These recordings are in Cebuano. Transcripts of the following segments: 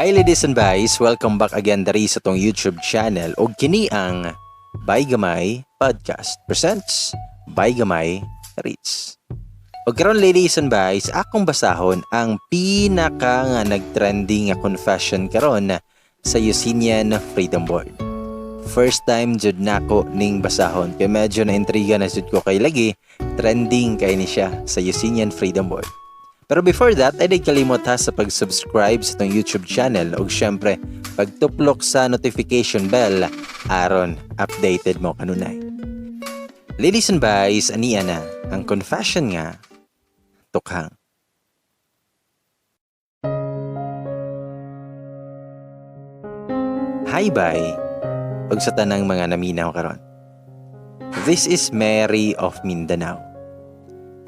Hi, ladies and guys! Welcome back again diri sa atong YouTube channel og kini ang Bay Gamay Podcast presents Bay Gamay Reads. Og karon, ladies and guys, akong basahon ang pinaka nga nagtrending nga confession karon sa Eugenian Freedom Board. First time jud nako ning basahon kay medyo na intriga na jud ko kay lagi trending kay ni siya sa Eugenian Freedom Board. Pero before that, ay di kalimot ha sa pag-subscribe sa atong YouTube channel ug syempre pagtuplok sa notification bell aron updated mo kanunay. Ladies and guys, ania na ang confession nga tukhang. Hi, bye. Ug sa tanang mga naminaw karon. This is Mary of Mindanao.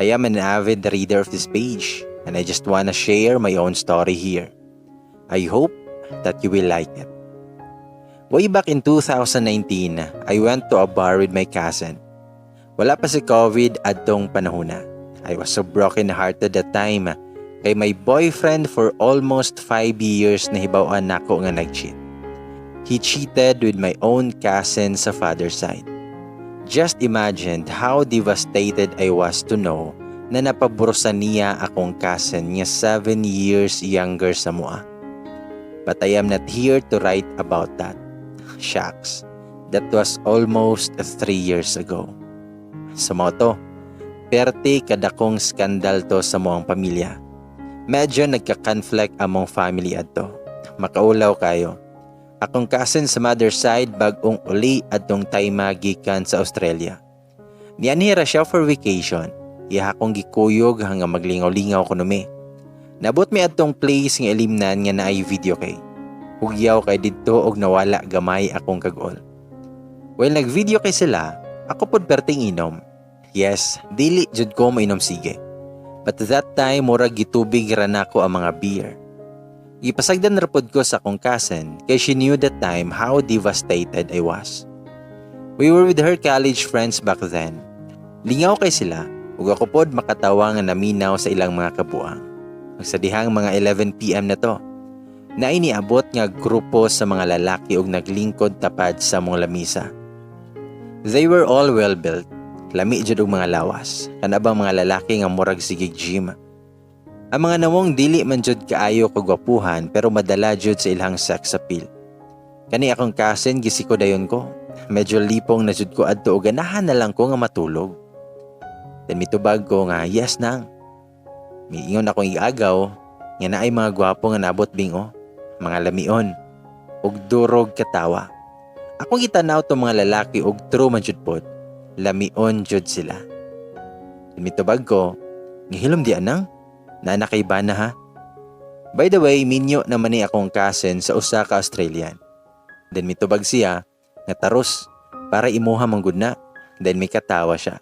I am an avid reader of this page and I just wanna share my own story here. I hope that you will like it. Way back in 2019, I went to a bar with my cousin. Wala pa si COVID adtong panahona. I was so broken hearted that time kay my boyfriend for almost 5 years nahibaw-an nako nga nag-cheat. He cheated with my own cousin sa father's side. Just imagine how devastated I was to know na napabrusan niya akong cousin nga 7 years younger sa amoa. But I am not here to write about that. Shucks, that was almost 3 years ago. Sa mao to, perte kadakong skandal to sa among pamilya. Medyo nagka-conflict among family adto. Makaulaw kayo. Akong cousin sa mother side bag-ong uli adtong time gikan sa Australia. Nianhi ra siya for vacation. Iya akong gikuyog hanggang maglingaw-lingaw kuno mi. Nabot mi adtong place nga ilimnan nga naay videoke. Hugyaw kay didto og nawala gamay akong kag-ol. While nag-videoke sila, ako pod perting inom. Yes, dili jud ko mainom sige. But that time, murag gitubig ra nako ang mga beer. Gipasagdan ra pod ko sa akong cousin kay she knew that time how devastated I was. We were with her college friends back then. Lingaw kay sila ug ako pod makatawa nga naminaw sa ilang mga kabuang. Sa dihang mga 11 p.m. na to, naay niabot nga grupo sa mga lalaki ug naglingkod tapad sa among lamisa. They were all well built. Lami jud og mga lawas. Kana bang mga lalaki nga murag sige gym. Ang mga nawong dili man jud kaayo kagwapuhan pero madala jud sa ilang sex appeal. Kani akong cousin, gisiko dayon ko. Medyo lipong na jud ko adto ug ganahan na lang ko nga matulog. Then mitubag ko nga, "Yes nang." Miingon akong iagaw nga naay mga gwapo nga nabot bingo, mga lamion ug durog katawa. Akong gitanaw tong mga lalaki ug true man jud pod. Lamion jud sila. Then mitubag ko, "Ngihilom di anang, naa na kay bana ha." By the way, minyo naman ni akong cousin sa usa ka Australian. Then mitubag siya nga, "Taros, para imuha man gud na." Then may katawa siya.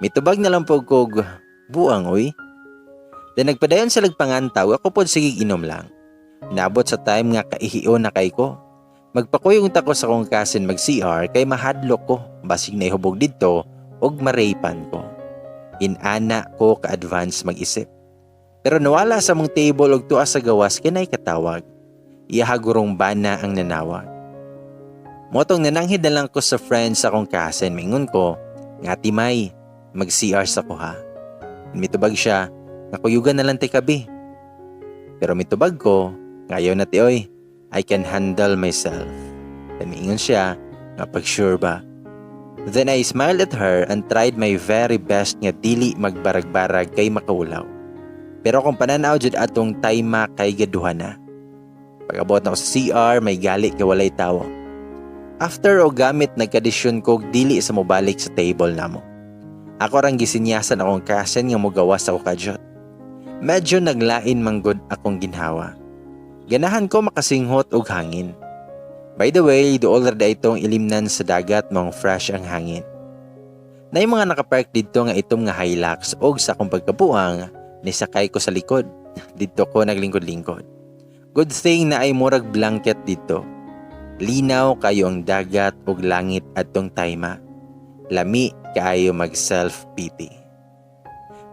Mitubag na lang po kog, "Buang oy." Then nagpadayon sa lagpangantaw, ako pod sige inom lang. Nabot sa time nga kaihion na kay ko. Magpakuyog ta ko sa akong cousin mag CR kay mahadlok ko basig naihubog didto og marepan ko. Inana ko ka-advance mag-isip. Pero nawala sa among table og tuwa sa gawas kay naay katawag. Iyaha gurong bana ang nanawag. Motong nananghid na lang ko sa friends sa akong cousin. Mingon ko, nga, "Timay, mag-CR sa ko ha." Mitubag siya, nga, "Kuyugan na lang tay kabi." Pero mitubag ko, "Ngayon na ti oy, I can handle myself." Then miingon siya, nga, "Pag sure ba?" Then I smiled at her and tried my very best nga dili magbarag-barag kay makaulaw. Pero kung pananaw jud atong time kay gaduha na. Pag-abot na ko sa CR, may gali kay walay tawo. After o gamit, nagkadesisyon ko dili sa mobalik sa table namo. Ako rang gisinyasan akong cousin nga mogawas ako kadyot. Medyo naglain manggod akong ginhawa. Ganahan ko makasinghot og hangin. By the way, duol ra itong ilimnan sa dagat mong fresh ang hangin. Naay mga nakapark didto nga itom nga Hilux og sa akong pagkabuang, nisakay ko sa likod. Didto ko naglingkod-lingkod. Good thing na ay murag blanket didto. Linaw kayo ang dagat ug langit adtong tayma. Lami kaayo mag self pity.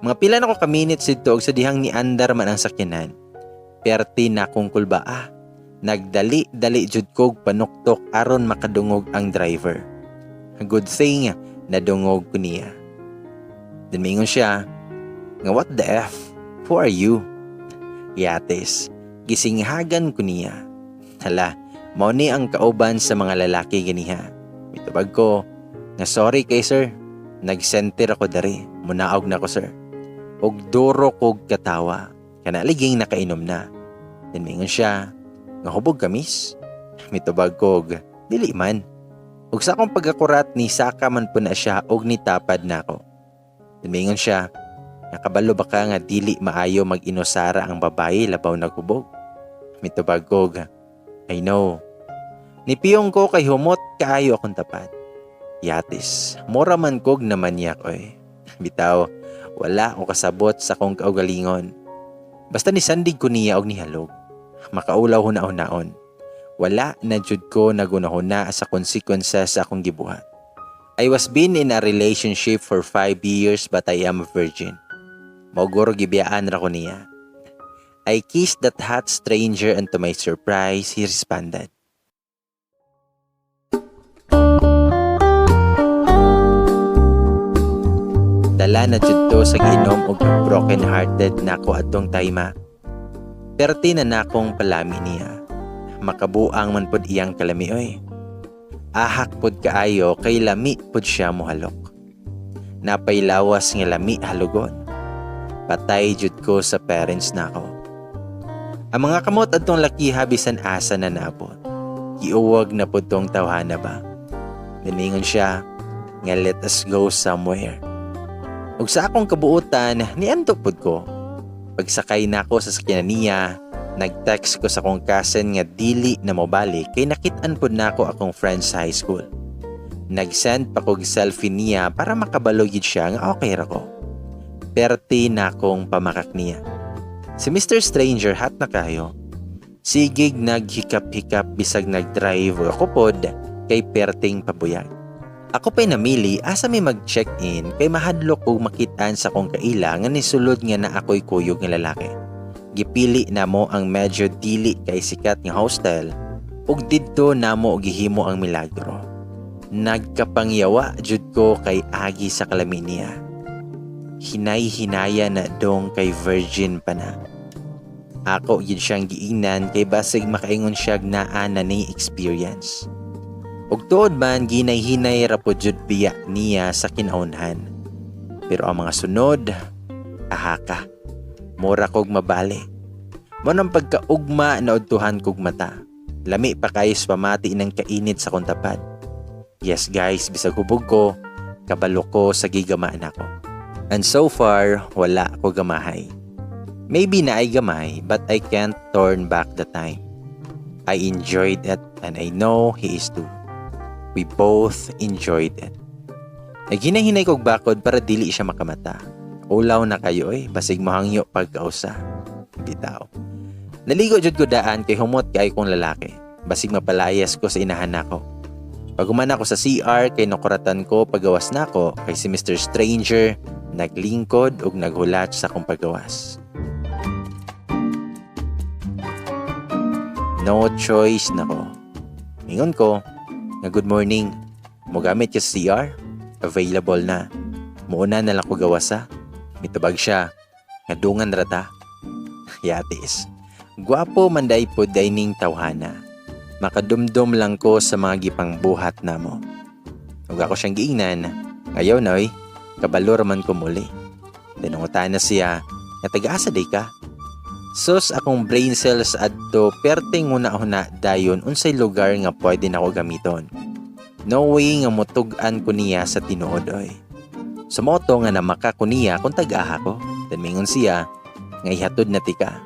Mga pila na ko ka minutes didto og sa dihang ni andar man ang sakyanan. Perti na akong kulbaa. Nagdali-dali jud kog panuktok aron makadungog ang driver. Good thing nadungog ko niya. Then mingon siya nga, "What the F? Who are you?" Yates, gisinghagan ko niya. Hala, mao ni ang kauban sa mga lalaki ganiha. Mitubag ko nga, "Sorry kay sir. Nag-center ako dari. Munaog na ko, sir." Og duro kog katawa. Kanaliging nakainom na. Then mingon siya nga, "Hubog ka, miss?" Mitubag kog, "Dili man." Ug sa akong pagkakurat ni saka man po na siya og nitapad na ako. Then mingon siya, "Nakabalo ba ka nga dili maayo mag-inusara ang babae labaw naghubog?" Mitubag kog, "I know." Nipiyong ko kay humot kaayo akong tapad. Yatis, mura man kog namanyak oy. Bitaw, wala ko kasabot sa akong kaugalingon. Basta nisandig ko niya og nihalog. Makaulaw huna-hunaon. Wala na jud ko nagunahuna sa consequences sa akong gibuhat. I was been in a relationship for 5 years, but I am a virgin. Mauguro gibiyaan ra ko niya. I kissed that hot stranger and to my surprise, he responded. Dala na jud to sa giinom og broken hearted nako adtong time. Perti na nakong palami niya. Makabuang man pod iyang kalami oy. Ahak pod kaayo kay lami pod siya mohalok. Napaylawas nga lami halugon. Patay jud ko sa parents nako. Ang mga kamot adtong lakiha bisan asa na naabot. Giuwag na pod tong tawhana ba. Nimingon siya nga let us go somewhere. Ug sa akong kabuutan, nianto pod ko. Pagsakay nako sa sakyanan niya, nag-text ko sa akong cousin nga dili na mobalik kay nakit-an pod nako akong friend sa high school. Nag-send pa kog selfie niya para makabalo gid siya nga okay ra ko. Perti na akong pamakak niya. Si Mr. Stranger hot na kayo. Sigig naghikap-hikap bisag nag-drive ako pod kay perting pabuyag. Ako pa'y namili asa may mag-check-in kay mahadlok kog makitaan sa akong kaila nga nisulod nga na ako'y kuyog nga lalaki. Gipili namo ang medyo dili kay sikat nga hostel ug didto namo gihimo ang milagro. Nagkapangyawa jud ko kay agi sa kalami niya. Hinay-hinaya na dong kay virgin pa na. Ako gyud siyang giingnan kay basig makaingon siya naa na ni experience. Ug tuod man, ginay-hinay ra po jud biya niya sa kinaunhan. Pero ang mga sunod, ahaka. Mura kog mabali. Mo nang pagkaugma na udtuhan kog mata. Lami pa kayo sa pamati ng kainit sa kong tapad. Yes guys, bisag hubog ko, kabalo ko sa gigamaan ako. And so far, wala ko gamahay. Maybe na ay gamay, but I can't turn back the time. I enjoyed it and I know he is too. We both enjoyed it. Naghinay-hinay kog bakod para dili siya makamata. Ulaw na kayo eh, basig mohangyo pagkausa. Bitaw. Naligo jud ko daan kay humot kay kong lalaki. Basig mapalayas ko sa inahan nako. Pag ako sa CR kay nakuratan ko pagawas nako kay si Mr. Stranger naglingkod ug naghulat sa akong pagawas. No choice nako. Ingon ko nga, "Good morning. Mogamit ka sa CR? Available na. Muuna na lang ko gawas ha." Mitubag siya nga, "Dungan rata." Yatis. Gwapo man day po dining tawhana. Makadumdum lang ko sa mga gipangbuhat namo. Ug ako siyang giingnan, ngayon oy, kabalo man ko muli. Tinungutan na siya, nga taga-asa day ka? Sus, akong brain cells adto perting huna-huna dayon unsay lugar nga pwede nako gamiton. No way nga mutug-an ko niya sa tinuod oy. Sumoto nga namaka ko niya kung tag-aha ko. Then mingon siya nga ihatod na tika.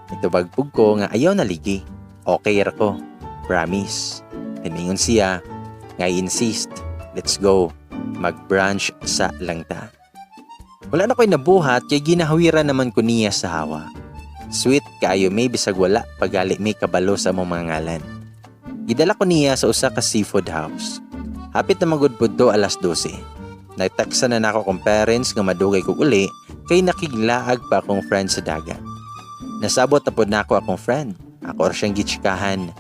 Itubagpug ko nga ayaw na ligi. Okay ra ko. Promise. Then mingon siya nga, "I insist. Let's go. Mag-brunch sa langta." Wala na ko'y nabuhat kay ginahawiran naman ko niya sa hawa. Sweet kaayo may bisag wala pagali may kabalo sa among mga ngalan. Gidala ko niya sa usa ka seafood house. Hapit na magudpud to alas 12. Nagteksa na nako kong parents nga madugay kog uli kay nakiglaag pa akong friend sa dagat. Nasabot na pod nako akong friend. Ako ra siyang gitsikahan.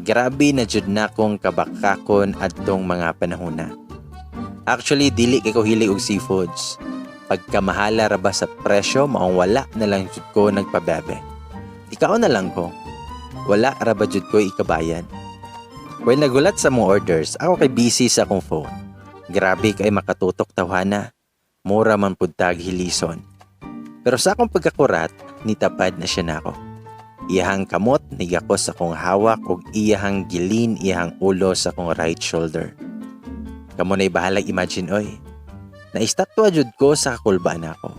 Grabe na jud na kong kabakakon adtong mga panahona. Actually, dili kay ko hilig og seafoods. Pagkamahala ra ba sa presyo, maong wala na lang jud ko nagpabebe. Ikaw na lang ko. Wala ra ba jud ko ikabayad. While nagulat sa mong orders, ako kay busy sa akong phone. Grabe kay makatutok tawhana. Mura man pud tag hilison. Pero sa akong pagkakurat, nitapad na siya nako. Iyahang kamot nigakos sa akong hawak ug iyahang gi-lean iyahang ulo sa akong right shoulder. Kamo na'y bahalag imagine, oy. Naistatwa jud ko sa kakulbaan nako.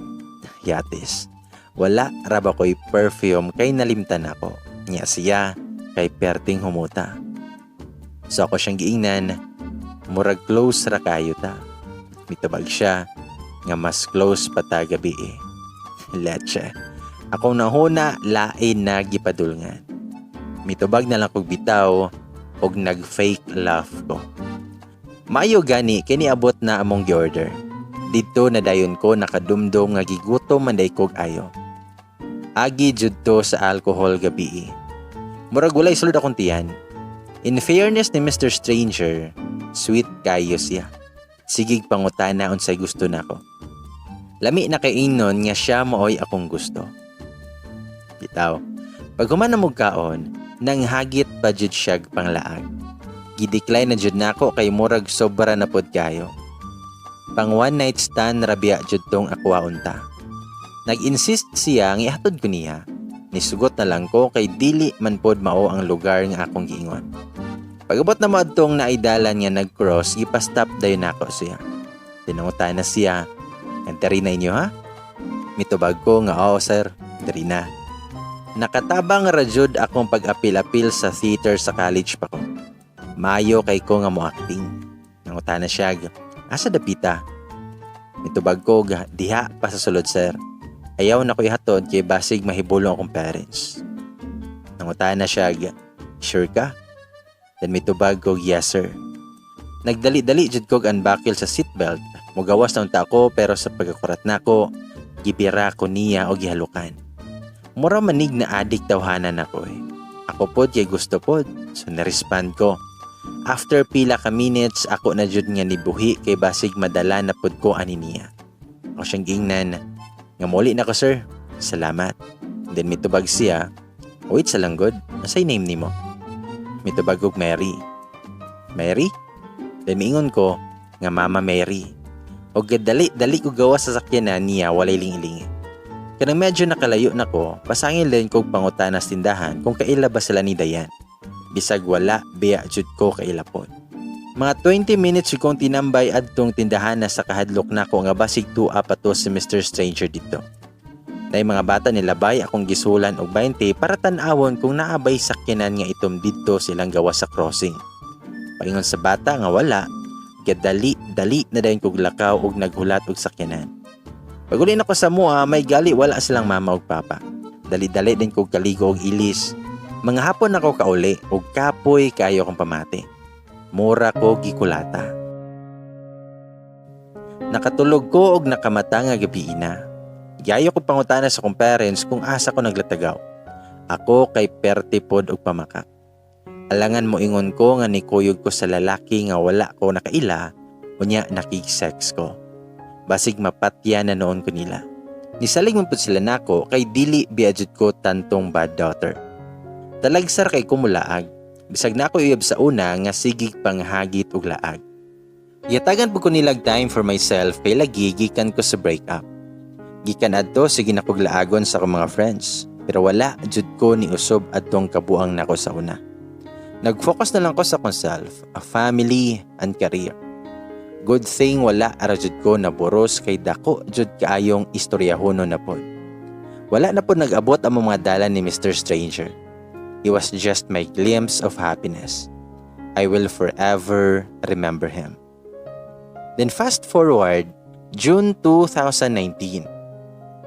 Yatis. Wala ra ba ko'y perfume kay nalimtan ako. Nya siya kay perting humuta. So ako siyang giingnan, murag close ra kayo ta. Mitubag siya nga mas close pa ta gabi eh. Leche. Akong nahuna, lain na gipadulngan. Mitubag na lang kog bitaw og nag-fake laugh ko. Mayo gani kini abot na among gi-order. Didto na dayon ko nakadumdum nga gigutom man day kog ayo. Agi jud to sa alcohol gabi eh. Murag walay sulod akong tiyan. In fairness ni Mr. Stranger, sweet kayo siya. Sigig pangutana unsay gusto nako. Lami na kay ingnon nga siya maoy akong gusto. Bitaw. Pag human na mo kaon, nang hagit pa jud siyag panglaag. Gidecline na jud nako kay murag sobra na pod kayo. Pang one night stand ra biya jud tong akwa unta. Nag-insist siya nga ihatod ko niya. Nisugot na lang ko kay dili man pod mao ang lugar nga akong giingon. Pag-abot na mo adtong naidalan nga nag-cross, gipa-stop dayon nako siya. Tinangutan na siya, "Diri na inyo ha?" Mitubag ko nga, "Oo sir, diri na." Nakatabang ra jud akong pag-apil-apil sa theater sa college pa ko. Mayo kay ko nga mo acting. Nangutana siya, "Asa dapita?" Mitubag ko, "Diha pa sa sulod, sir. Ayaw na ko ihatod kay basig mahibulong akong parents." Nangutana siya, "Sure ka?" Then mitubag ko, "Yes, sir." Nagdali-dali jud kog unbuckle sa seatbelt. Mugawas na unta ko pero sa pagkakurat nako, gibira ko niya og gihalukan. Mura manig na adik tawhanan ako eh. Ako pod kay gusto pod, so na-respond ko. After pila ka minutes, ako na jud nga nibuhi kay basig madala na pod ko ani niya. Ako siyang giingnan nga muli na ko, sir. Salamat. Then mitubag siya, "Wait sa lang gud, unsay name nimo?" Mitubag og Mary. "Mary?" Then miingon ko nga Mama Mary. Og dali dali ko gawas sa sakyanan niya, walay lingi-lingi. Kanang medyo nakalayo na ko, pasangil din kog pangutana sa tindahan kung kaila ba sila ni Dayan. Bisag wala biya jud ko kaila pod. Mga 20 minutes kong tinambay adtong tindahan na sa kahadlok nako nga basig tua pa to si Mr. Stranger dito. Nay mga bata nilabay, akong gisulan og 20 para tan-awon kung naabay sakyanan nga itom didto silang gawas sa crossing. Paingon sa bata nga wala, gadali dali na dayon kog lakaw og naghulat og sakyanan. Paguli nako sa mua, may gali wala silang mama og papa. Dali-dali din kog kaligo og ilis. Mga hapon ako kauli og kapoy kayo akong pamati. Mura ko gikulata. Nakatulog ko og nakamata nga gabi na. Giayo ko pangutana sa akong parents kung asa ko naglatagaw. Ako kay perte pod og pamakak. Alangan mo ingon ko nga nikuyog ko sa lalaki nga wala ko nakaila, unya nakig-sex ko. Basig mapatya na noon ko nila. Nisalig man pud sila nako kay dili biya jud ko tantong bad daughter. Talagsar kay ko mulaag. Bisag na ako uyab sa una nga sigig panghagit og laag. Gihatagan pud ko nilag time for myself kay lagi gikan ko sa breakup. Gikan adto, sige na kog laagon sa akong mga friends. Pero wala jud ko ni usob adtong kabuang nako sa una. Nag-focus na lang ko sa akong self, a family and career. Good thing wala ara jud ko naburos kay dako jud kaayong istoryahono na pod. Wala na pod nag-abot ang mga dala ni Mr. Stranger. He was just my glimpse of happiness. I will forever remember him. Then fast forward, June 2019.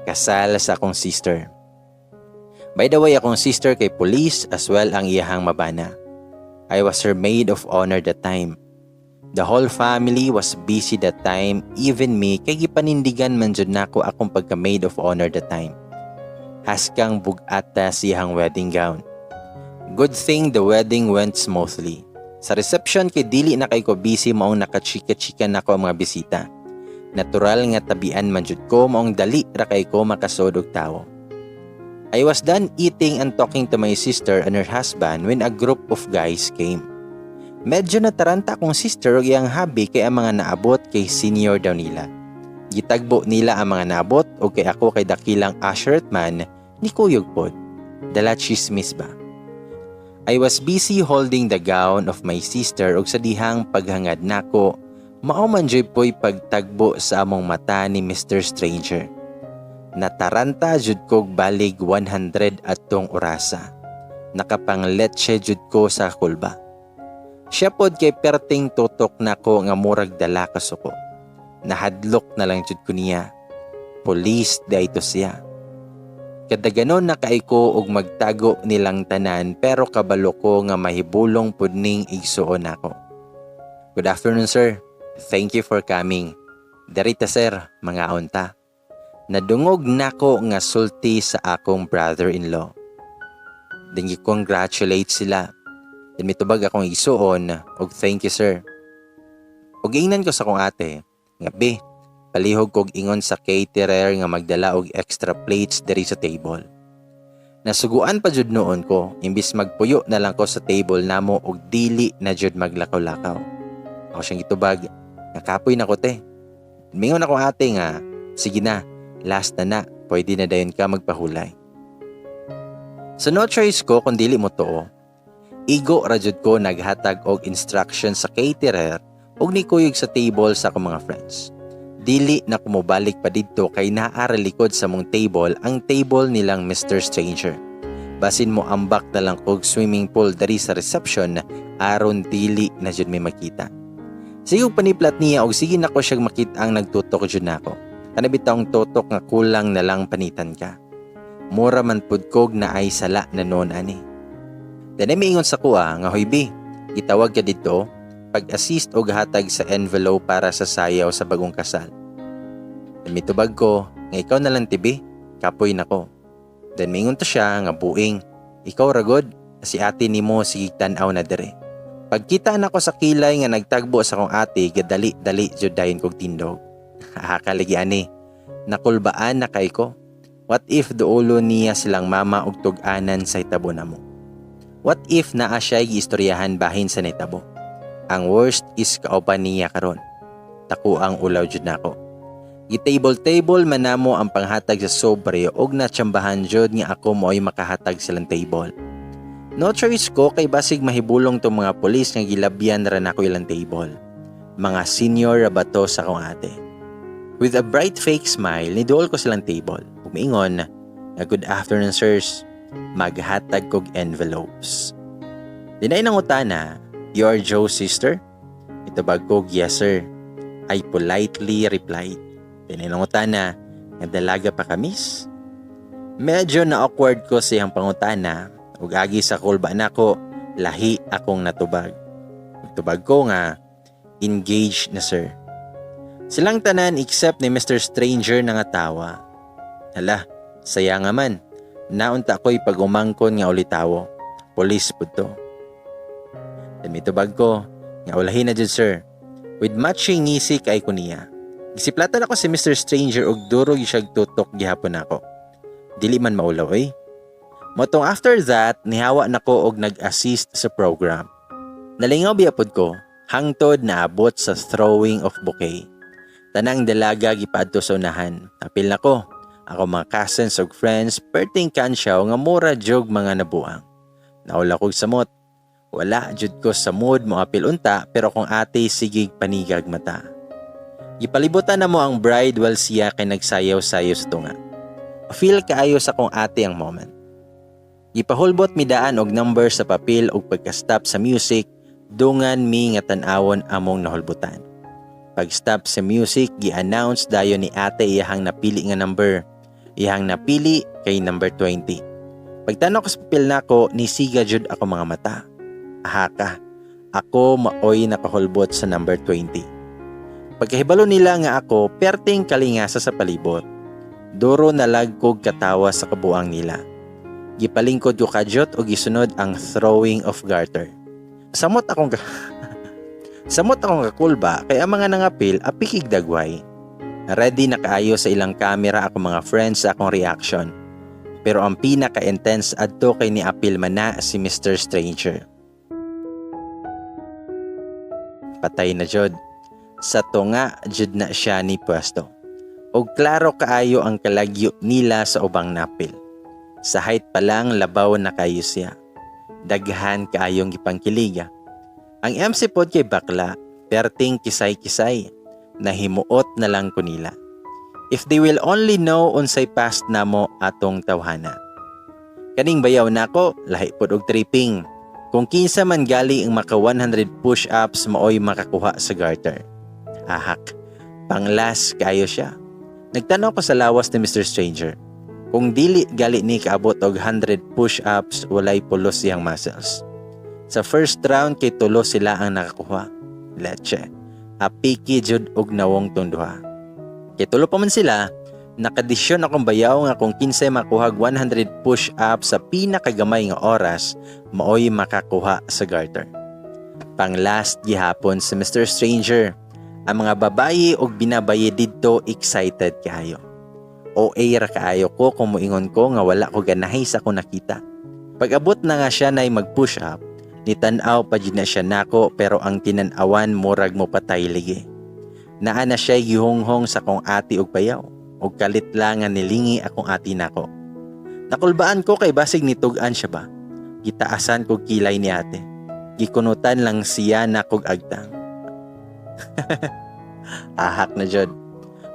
Kasal sa akong sister. By the way, akong sister kay police as well ang iyahang mabana. I was her maid of honor that time. The whole family was busy that time, even me, kay gipanindigan man jud nako akong pagka maid of honor that time. Haskang bug-ata siyang wedding gown. Good thing the wedding went smoothly. Sa reception kay dili na kay ko busy, maong nakachika-chika nako ang mga bisita. Natural nga tabian man jud ko, maong dali ra kay ko makasod og tawo. I was done eating and talking to my sister and her husband when a group of guys came. Medyo nataranta akong sister ug iyang hubby kay ang mga naabot kay senior daw nila. Gitagbo nila ang mga naabot ug kay ako kay dakilang usherette man, ni kuyog pod. Dala chismis ba? I was busy holding the gown of my sister ug sa dihang paghangad nako, mao man jud po'y pagtagbo sa among mata ni Mr. Stranger. Nataranta jud kog balig 100 atong orasa. Nakapangletche jud ko sa kulba. Siya pod kay perting tutok nako nga murag dala kasuko. Nahadlok na lang jud ko niya. Police diay to siya. Kadaganon na kay ko og magtago nilang tanan, pero kabalo ko nga mahibulong pud ning igsuon nako. "Good afternoon, sir. Thank you for coming. Diri ta, sir, mangaon ta," nadungog nako nga sulti sa akong brother-in-law. Then congratulate sila. Then mitubag akong igsuon og, "Thank you, sir." Ug ingnan ko sa akong ate nga, "Be, palihog kog ingon sa caterer nga magdala og extra plates diri sa table." Nasuguan pa jud noon ko, imbis magpuyo na lang ko sa table namo og dili na jud maglakaw-lakaw. Ako siyang gitubag nga, "Kapoy na ko, te." Mingon akong ate nga, "Sige na, last na na, pwede na dayon ka magpahulay." So no choice ko kung dili mo tuo. Igo ra jud ko naghatag og instruction sa caterer ug nikuyog sa table sa akong mga friends. Dili na ko mobalik pa didto kay naa ra likod sa mong table ang table nilang Mr. Stranger. Basin mo ambak na lang kog swimming pool diri sa reception aron dili na jud may makita. Sige paniplat niya og sige nako siyang makita ang nagtutok jud nako. Kana bitawng tutok nga kulang na lang panitan ka. Mura man pud kog naay sala na noon ani. Then miingon sa kuha nga, "Hoy bi, gitawag ka didto pag-assist og hatag sa envelope para sa sayaw sa bagong kasal." Then mitubag ko nga, "Ikaw na lang tibi, kapoy nako." Then miingon to siya nga, "Buing, ikaw ragod, si ate nimo sige tan-aw na dire." Pagkita nako sa kilay nga nagtagbo sa akong ate, gadali-dali jud dayon kog tindog. Kaligi ani, nakulbaan na kay ko. What if duolo niya silang mama og tug-anan sa itabo namo? What if naa siya giistoryahan bahin sa nitabo? Ang worst is kauban niya karon. Tako ang ulaw jud nako. Gi-table-table man namo ang panghatag sa sobre og natsambahan jud nga ako mo'y makahatag silang table. No choice ko kay basig mahibulong tong mga pulis nga gilabyan ra nako ilang table. Mga senior ra ba to sa akong ate. With a bright fake smile, niduol ko silang table. Ug miingon nga, "Good afternoon, sirs. Maghatag kog envelopes." Dinay nangutana, "You are Joe's sister?" Itubag kog, "Yes, sir," I politely replied. Dinay nangutana nga, "Dalaga pa ka, miss?" Medyo na awkward ko sa iyang pangutana ug agi sa kulba nako, lahi akong natubag. Tubag ko nga, "Engaged na, sir." Silang tanan except ni Mr. Stranger na nga tawa. Hala, saya nga man. Naunta ko'y pag-umangkon nga ulitawo. Police pud to. Then mitubag ko nga, "Ulahin na jud, sir." With matching ngisi kay ko niya. Gisiplatan ako si Mr. Stranger og durog siya tutok gihapon ako. Dili man maulaw eh. Motong after that, nihawa nako og nag-assist sa program. Nalingaw biya pod ko, hangtod naabot sa throwing of bouquet. Tanang dalaga gipadto sa unahan. Apil na ko. Ako mga cousins ug friends perting kansyaw nga mura jog mga nabuang. Naula kog samot. Wala jud ko sa mood mo apil unta, pero kung ate sigig panigag mata. Gipalibutan na mo ang bride while siya kay nagsayaw-sayaw sa tunga. Feel kaayo sa kong ate ang moment. Gipahulbot mi daan og number sa papel ug pagka-stop sa music, dungan mi nga tan-awon among nahulbutan. Pag-stop sa music, gi-announce dayon ni ate iyahang napili nga number. Iyahang napili kay number 20. Pagtanaw ko sa papel nako, nisiga jud ako mga mata. Aha ka, ako maoy nakahulbot sa number 20. Pagkahibalo nila nga ako, perting kalingasa sa palibot. Duro nalag kog katawa sa kabuang nila. Gipalingkod ko kadyot og gisunod ang throwing of garter. Samot akong kakulba kay ang mga nangapil apikig dagway. Ready na kaayo sa ilang camera ako mga friends sa akong reaction. Pero ang pinaka-intense adto kay ni-apil man na si Mr. Stranger. Patay na jud. Sa tunga jud na siya ni pwesto. Og klaro kaayo ang kalagyo nila sa ubang napil. Sa height pa lang, labaw na kayo siya. Daghan kaayong gipangkiliga. Ang MC pod kay bakla, perting kisay-kisay. Nahimuot na lang ko nila. If they will only know unsay past namo atong tawhana. Kaning bayaw nako, lahi pod og tripping. Kung kinsa man gali ang maka 100 push-ups, maoy makakuha sa garter. Ahak. Panglas kayo siya. Nagtanaw ko sa lawas ni Mr. Stranger. Kung dili gali ni kaabot og 100 push-ups, walay pulos siyang muscles. Sa first round kay tulo sila ang nakakuha. Leche. Apiki jud og nawong tong duha. Kay tulo pa man sila, nakadesisyon akong bayaw nga kung kinsay makuhag 100 push-ups sa pinakagamay nga oras, maoy makakuha sa garter. Pang last gihapon sa Mr. Stranger, ang mga babayi og binabayi didto excited kaayo. OA ra kaayo ko kung moingon ko nga wala ko ganahi sa akong nakita. Pag-abot na nga siya nay mag-push up, nitan-aw pa jud na siya nako, pero ang tinan-awan murag mo patay ligi. Naa na siya gihunghong sa akong ate og bayaw og kalit lang nga nilingi akong ate nako. Nakulbaan ko kay basig nitug-an siya ba. Gitaasan kog kilay ni ate. Gikunutan lang siya nakog agtang. Ahak na jud.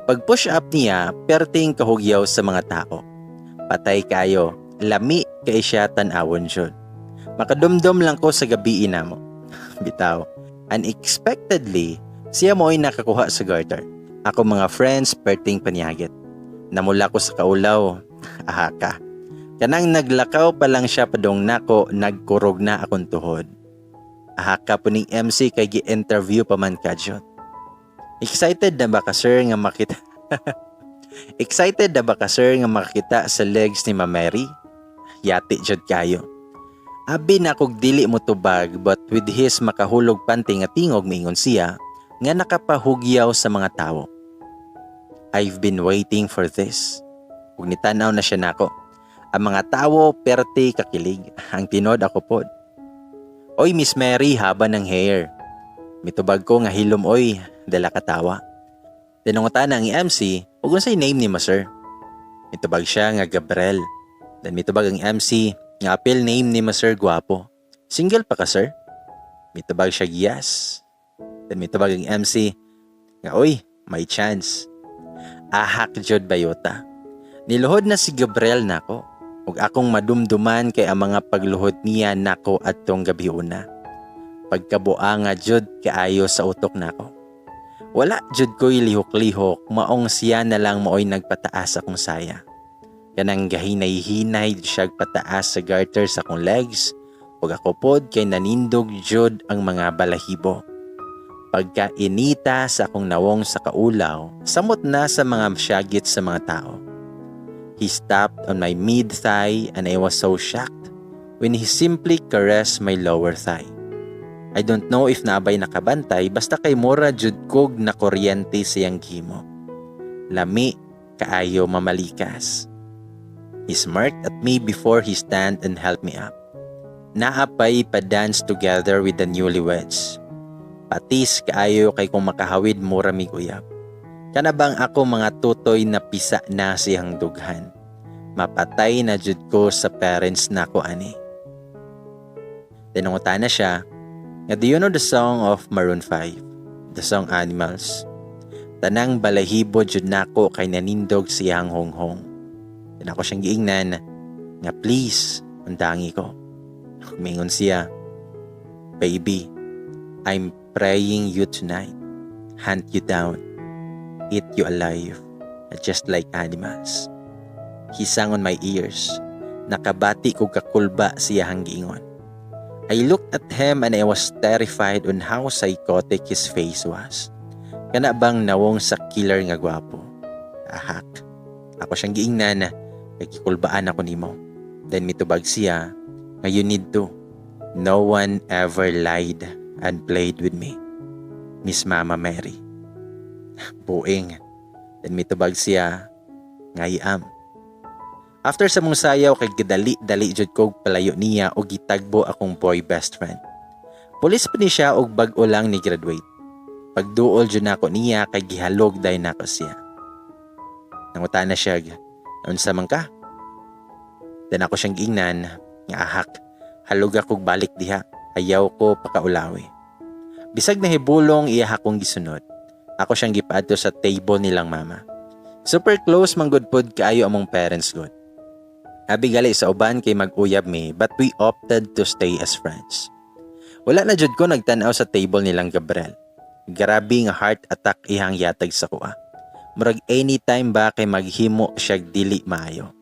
Pag push up niya, perting kahugyaw sa mga tao. Patay kayo, lami kay siya tan-awon jud. Makadumdum lang ko sa gabi namo. Bitaw. Unexpectedly, siya mo'y nakakuha sa garter. Ako mga friends, perting panyagit. Namula ko sa kaulaw. Ahaka. Kanang naglakaw pa lang siya padong nako, nagkurog na akong tuhod. Ahaka po ning MC kay gi-interview pa man kadyot. "Excited na ba ka, sir, nga makita? Excited na ba ka, sir, nga makita sa legs ni Ma'am Mary?" Yati jud kayo. Abi na kog dili mo tubag, but with his makahulog panty nga tingog, miingon siya nga nakapahugyaw sa mga tawo. "I've been waiting for this." Ug nitanaw na siya nako. Ang mga tawo perte kakilig. Ang tinod ako pod. "Oy, Miss Mary, haba ng hair." Mitubag ko nga, "Hilom oy," dala katawa. Tinungutan ang MC, "Ug unsay name ni mo, sir?" Mitubag siya nga, "Gabriel." Then mitubag ang MC nga, "Apil name ni mo, sir, guwapo. Single pa ka, sir?" Mitubag siya, "Yes." Then mitubag ang MC nga, "Oy, may chance." Ahak jud bayota. Niluhod na si Gabriel nako. Ug akong madumduman kay ang mga pagluhod niya nako adtong gabi una. Pagkabuanga jud kaayo sa utok nako. Wala jud ko'y lihok-lihok, maong siya na lang maoy nagpataas akong saya. Kanang gahinay-hinay siya pataas sa garter sa akong legs, ug ako pod kay nanindog jud ang mga balahibo. Pagkainita sa akong nawong sa kaulaw, samot na sa mga syagit sa mga tao. He stopped on my mid-thigh and I was so shocked when he simply caressed my lower thigh. I don't know if nabay nakabantay, basta kay mura jud kog na kuryente siyang gimo. Lami kaayo mamalikas. He smirked at me before he stand and helped me up. Naapay pa-dance together with the newlyweds. Patis kaayo kay kung makahawid mura mig uyab. Kana bang ako mga tutoy na pisa na siyang dughan. Mapatay na jud ko sa parents nako ani. Tinungutan na siya nga, "Do you know the song of Maroon 5? The song Animals?" Tanang balahibo jud nako kay nanindog siyang honghong. Then ako siyang giingnan nga, "Please, undangi ko." Mingon siya, "Baby, I'm praying you tonight. Hunt you down. Eat you alive. Just like animals." He sang on my ears. Nakabati ko kakulba siyahang giingon. I looked at him and I was terrified on how psychotic his face was. Kana bang nawong sa killer nga gwapo. Ahak. Ako siyang giingnan, "Nagkikulbaan ako nimo." Then mitubag siya nga, "You need to. No one ever lied and played with me. Miss Mama Mary." Buing. Then mitubag siya nga, "I am." After sa mong sayaw kay gidali-dali jud kog palayo niya og gitagbo akong boy best friend. Pulis pa ni siya og bag-o lang ni graduate. Pagduol jud nako niya kay gihalog dayon nako siya. Nangutana siya, "Unsa man ka?" Then ako siyang giingnan nga, "Ahak, halog akog balik diha. Ayaw ko pakaulawi." Bisag nahibulong iya akong gisunod. Ako siyang gipaadto sa table nilang mama. Super close man gud pod kaayo among parents gud. Abi gali sa uban kay mag-uyab mi, but we opted to stay as friends. Wala na jud ko nagtan-aw sa table nilang Gabriel. Grabe nga heart attack ihang yatag sa kuha. Murag anytime ba kay maghimo siya dili maayo.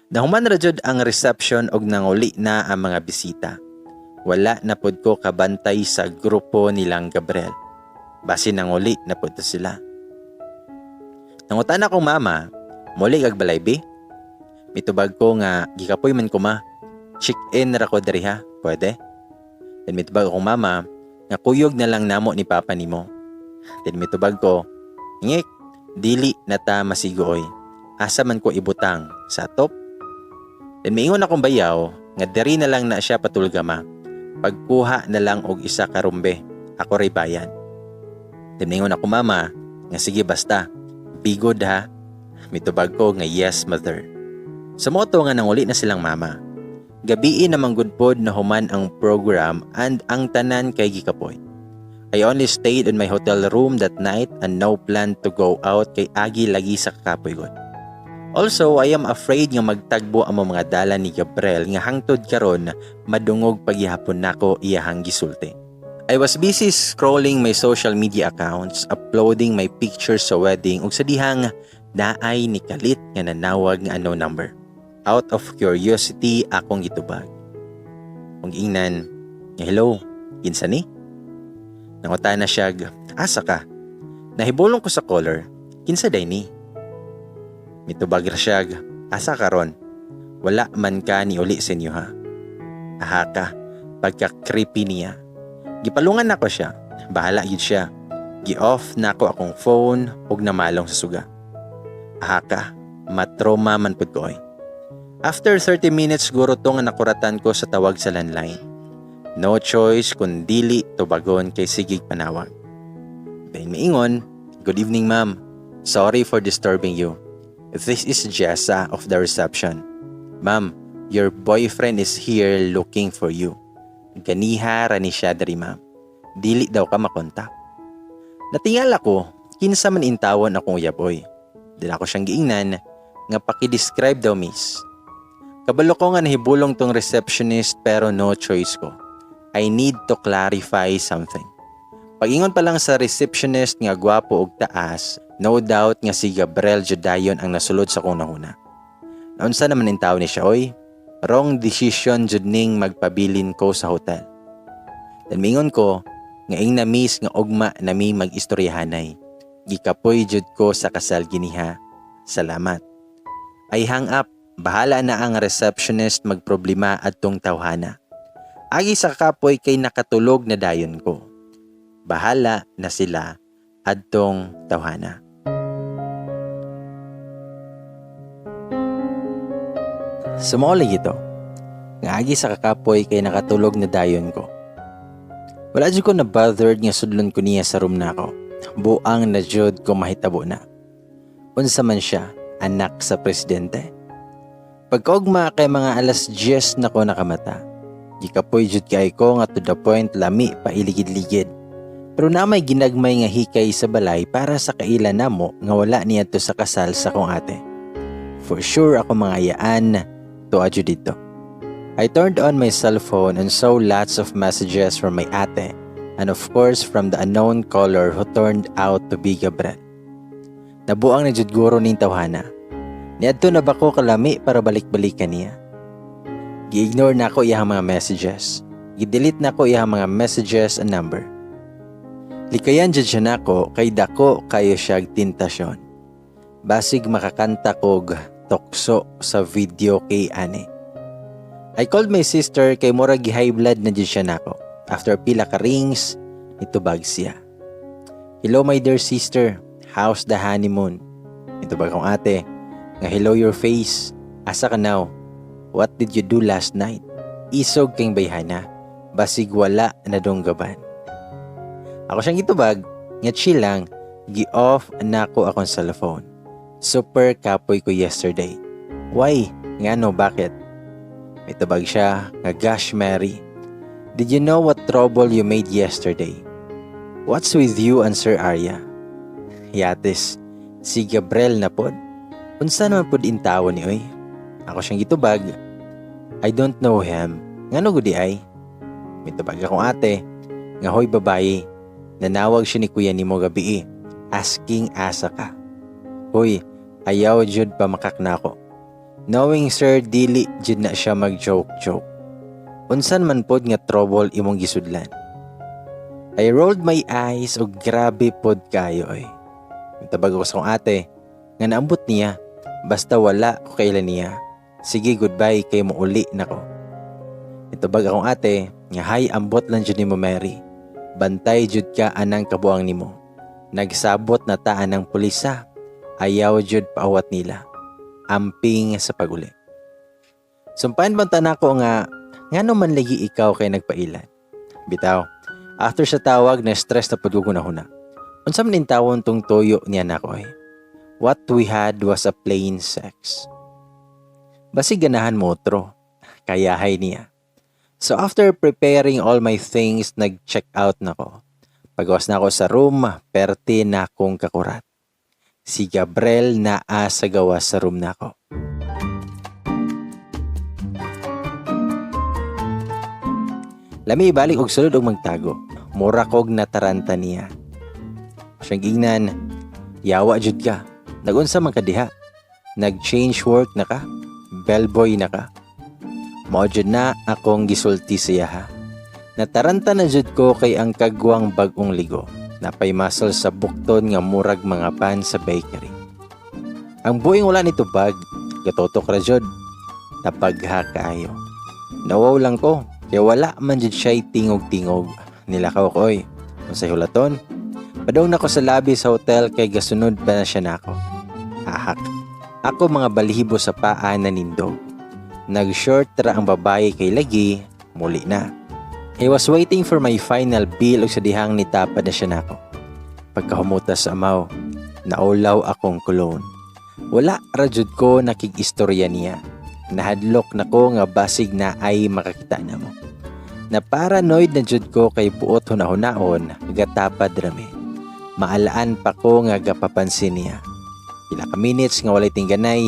Nahuman ra jud ang reception og nanguli na ang mga bisita. Wala na pod ko kabantay sa grupo nilang Gabriel. Basi nanguli na pod to sila. Nangutan akong mama, "Muli kag balay, bi?" Mitubag ko nga, "Gikapoy man ko, Ma. Check-in ra ko diri ha, pwede?" Then mitubag akong mama nga, "Kuyog na lang namo ni papa nimo." Then mitubag ko, "Ngik, dili na ta masiguoy. Asa man ko ibutang sa top?" Then miingon akong bayaw nga, "Diri na lang na siya patulga, Ma. Pagkuha na lang og isa ka room, be. Ako ray bayad." Then miingon ako mama nga, "Sige, basta. Be good ha." Mitubag ko nga, "Yes, mother." Sa moto nga nanguli na silang mama. Gabii namang gud pod na human ang program and ang tanan kay gikapoy. I only stayed in my hotel room that night and no plan to go out kay agi lagi sa kakapoy gud. Also, I am afraid nga magtagbo ang mga dala ni Gabriel nga hangtod karon madungog paghihapon nako iyahang gisulti. I was busy scrolling my social media accounts, uploading my pictures sa wedding ug sa dihang naay nikalit nga nanawag nga unknown number. Out of curiosity akong gitubag. Kung ingnan, "Hello, kinsa ni?" Nangutana siya, "Asa ka?" Nahibulong ko sa caller, kinsa day ni? Mitubag ra siya, "Asa ka ron? Wala man ka ni uli sa inyo ha." Aha ka, pagka-creepy niya. Gipalungan nako siya, bahala yun siya. Gi-off nako akong phone ug namalong sa suga. Aha ka, matroma man pud ko oy. After 30 minutes guro to nga nakuratan ko sa tawag sa landline. No choice kun dili tubagon kay sigig panawag. Then miingon, "Good evening, ma'am. Sorry for disturbing you. This is Jessa of the reception. Ma'am, your boyfriend is here looking for you. Ganiha ra ni siya diri, ma'am. Dili daw ka makontak." Natingala ko, kinsa man intawon akong uyaboy. Dili ako siyang giingnan nga, "Paki-describe daw, miss." Kabalo ko nga nahibulong tong receptionist pero no choice ko. I need to clarify something. Pag-ingon pa lang sa receptionist nga gwapo og taas, no doubt nga si Gabriel Judayon ang nasulod sa kong nahuna. Naunsa naman in ni siya oy? Wrong decision jud ning magpabilin ko sa hotel. Then mingon ko nga, "Ing na, miss, nga ugma nami mag-istoryahanay. Gikapoy jud ko sa kasal giniha. Salamat." I hang up. Bahala na ang receptionist magproblema adtong tawhana. Agi sa kapoy kay nakatulog na dayon ko. Bahala na sila adtong tawhana. Sumoli ito. Nga agi sa kakapoy kay nakatulog na dayon ko. Wala jud ko na bothered nga sudlon ko niya sa room nako. Buang na jud ko mahitabo na. Unsa man siya, anak sa presidente? Pagkaugma kay mga alas 10 na ko nakamata. Gikapoy jud kay ko nga to the point lami pa iligid-ligid. Pero na may ginagmay nga hikay sa balay para sa kaila namo nga wala niya to sa kasal sa kong ate. For sure ako mga ayaan to adyo dito. I turned on my cell phone and saw lots of messages from my ate and of course from the unknown caller who turned out to be Gabriel. Nabuang na jud guro ning tawhana. Niadto na ba ko kalami para balik-balikan niya? Gi-ignore na ako iyang mga messages. Gi-delete na ko iyang mga messages and number. Likayan jud siya nako kay dako kayo siya tentasyon. Basig makakanta kog tukso sa video kay ane. I called my sister kay murag high blood na jud siya nako. After pila ka rings, nitubag siya. "Hello, my dear sister, how's the honeymoon?" Nitubag akong ate nga, "Hello your face, asa ka now? What did you do last night? Isog kang bayhana, basig wala na donggaban." Ako siyang gitubag nga chill lang, gi-off na ko akong cellphone. Super kapoy ko yesterday. Why? Ngano, bakit? Mitubag siya nga, "Gosh, Mary, did you know what trouble you made yesterday? What's with you and Sir Arya?" Yatis, si Gabriel na pod. Unsa naman pod intawo ni oy? Ako siyang gitubag, "I don't know him. Ngano gud diay?" Mitubag akong ate nga, "Hoy babayi, nanawag siya ni kuya nimo gabii, asking asa ka." Hoy, ayaw jud pamakak nako. Knowing sir, dili jud na siya mag-joke-joke. Unsan man pod nga trouble imong gisudlan? I rolled my eyes og grabe pod kayo oy. Mitabag ako sa akong ate nga naambot niya, basta wala ko kailan niya. Sige, goodbye kay mo uli nako. Mitubag akong ate nga, "Hay, ambot lang jud nimo, Mary. Bantay jud ka anang kabuang nimo. Nagsabot na ta anang pulisa. Ayaw jud paawat nila. Amping sa paguli." Sumpahan bang nako nga ngano man lagi ikaw kay nagpailan? Bitaw, after sa tawag na stress na pud ko huna. Unsa man intawon tong tuyo niya nako eh? What we had was a plain sex. Basig ganahan mo otro. Kayahay niya. So after preparing all my things, nag-check out na ko. Pagawas na ako sa room, perte na akong kakurat. Si Gabriel naa sa gawas sa room nako. Lami ibalik og sulod og magtago. Mura kog nataranta niya. Siyang gingnan, "Yawa jud ka. Nagunsa man ka diha? Nag-change work na ka? Bellboy na ka?" Mao jud na akong gisulti siya ha. Nataranta na jud ko kay ang kagwang bag-ong ligo. Napay muscle sa bukton nga murag mga pan sa bakery. Ang buing wala nito bag, gatotok ra jud. Tapagha kaayo. Nawaw lang ko, kaya wala man jud siya'y tingog-tingog. Nilakaw ko oy. Unsay hulaton? Padong na ko sa lobby sa hotel kay gasunod pa na siya nako. Ahak. Ako mga balihibo sa paa na nindog. Nag-short ra ang babae kay lagi, muli na. I was waiting for my final bill ug sa dihang nitapad na siya nako. Pagkahumuta sa amaw, naulaw akong cologne. Wala ra jud ko nakig-istorya niya. Nahadlok na ko nga basig na ay makakita na mo. Na paranoid na jud ko kay buot hunahunaon, gatapad rami. Maalaan pa ko nga gapapansin niya. Pila ka minutes nga walay tingganay,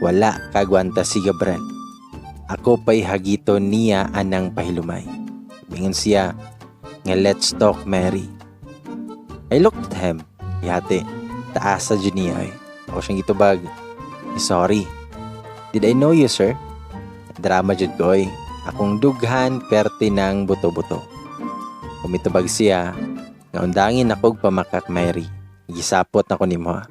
wala kagwanta si Gabriel. Ako pa'y hagiton niya anang pahilumay. Mingon siya nga, "Let's talk, Mary." I looked at him. Yate, taasa jud niya eh. Ako siyang gitubag, "Sorry. Did I know you, sir?" Drama jud ko oy. Akong dughan perte ng buto-buto. Umitubag siya nga, "Undangin akog pamakak, Mary. Gisapot nako nimo ha."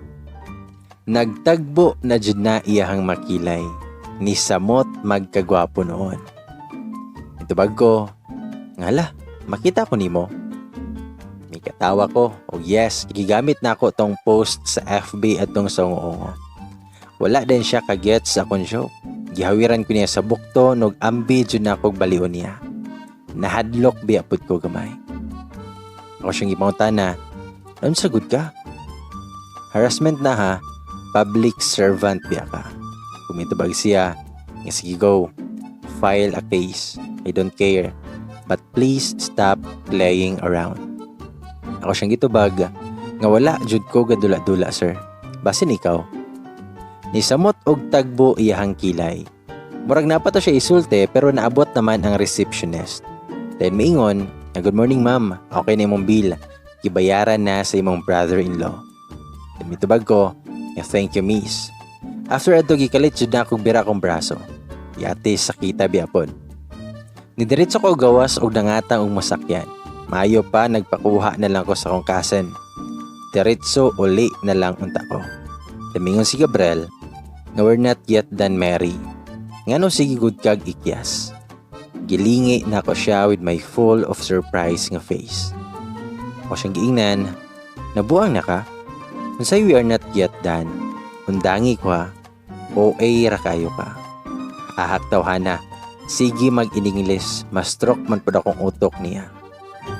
Nagtagbo na jud na iyahang makilay. Ni samot magkagwapo noon. Itubag ko, "Ngala, makita ko nimo." May katawa ko, oh yes, gigamit na ako tong post sa FB at tong sa ungo. Wala din siya kagets sa akong joke. Gihawiran ko niya sa bukto nog ambi jud na akong balion niya. Nahadlok biya pud ko gamay. Ako siyang gipangutana, "Unsa gud ka? Harassment na ha, public servant biya ka." Kumitubag siya, nga, "Sige go, file a case, I don't care, but please stop playing around." Ako siyang gitubag, nga wala jud ko gadula-dula, sir. Basin ikaw. Nisamot og tagbo iyahang kilay. Murag napa to siya isulte pero naabot naman ang receptionist. Then miingon, na, "Good morning, ma'am, okay na imong bill. Gibayaran na sa imong brother-in-law." Then mitubag ko, nga, "Thank you, miss." After adto gikalit jud na akong bira akong braso. Yate sakita biapon. Nidiretso ko gawas og nangatang og masakyan. Maayo pa nagpakuha na lang ko sa akong cousin. Diretso uli na lang unta ko. Tumingon si Gabriel nga, "We're not yet done, Mary. Ngano sige gud kag ikyas?" Gilingi nako siya with my full of surprise nga face. Ako siyang giingnan, "Nabuang na ka? Unsay we are not yet done? Undangi ko ha. OA ra kayo ka." Ahak, tawhana. Sige mag-in-English, ma-stroke man pud akong utok niya.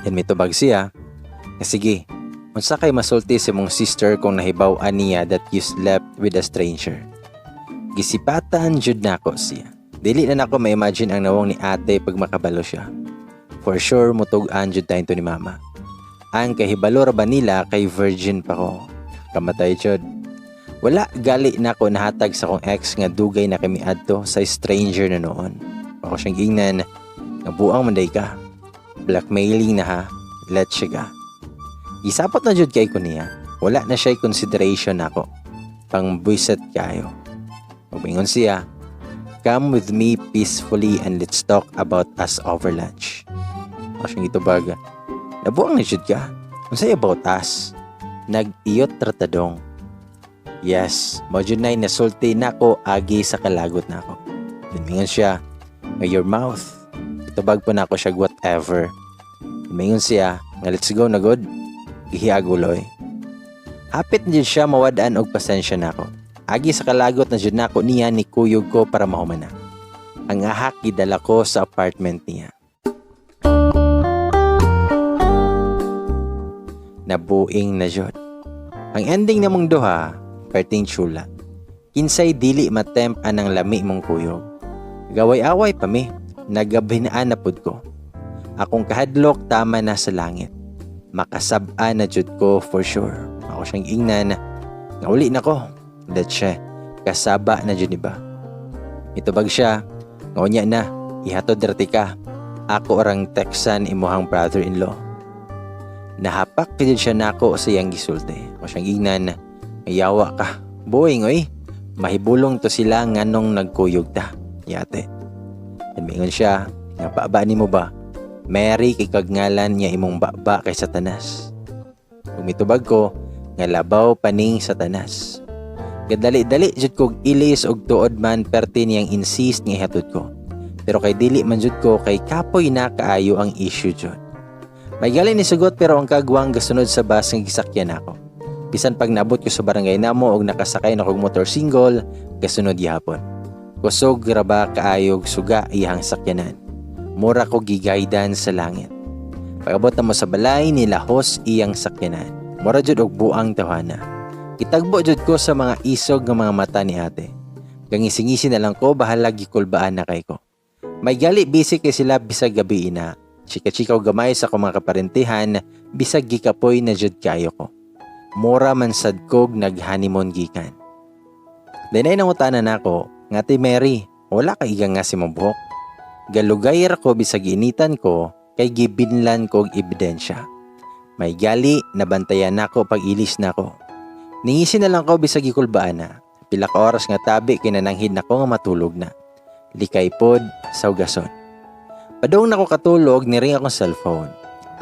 Then mitubag siya, nga sige, unsa kay masulti sa imong sister kung nahibaw-an niya that you slept with a stranger? Gisipatan jud nako siya. Dili na nako ma-imagine ang nawong ni ate pag makabalo siya. For sure, mutug-an jud tayo ni mama. Ang kahibalo ra ba nila kay virgin pa ko. Kamatay jud. Wala gali nako nahatag sa akong ex nga dugay na kami adto sa stranger na noon. Ako siyang giingnan nga buang man day ka. Blackmailing na ha. Let siya ka. Gisapot na jud kay ko niya. Wala na siya consideration nako. Pangbuiset kayo. Ug siya, "Come with me peacefully and let's talk about us over lunch." Ako siyang gitubag, "Nabuang na jud ka. Unsay about us? Nag-iyot ra ta dong." Yes, mao jud na nasulti nako agi sa kalagot nako. Then mingon siya, nga "Your mouth." Itubag po nako siya, "Whatever." Mingon siya, nga "Let's go na gud." Gihiag uloy. Hapit na jud siya mawad-an og pasensya nako. Agi sa kalagot na jud nako niya ni kuyog ko para mahuman na. Ang ahak gidala ko sa apartment niya. Nabuing na jud. Ang ending namong duha, perting chula. Kinsay dili matempt anang lami mong kuyog. Gaway-away pa mi, nagabhinaan na pud ko. Akong kahadlok tama na sa langit. Makasab-a na jud ko for sure. Ako siyang ingnan, nga uli na ko. Let's, kasaba na jud ni ba? Itubag siya, nga unya na, ihatod rati ka. Ako orang teksan imuhang brother-in-law. Nahapak jud siya nako sa iyang gisulti. Ako siyang ingnan, "Yawa ka. Buing oy. Mahibulong to sila nganong nagkuyog ta. Yate." And mingon siya, nga baba nimo ba? Mary kay kag ngalan niya imong baba kay Satanas. Ug mitubag ko, nga labaw paning Satanas. Gadali-dali jud kog ilis og tuod man perti niyang insist nga ihatod ko. Pero kay dili man jud ko kay kapoy na kaayo ang issue jud. May gali ni sugot pero ang kagwang gasunod sa bus nga gisakyan nako. Bisan pag naabot ko sa barangay namo og nakasakay na kog motor single, gasunod gihapon. Kusog ra ba kaayog suga iyang sakyanan. Mura ko giguidance sa langit. Pag-abot na mo sa balay, nilahos iyang sakyanan. Mura jud og buang, tawhana. Kitagbo jud ko sa mga isog nga mga mata ni ate. Gangisi-ngisi na lang ko, bahalag gikulbaan na kay ko. May gali busy kay sila bisag gabi ina. Chika-chika og gamay sa akong mga kaparentihan bisag gikapoy na jud kayo ko. Mura man sad kog nag-honeymoon gikan. Dinay nangutana nako, nga "Ate Mary, wala ka igang nga si mong buhok?" Galugay ra ko bisag initan ko kay gibinlan kog ebidensya. May gali nabantayan nako pag ilis nako. Ningisi na lang ko bisag gikulbaan na. Pila ka oras nga tabi kay nananghid nako nga matulog na. Likay pod sa ugason. Padung nako katulog, niring akong cellphone.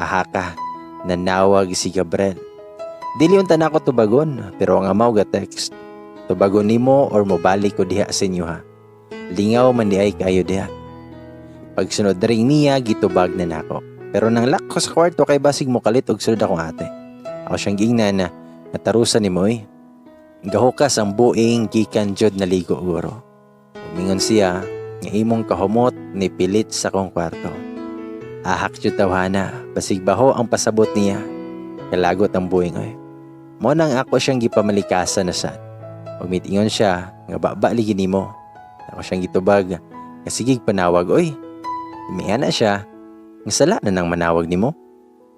Ahaka, nanawag si Gabriel. Dili unta nako tubagon, pero ang amaw ga text. "Tubagon nimo or mobalik ko diha sa inyo ha. Lingaw man di ay kayo diha." Pagsunod na ring niya, gitubag na nako. Pero nang lock ko sa kwarto kay basig mo kalit og sulod akong ate. Ako siyang giingnan na natarusan ni mo eh. Gahukas ang buing gikan jud naligo guro. Umingon siya nga imong kahumot ni pilit sa kong kwarto. Ahak jud, tawhana, basig baho ang pasabot niya. Kalagot ang buing oy. Mo nang ako siyang gipamalikasan na sad. Ug mitingon siya nga baba ligi nimo. Ako siyang gitubag nga sigig panawag oy. Miana siya nga sala na nang manawag nimo.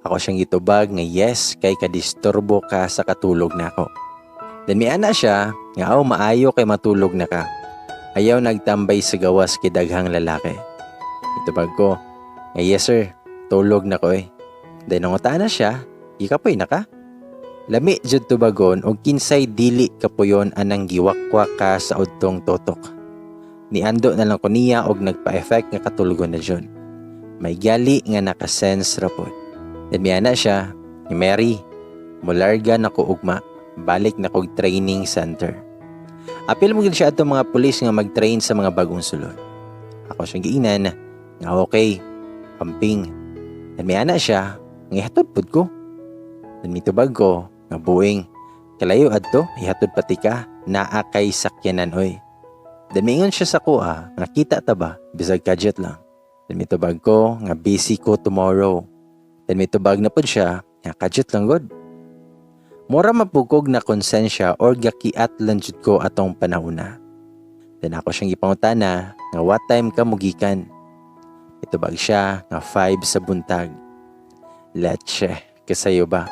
Ako siyang gitubag nga yes kay kadisturbo ka sa katulog nako. Then miana siya nga aw maayo kay matulog na ka. Ayaw nagtambay sa gawas kay daghang lalaki. Itubag ko nga yes sir, tulog na ko eh. Then nangutana siya, gikapoy na ka? Lami jud tubagon og kinsay dili kapuyon anang giwakwak ka sa udtong tutok. Niando na lang ko niya og nagpa-effect nga katulgon na jud. May gali nga nakasense ra pod. Then miana siya, ni Mary, mularga na ko ugma, balik na kog training center. Apil mo gid siya atong mga pulis nga mag-train sa mga bagong sulod. Ako siyang giingnan, Nga okay, amping. Then miana siya, nga ihatod pud ko. Then mitubag ko, nga buing. Kalayo adto, ihatod pati ka, naa kay sakyanan oy. Then miingon siya sa kuha, nga kita ta ba, bisag kadyot lang. Then mitubag ko, nga busy ko tomorrow. Then mitubag na pud siya, nga kadyot lang gud. Mura mapugkog na konsensya or gakiat lang jud ko atong panahona. Then ako siyang gipangutana nga what time ka mugikan. Itubag siya nga 5 sa buntag. Leche, kasayo ba?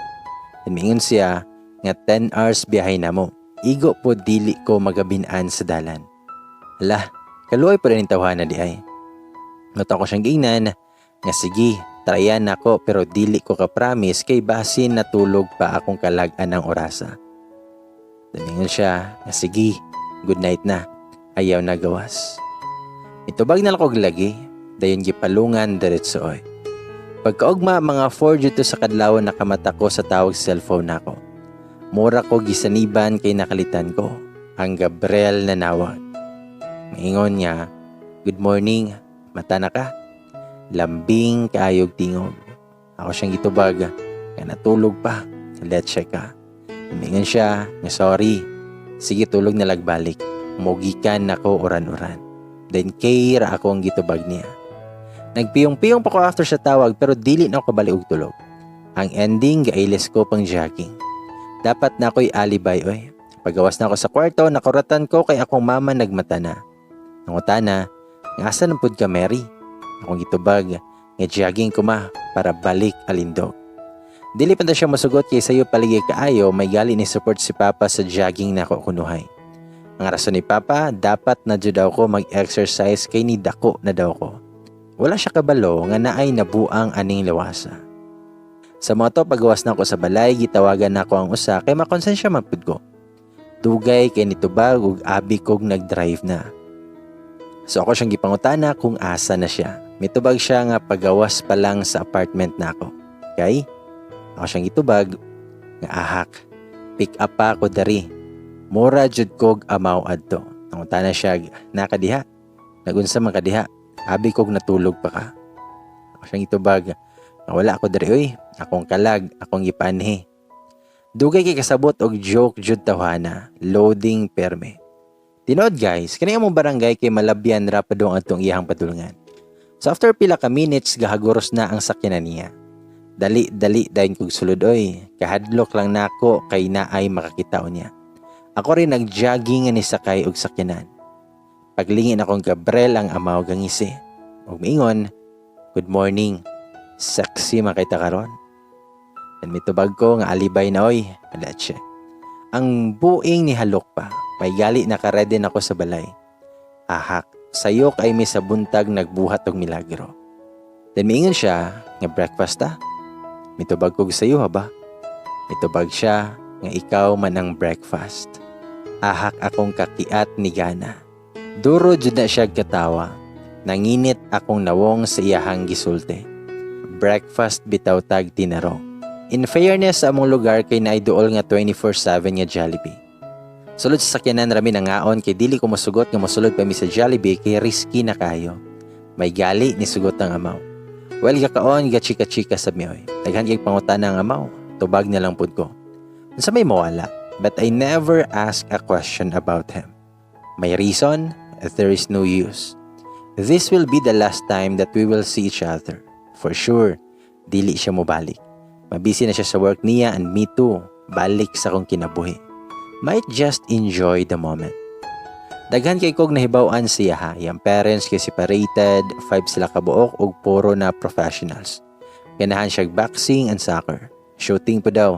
Then miingon siya nga 10 hours biyahe na mo. Igo po dili ko magabinan sa dalan. Ala, kaluoy pa rin tawhana di ay. Mao ako siyang giingnan nga sige, tryan nako pero dili ko ka-promise kay basin natulog pa akong kalag-an ng orasa. Daningon siya nga sige, good night na, ayaw na gawas. Itubag na lang kog lagi, dayon gipalungan diretso oy. Pagkaugma mga 4 dito sa kadlawon, nakamata ko sa tawag sa cellphone nako. Mura ko gisaniban kay nakalitan ko. Ang Gabriel na nawag. Maingon niya, "Good morning, mata na ka?" Lambing kaayog tingog. Ako siyang gitubag, nga natulog pa, let's ka. Tumingon siya, nga sorry. Sige, tulog na lagbalik. Mugikan nako uran-uran. Then kay ra ako ang gitubag niya. Nagpiyong-piyong pa ko after sa tawag pero dili na ako kabalik og tulog. Ang ending, gailis ko pang jogging. Dapat na ako'y alibay oy. Pagawas na ako sa kwarto, nakuratan ko kay akong mama nagmata na. Nangutana, nga asa na pud ka, Mary? Akong gitubag, nga jogging ko ma, para balik alindog. Dili pa na siya masugot kay sayo paligay kaayo, may gali ni support si Papa sa jogging na ako kunuhay. Ang rason ni Papa, dapat na jud daw ko mag-exercise kay ni dako na daw ko. Wala siya kabalo nga naay nabuang aning lawasa. Sa moto, pagawas na ako sa balay, gitawagan na ako ang usa kay makonsensya man pud ko. Dugay kay nitubag ug abi kog nag-drive na. So ako siyang gipangutana kung asa na siya. Mitubag siya nga pagawas pa lang sa apartment na ako. Kay? Ako siyang gitubag nga ahak. Pick up pa ako dari. Mura jud kog amaw adto. Nangutana siya, nakadiha. Nagunsa man kadiha. Abi kog natulog pa ka. Ako siyang gitubag nga wala ako diri oy. Akong kalag, akong gipanhi. Dugay kay kasabot og joke jud tawhana, loading perme. Tinuod guys, kani among barangay kay malabyan ra padung atong iyang padulngan. So after pila ka minutes, gahaguros na ang sakyanan niya. Dali dali dayon kog sulod oy. Kahadlok lang nako kay naay makakita niya. Ako rin nag-jogging nga ni sakay og sakyanan. Paglingin akong Gabriel ang amaw gangisi. Og miingon, "Good morning. Sexy makita karon." Then mitubag ko nga alibay na oy, alatse. Ang buing ni halok pa, may gali nakaredy na ako sa balay. Ahak, sayok ay may sa buntag nagbuhat og milagro. Then miingon siya nga breakfast ta. Mitubag kog sayo ha ba? Mitubag siya nga ikaw man ang breakfast. Ahak akong kakiat ni gana. Duro jud na siya katawa. Nanginit akong nawong sa iyahang gisulti. Breakfast bitaw tag tinarong. In fairness sa among lugar kay naiduol nga 24/7 nga Jollibee. Sulod sa sakyanan rami nangaon kay dili ko mosugot nga mosulod pa mi sa Jollibee kay risky na kayo. May gali ni sugot ang amaw. Well, gakaon ga chika-chika sa mi oy. Daghan kay pangutana ang amaw. Tubag na lang pud ko. Unsa may mawala? But I never ask a question about him. My reason? There is no use. This will be the last time that we will see each other. For sure, dili siya mobalik. Mabisi na siya sa work niya and me too. Balik sa akong kinabuhi. Might just enjoy the moment. Daghan kay kog nahibaw-an siya ha. Iyang parents kay separated, five sila kabuok ug puro na professionals. Ganahan siya boxing and soccer. Shooting pa daw.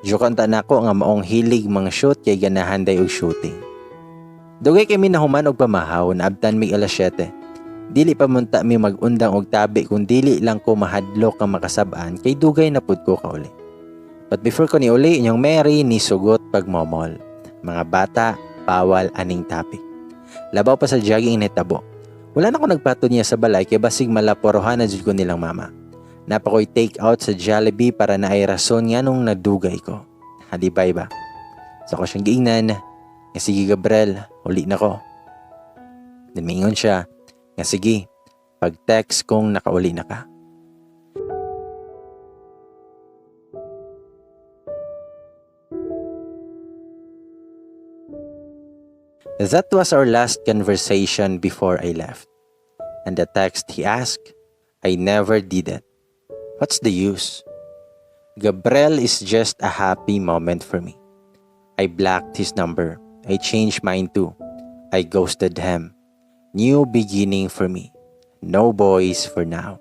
Joke ta nako nga maong hilig mga shoot kay ganahan day og shooting. Dugay kami nahuman og pamahaw, naabtan mig alas 7. Dili pa munta mi magundang og tabi kung dili lang ko mahadlok ang makasab-an kay dugay na pud ko kauli. But before ko ni uli, inyong Mary ni sugot pagmomol. Mga bata, bawal aning topic. Labaw pa sa jogging nitabo. Wala na ko nagpato niya sa balay kay basig malaporohan na jud ko nilang mama. Napakoy take out sa Jollibee para na ay rason nga nung nadugay ko. Halibay ba? So ako siyang giingnan, nga sige Gabriel, uli na ko. Then miingon siya, nga sige, Pag-text kung nakauli na ka. That was our last conversation before I left. And the text he asked, I never did it. What's the use? Gabriel is just a happy moment for me. I blocked his number. I changed mine too. I ghosted him. New beginning for me. No boys for now.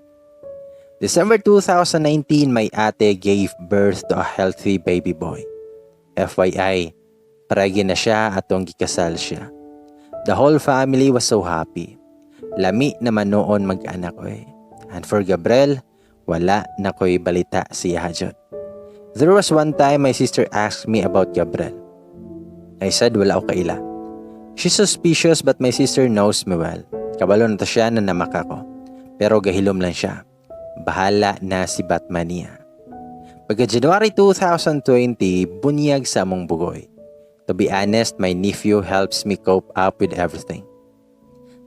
December 2019, my ate gave birth to a healthy baby boy. FYI, pregi na siya atong gikasal siya. The whole family was so happy. Lami naman noon mag-anak ko eh. And for Gabriel, wala na ko'y balita siya jud. There was one time my sister asked me about Gabriel. I said wala ko kaila. She's suspicious but my sister knows me well. Kabalo na to siya na namaka ko. Pero gahilom lang siya. Bahala na si Batman niya. Pagka January 2020, bunyag sa among bugoy. To be honest, my nephew helps me cope up with everything.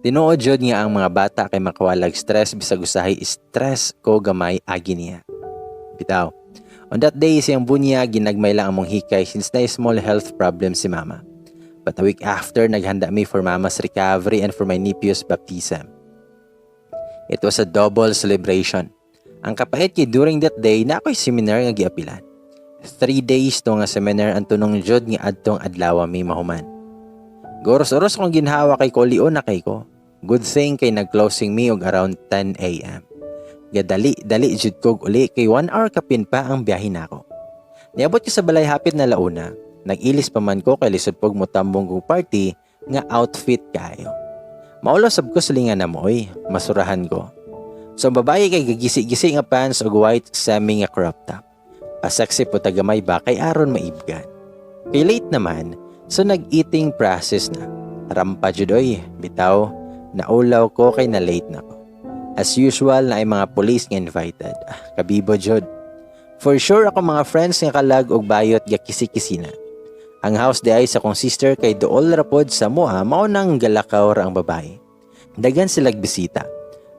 Tinuod jud nga ang mga bata kay makawalag stress bisag usahay stress ko gamay agi niya. Bitaw. On that day, siyang bunyag ginagmay lang among hikay since na small health problem si mama. But a week after, naghanda mi for mama's recovery and for my nephew's baptism. It was a double celebration. Ang kapait kay during that day na ako'y seminar nga giapilan. 3 days to nga seminar ang tunong jud nga adtong adlaw mi mahuman. Goros-oros kong ginhawa kay kulion na kay ko. Good thing kay nag-closing mi og around 10 a.m. Gadali-dali jud kog uli kay 1 hour kapin pa ang biyahe nako. Niabot ko sa balay hapit na launa. Nag-ilis pa man ko kay lisod pog motambong kog party nga outfit kaayo. Maulaw sab ko silingan na mo oy, masurahan ko. So ang babae kay gagisi-gisi nga pants ug white semi nga crop top. Pa-sexy po tagamay ba kay aron maibgan. Kay late naman, so nag-eating process na. Rampa jud oy, bitaw, naulaw ko kay na late na ko. As usual na ay mga police nga invited. Kabibo jud. For sure ako mga friends nga kalag og bayot ga kisi-kisi na. Ang house di ay sa akong sister kay dool ra pod sa moa mao nang galakaw ra ang babae. Dagan silag bisita.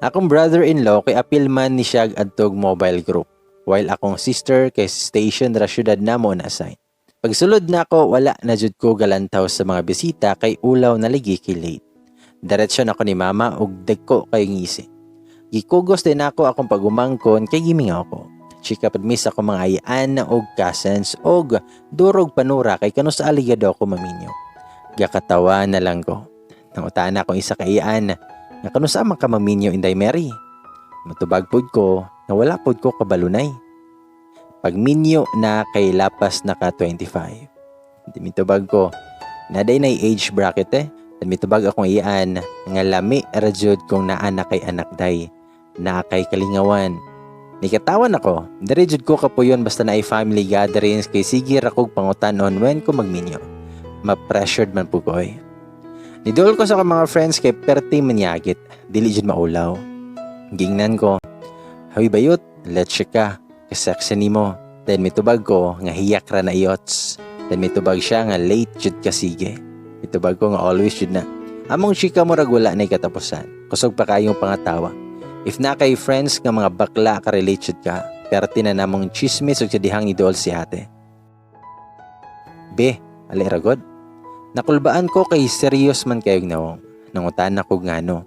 Akong brother-in-law kay apil man ni siya adtog mobile group, while akong sister kay station ra syudad namo na assign. Pagsulod nako wala na jud ko galantaw sa mga bisita kay ulaw na ligi kay late. Diretso na ko ni mama og dagko kay ngisi. Gikugos din ako akong pagumangkon kay gimingaw ko. Chika pud mi sa akong mga ayaan og cousins og durog panura kay kano sa aligado ako maminyo. Gakatawa na lang ko. Nangutaan akong isa ka iyaan nga kano sa man ka maminyo, Inday Mary. Matubag pud ko nga wala pud ko kabalunay. Pagminyo na kay lapas na ka 25. Di mitubag ko, naday na age bracket eh. Then mitubag akong iyaan nga lami ra jud kung naa na kay anak day, naa kay kalingawan. Nikatawan ako, diri jud ko kapuyon basta naay family gatherings kay sige ra kog pangutan-on when ko magminyo. Ma-pressured man po ko eh. Nidol ko sa akong mga friends kay perti manyagit, dili jud maulaw. Gingnan ko, hawi bayot, let's ka, kasexy nimo. Then mitubag ko nga hiyak ra na iyots. Then mitubag siya nga late jud ka sige. Mitubag ko nga always jud na. Among chika murag wala na'y katapusan. Kusog pa kayong pangatawa. If na kay friends nga mga bakla ka-relate jud ka, perti na namong chismis ug sa dihang idol si ate. Be, ali ragod. Nakulbaan ko kay serious man kayog nawong. Nangutan ako ngano.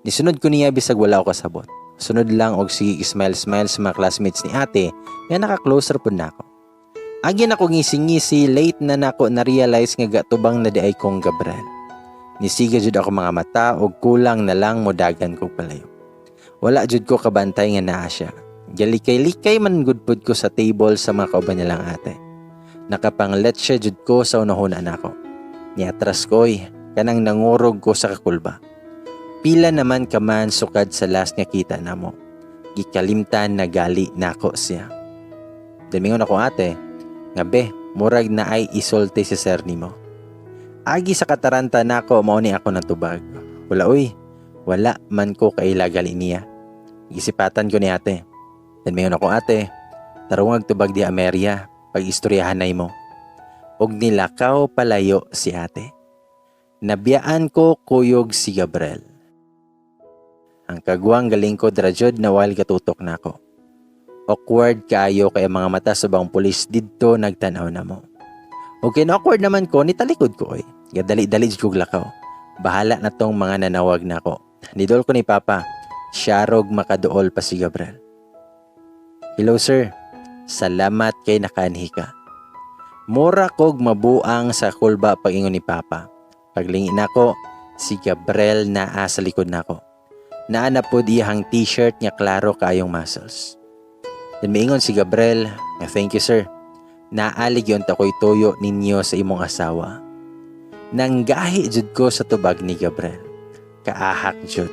Nisunod ko niya bisag wala ko kasabot. Sunod lang og sige smile-smile sa mga classmates ni ate nga naka-closer pud nako. Agi na ko ngisi-ngisi, late na nako na-realize nga gatubang na di ay kong Gabriel. Nisiga jud ako mga mata og kulang na lang modagan ko palayo. Wala jud ko kabantay nga naa siya. Galikay-likay man gud pud ko sa table sa mga kauban niya lang ate. Nakapanglet siya jud ko sa unahuna nako. Niatras ko'y kanang nangurog ko sa kakulba. Pila naman kaman sukad sa last nga kita namo. Gikalimtan na gali nako siya. Damingon ako ate, nga be, murag na ay isulti si sir nimo. Agi sa kataranta nako mao ni ako natubag. Wala uy, wala man ko kaila gali niya. Gisipatan ko ni ate. Damingon ako ate, tarungag tubag di Ameria, pag-istoryahan na mo. Og nilakaw palayo si ate. Nabiyaan ko kuyog si Gabriel. Ang kagwang galingkod ra jud na while gatutok nako. Awkward kaayo kay ang mga mata sa ubang pulis didto nagtan-aw namo. Okay na awkward naman ko, nitalikod ko oy. Gadali-dali jud kog lakaw. Bahala na tong mga nanawag nako. Nidol ko ni Papa, siyarog makaduol pa si Gabriel. "Hello, sir, salamat kay nakaanhi ka." Mura kog mabuang sa kulba pag-ingon ni Papa. Paglingi nako, si Gabriel naa sa likod nako. Naa na pod iyahang t-shirt nga klaro kaayong muscles. Then miingon si Gabriel nga, "Thank you, sir. Naa lagi unta ko'y tuyo ninyo sa imong asawa." Nanggahi jud ko sa tubag ni Gabriel. Kaahak jud.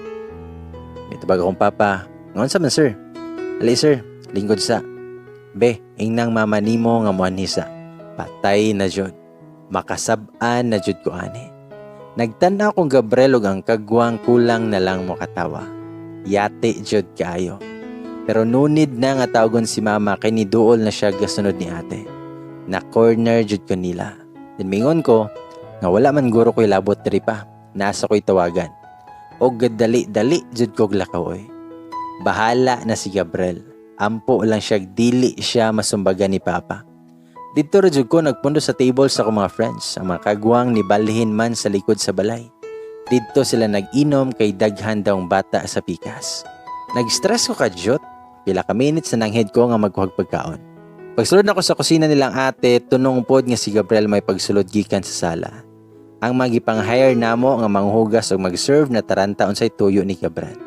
May tubag akong papa. "Ngon sa man, sir?" "Ali sir, lingkod sa. Be, ingnang mama nimo nga muanhi sa. Patay na jud. Makasab-an na jud ko ani." Nagtan-aw kong Gabriel ug ang kagwang kulang na lang mo katawa. Yati jud kaayo. Pero nunid na nga tawagon si mama kay niduol na siya gasunod ni ate. Na corner jud ko nila. Then mingon ko nga wala man guro ko'y labot diri pa. Nasa ko'y tawagan. Og gadali-dali jud kog lakaw oy. Bahala na si Gabriel. Ampo lang siya dili siya masumbagan ni Papa. Didto ra jud ko nagpundo sa table sa akong mga friends. Ang mga kagwang ni balhin man sa likod sa balay. Didto sila nag-inom kay daghan daw bata sa pikas. Nag-stress ko kadyot. Pila ka minutes na nanghed ko nga magkuhag pagkaon. Pagsulod nako sa kusina nilang ate, tunong pod nga si Gabriel may pagsulod gikan sa sala. Ang magipang-hire namo nga manghugas og mag-serve na taranta unsay tuyo ni Gabriel.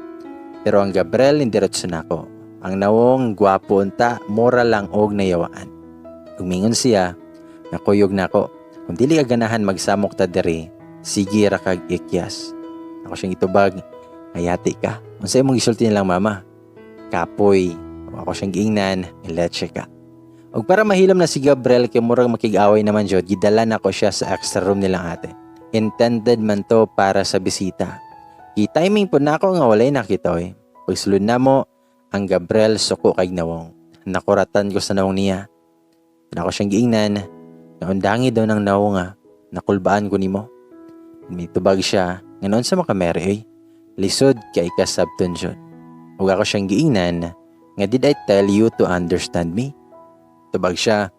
Pero ang Gabriel indiretso nako. Ang nawong gwapo unta, mura lang og nayawaan. Umingon siya, nakuyog nako. "Kung dili ka ganahan magsamok ta diri, sige ra kag ikyas." Ako siyang itubag, "Hayati ka. Unsa imong gisulti nilang mama?" "Kapoy." Ako siyang giingnan, "Leche ka." Og para mahilom na si Gabriel kay murag makig-away naman jud, gidala nako siya sa extra room nilang ate. Intended man to para sa bisita. Gi-timing po nako nga walay nakita oy. Pagsulod namo, ang Gabriel suko kay nawong. Nakuratan ko sa nawong niya. Nako siyang giingnan, "Naundangi daw ng nawong nga, nakulbaan ko nimo." May tubag siya, nga noon sa makamere ay, lisod kay kasabton jud. Ug ako siyang giingnan, nga "Did I tell you to understand me?" Tubag siya,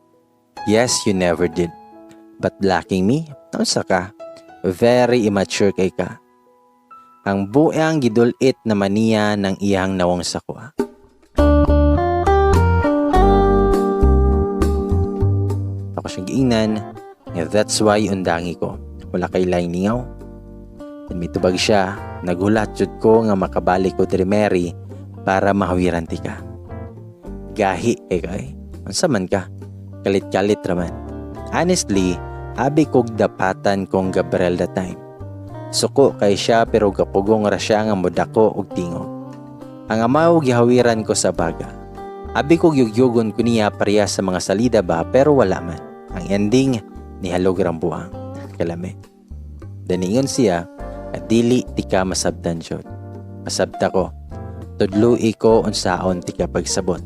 "Yes, you never did. But blocking me, unsa ka? Very immature kay ka." Ang buang gidulit naman niya ng iyang nawong sa kuha. Ako siyang giingnan, nga "That's why undangi ko. Wala kay laing ningaw." Then may tubag siya, "Nagulat jud ko nga makabalik ko diri, Mary, para mahawiran ti ka. Gahi kay kay. Unsa man ka? Kalit-kalit raman." Honestly, abi kog dapatan kong Gabriel that time. Suko kay siya pero gapugong ra siya nga modako og tingog. Ang amaw gihawiran ko sa baga. Abi kog yugyugon ko niya pareha sa mga salida ba pero wala man. Ang ending, nihalog rang buang. Kalame. Daningon siya, at dili ti ka masabtan jud. Masabta ko. Tudloi ko unsaon ti ka pagsabot.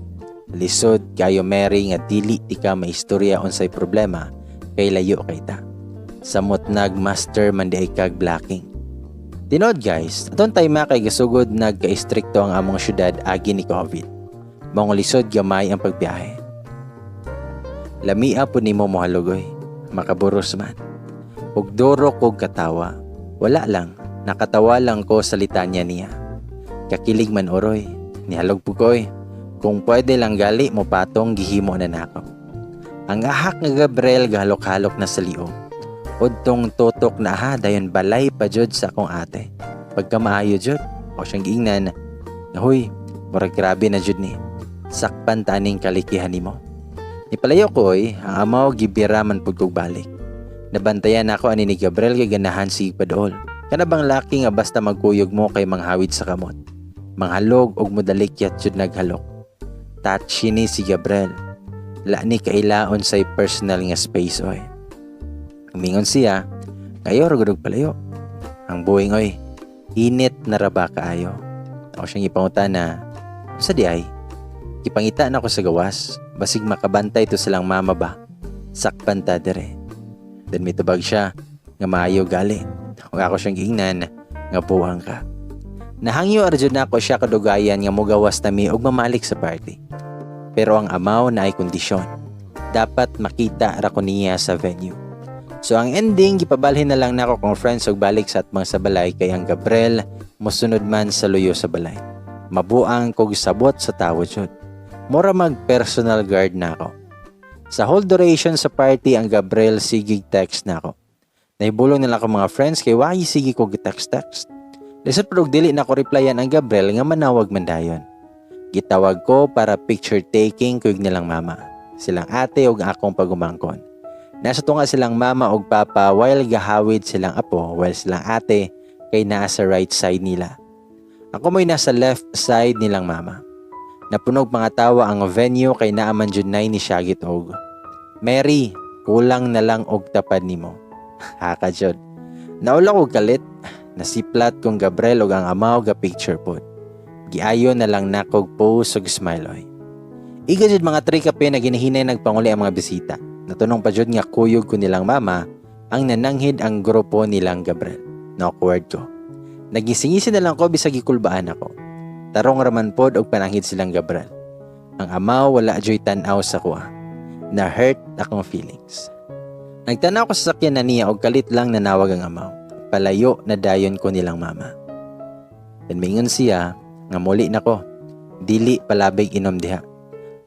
Lisod kayo, Mary, nga dili ti ka maistorya unsay problema kay layo kay ta. Samot nag-master man di ay kag blocking. Tinod guys, aton time kay gasugod nagka-istrikto ang among syudad agi ni COVID. Maong lisod gamay ang pagbiyahe. Lamia po nimo mohalogoy, makaburos man. Ug duro kog katawa. Wala lang, nakatawa lang ko sa litanya niya. Kakilig man oroy, nihalog po koy. Kung pwede lang gali mo patong gihimo na nako. Ang ahak nga Gabriel gahalok-halok na sa liog. Udtong tutok na ha, dayon balay pa jud sa akong ate. Pagka maayo jud, ako siyang giingnan, "Huy, murag grabe na jud ni. Sakpan taning kalikihan nimo." Nipalayo ko oy, ang amaw gibira man pud kog balik. Nabantayan ako ani ni Gabriel kay ganahan sige paduol. Kana bang laki nga basta magkuyog mo kay manghawid sa kamot. Manghalog og modalikyat jud naghalok. Touchy ni si Gabriel. La ni kailaon say personal nga space oy. Umingon siya, kayo ra gud og palayo. Ang buwing oy, init na ra ba kaayo? Ako siyang ipangutana, "Sa di ay?" Gipangita na ko sa gawas, basig makabantay to silang mama ba? Sakpan ta dire. Then mitubag siya, nga maayo gali. Ug ako siyang giingnan, nga buwang ka. Nahangyo ra jud nako siya kadugayan nga mugawas nami og mamalik sa party. Pero ang amaw naay kondisyon. Dapat makita ra ko niya sa venue. So ang ending, gipabalhin na lang nako kong friends og balik sa atbang sa balay kay ang Gabriel mosunod man sa luyo sa balay. Mabuang kog sabot sa tawo jud. Mura mag personal guard nako. Sa whole duration sa party, ang Gabriel sigig text nako. Nahibulong nila ako mga friends kay why sige ko text text. Lisod pero dili nako replyan ang Gabriel nga manawag man dayon. Gitawag ko para picture taking kuyog nilang mama, silang ate ug akong pagumangkon. Nasa tunga silang mama ug papa while gahawid silang apo, while silang ate kay naa sa right side nila. Ako mo'y nasa left side nilang mama. Napunog mga tawa ang venue kay naa man jud nay ni syagit og, "Mary, kulang na lang og tapad nimo." Haka jud. Naula ko kalit, nasiplat kong Gabriel ug ang amaw ga picture pod. Giayo na lang nakog pose ug smile oy. Iga jud mga 3 kape na ginahinay nagpanguli ang mga bisita. Natunong pa jud nga kuyog ko nilang mama ang nananghid ang grupo nilang Gabriel. Na-awkward ko. Nagisingisi na lang ko bisag gikulbaan ako. Tarong raman pod og pananghid silang Gabriel. Ang amaw wala joy tan-aw sa kuha. Na hurt akong feelings. Nagtanaw ko sa sakyan na niya og kalit lang nanawag ang amaw. Palayo na dayon ko nilang mama. Then mingon siya nga muli nako. Dili palabig inom diha.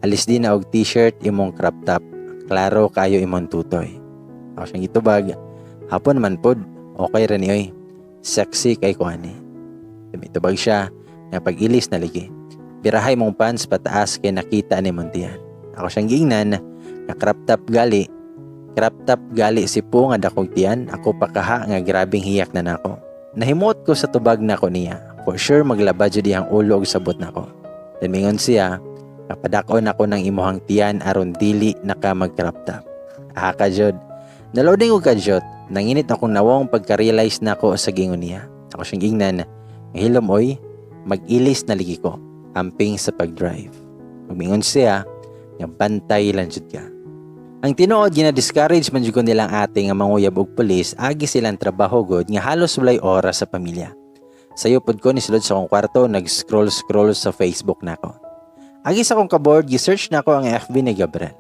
Alis din na og t-shirt imong crop top. Klaro kayo imong tutoy. Ako siyang gitubag. Hapon man pod. Okay ra ni oy. Sexy kay ko ani. Mitubag siya nga pag-ilis na ligi. Birahay mong pants pataas kay nakita ni mong tiyan. Ako siyang giingnan nga crop top gali. Crop top gali si po nga dakog tiyan. Ako pa kaha nga grabing hiyak na nako. Nahimuot ko sa tubag nako niya. For sure maglaba jud iyang ulo og sabot nako. Then mingon siya, kapadakon ako ng imuhang tiyan aron dili naka mag crop top. Ah ka jud. Naloading og kadyot, nanginit akong nawong pagka-realize nako sa gingon niya. Ako siyang gingnan, hilom oy, mag-ilis na ligi ko, amping sa pag-drive. Magmingon siya, nga bantay lang jud ka. Ang tinuod, gina-discourage man jud ko nilang ate nga manguyab og pulis agi silang trabaho gud nga halos walay oras sa pamilya. Sayo pod ko nisulod sa akong kwarto, nag-scroll-scroll sa Facebook nako. Agi sa akong ka-bored, gi-search nako ang FB ni Gabriel.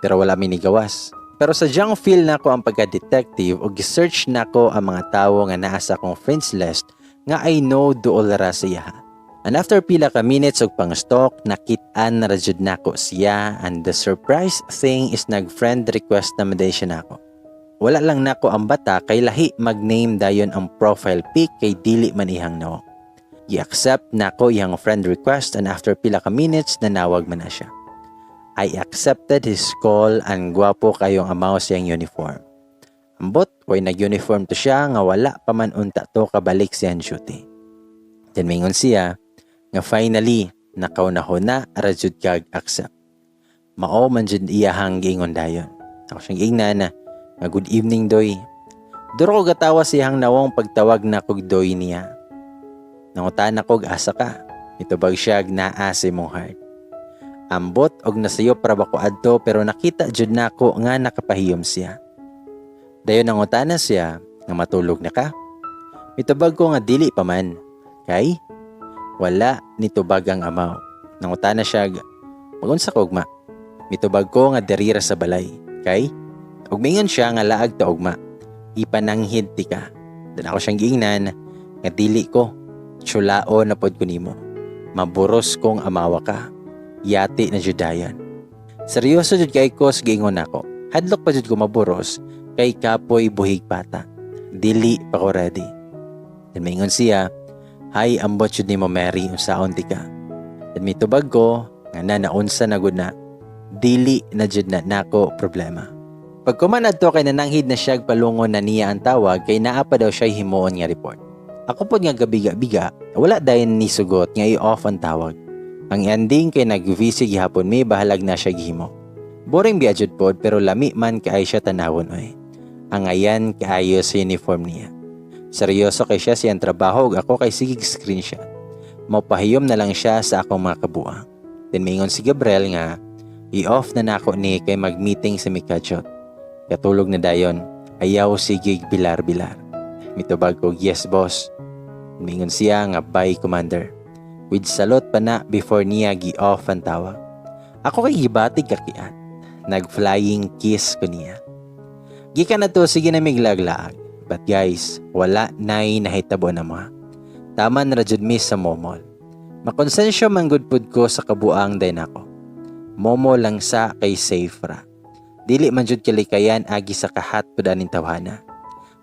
Pero wala mi nigawas. Pero sadyang feel nako ang pagka-detective o gi-search nako ang mga tawo nga naa sa akong friends list nga I know duol ra siya. And after pila ka minutes og pang-stalk, nakit-an na ra jud nako siya, and the surprise thing is nag-friend request na man siya nako. Wala lang nako ang bata kay lahi mag-name dayon ang profile pic kay dili man ihang nawong. Gi-accept nako iyang friend request and after pila ka minutes nanawag man na siya. I accepted his call and gwapo kayong amaw siyang uniform. Ambot, way nag-uniform to siya nga wala pa man unta to kabalik siyang duty. Then mingon siya nga finally nakaunahuna ra jud kag accept. Mao man jud iyahang giingon dayon. Ako siyang giingnan na nga good evening, doy. Duro ko gatawa siyang nawong pagtawag na kog doy niya. Nangutan ako asa ka. Mitubag siya naa sa imong heart. Ambot og nasayop ra ba ko adto, pero nakita jud nako nga nakapahiyom siya. Dayon nangutana siya nga matulog na ka. Mitubag ko nga dili pa man. Kay wala nitubag ang amaw. Nangutana siya magunsa ka ugma. Mitubag ko nga diri ra sa balay. Kay ug mingon siya nga laag ta ugma. Ipananghid ti ka. Dan ako siyang giingnan nga dili ko. Tsulao na pod ko nimo. Maburos kong amawa ka. Yati na judayan. Seryoso jud kay ko sa giingon nako. Hadlok pa jud ko maburos kay kapoy buhig bata. Dili pa ko ready. Then maingon siya, "Hay, ambot jud nimo, Mary, unsaon ti ka?" Then mitubag ko nga na naunsa na gud na. Dili na jud na nako problema. Pagkuman adto kay nananghid na siya palungon na niya ang tawag kay naa pa daw siya himuon nga report. Ako pod nga gabiga-biga, wala dayon ni sugot nga i-off ang tawag. Ang ending kay nag-VC gihapon mi, bahalag na siya gihimo. Boring biya jud pod pero lami man kaay siya tanawon oy. Ang ayan kaayo sa uniform niya. Seryoso kay siya siyang trabaho ug ako kay sige screenshot. Mopahiyom na lang siya sa akong mga kabuang. Then maingon si Gabriel nga i-off na nako ni kay mag-meeting sa Mikajot. Katulog na dayon, ayaw sigig bilar-bilar. Mitubag ko, "Yes, boss." Mingon siya nga, "Bye, Commander." With salute pa na before niya gi-off ang tawag. Ako kay gibatig kakiat. Nag-flying kiss ko niya. Gikan na to, sige na miglaglaag. But guys, wala na'y nahitabo na mga. Tama na ra jud mi sa momol. Makonsensya man gud pud ko sa kabuang day nako. Momo lang sa kay safe ra. Dili man jud kalikayan agi sa kahat pud aning tawhana.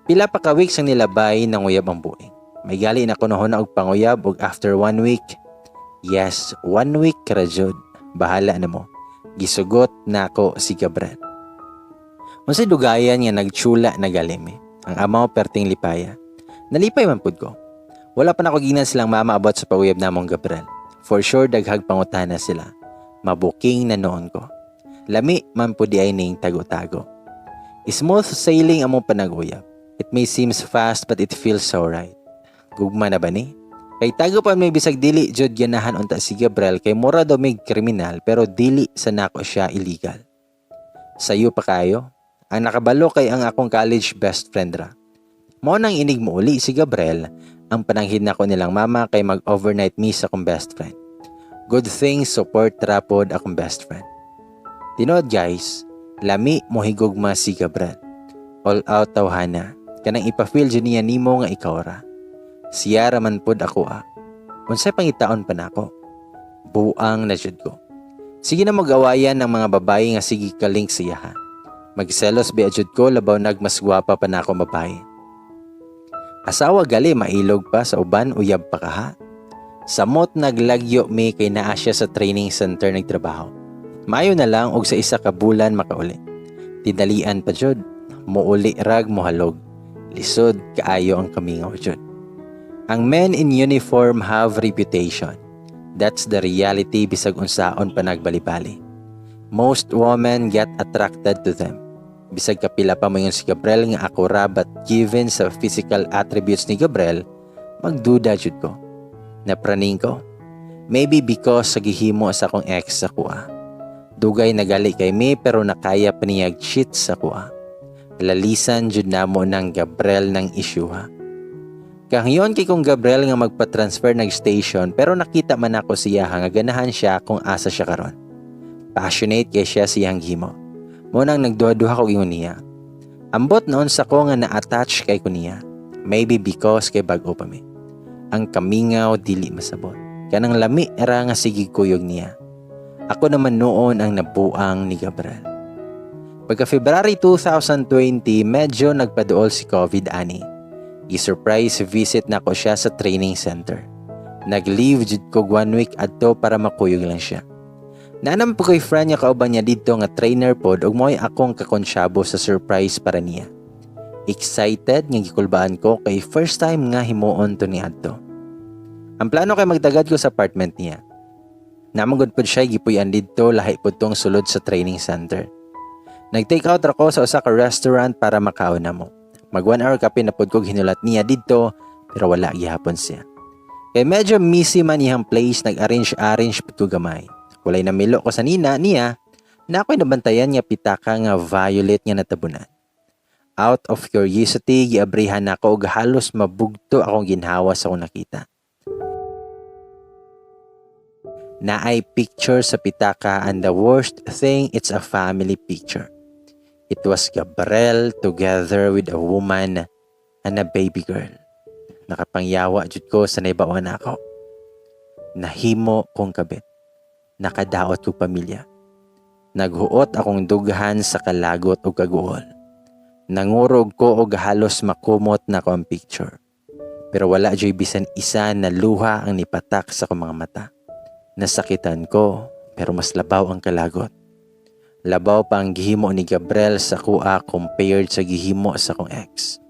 Pila pa ka weeks ang nilabay, nanguyab ang buing. May gali na ko na og panguyab og after one week. Yes, one week ra jud. Bahala na mo. Gisugot nako si Gabriel. Unsay dugayan nga nagtsula na galimi. Ang amaw perting lipaya. Nalipay man pud ko. Wala pa nako ginan silang mama about sa paguyab namong Gabriel. For sure daghag pangutana sila. Mabuking na noon ko. Lami man pud di ay ning tago-tago. Smooth sailing among panaguyab. It may seems fast, but it feels so right. Gugma na ba ni? Kay tago pa may bisag dili jud ganahan unta si Gabriel kay mura daw may kriminal, pero dili sa nako siya illegal. Sayo pa kayo. Ang nakabalo kay ang akong college best friend ra. Mao nang inig mo uli si Gabriel, ang pananghid nako nilang mama kay mag-overnight me sa akong best friend. Good thing support ra pod akong best friend. Tinuod guys, lami mo higugma si Gabriel. All out tawhana. Kanang ipa-feel jud niya nimo nga ikaw ra. Siya ra man pod ako ah. Unsay pangitaon pa nako? Buang na jud ko. Sige na mag-awayan ng mga babae nga sige ka-link siya ha. Magselos biya jud ko, labaw nag mas gwapa pa nako babae. Asawa gali mailog pa sa uban, uyab pa kaha. Samot naglagyo mi kay naa siya sa training center nagtrabaho. Maayo na lang og sa isa ka bulan makauli. Tinalian pa jud, muuli rag mohalog. Lisod kaayo ang kamingaw jud. Ang men in uniform have reputation. That's the reality bisag unsaon pa nagbalibali. Most women get attracted to them. Bisag kapila pa mo si Gabriel nga ako ra, but given sa physical attributes ni Gabriel, magduda jud ko. Napraning ko. Maybe because sa gihimo sa akong ex sa kuha. Dugay nagali kay mi pero nakaya pa niya cheat sa kuha. Lalisan jud namo ng Gabriel ng issue ha. Kahangyoon kay kong Gabriel nga magpa-transfer nag station, pero nakita man ako siya nga ganahan siya kung asa siya karon. Passionate kay siya siyang gihimo. Mo nang nagduha-duha ko ingon niya. Ambot noon sa ko nga na-attach kay ko niya. Maybe because kay bag-o pa mi. Ang kamingaw dili masabot. Kanang lami ra nga sige kuyog niya. Ako naman noon ang nabuang ni Gabriel. Pagka February 2020, medyo nagpaduol si COVID ani. I-surprise visit na ko siya sa training center. Nag-leave jud ko one week adto para makuyog lang siya. Naanam po kay friend nga kauban niya didto nga trainer pod ug mo'y akong kakonsyabo sa surprise para niya. Excited nga gikulbaan ko kay first time nga himuon to ni adto. Ang plano kay magtagad ko sa apartment niya. Namagod pod siya gipuy-an didto, lahi pod tong sulod sa training center. Nag-take out ra ko sa usa ka restaurant para makaon na mo. Mag 1 hour kapin na pod kog hinulat niya didto, pero wala gihapon siya. Kay medyo messy man iyang place, nag-arrange-arrange pud ko gamay. Walay namilo ko sa nina niya na ako'y nabantayan nga pitaka nga violet nga natabunan. Out of curiosity, giabrihan nako og halos mabugto akong ginhawa sa akong nakita. Naay picture sa pitaka and the worst thing, it's a family picture. It was Gabriel together with a woman and a baby girl. Nakapangyawa jud ko sa naibawan nako. Nahimo kong kabit. Nakadaot kog pamilya. Naghuot akong dughan sa kalagot ug kaguol. Nangurog ko og halos makumot na ko ang picture. Pero wala joy bisan isa na luha ang nipatak sa akong mga mata. Nasakitan ko, pero mas labaw ang kalagot. Labaw pa ang gihimo ni Gabriel sa kuha compared sa gihimo sa akong ex.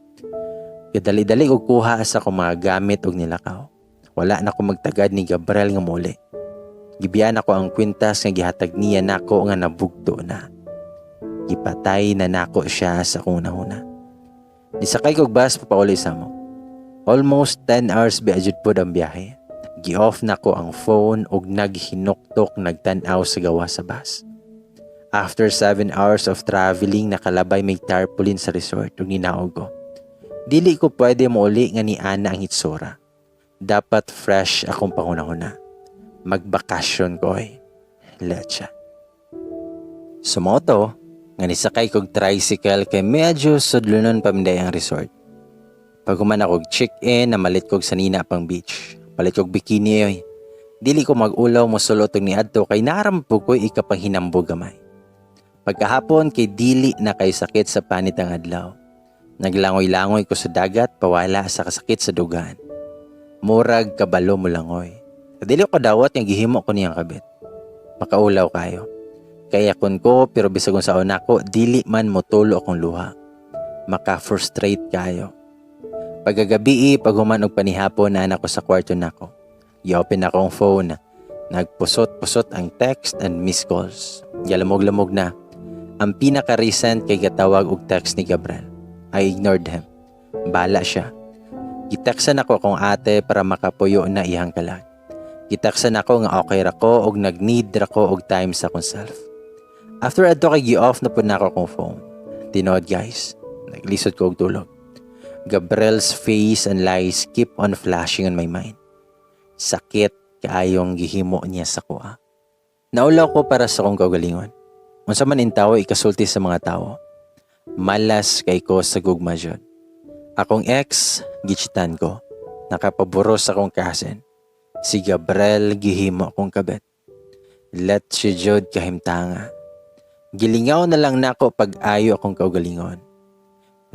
Kadali-dali og kuha sa akong mga gamit og nilakaw. Wala na ko magtagad ni Gabriel nga muli. Gibiyan ako ang kwintas nga gihatag niya nako nga nabugto na. Gipatay na nako siya sa akong hunahuna. Nisakay kog bus papauli sa mo. Almost 10 hours biya jud pod ang biyahe. Gi-off nako ang phone ug naghinuktok nagtan-aw sa gawas sa bus. After 7 hours of traveling, nakalabay may tarpaulin sa resort ug ninaog ko. Dili ko pwede mouli nga ni ana ang hitsura. Dapat fresh akong panghuna-huna. Magbakasyon ko eh. Lecha. So mao to, nga nisakay kog tricycle kay medyo sudlonon pa man ang resort. Pag human ako check-in, namalit kog sanina pang beach. Palit kog bikini oy. Dili ko mag-ulaw mosulot og niadto kay narampo ko'y ikapanghinambog gamay. Pagkahapon kay dili na kay sakit sa panit ang adlaw. Naglangoy-langoy ko sa dagat pawala sa kasakit sa dugan. Murag kabalo mo langoy. Dili ko dawat nga gihimo ko niyang kabit. Makaulaw kayo. Kaya kun ko pero bisag unsaon nako, dili man motulo akong luha. Maka-frustrate kayo. Pagkagabi, pag human og panihapon, naa ko sa kwarto nako. I-open ako ang phone. Nagpusot-pusot ang text and missed calls. Galamog-lamog na. Ang pinaka-recent kay gatawag og text ni Gabriel. I ignored him. Bala siya. Giteksan ako akong ate para makapuyo na iyang kalag. Giteksan ako nga okay ra ko og nag-need ra ko og time sa akong self. After adto kay gi-off na pud nako akong phone. Tinuod, guys, naglisod ko og tulog. Gabriel's face and lies keep on flashing on my mind. Sakit kaayong gihimo niya sa kuha. Naulaw ko para sa akong kaugalingon. Unsa man intawo ikasulti sa mga tao. Malas kay ko sa gugma jud. Akong ex, gichitan ko. Nakapaburo sa akong cousin. Si Gabriel, gihimo akong kabit. Let si jud kahimtanga. Gilingaw na lang nako pag-ayo akong kaugalingon.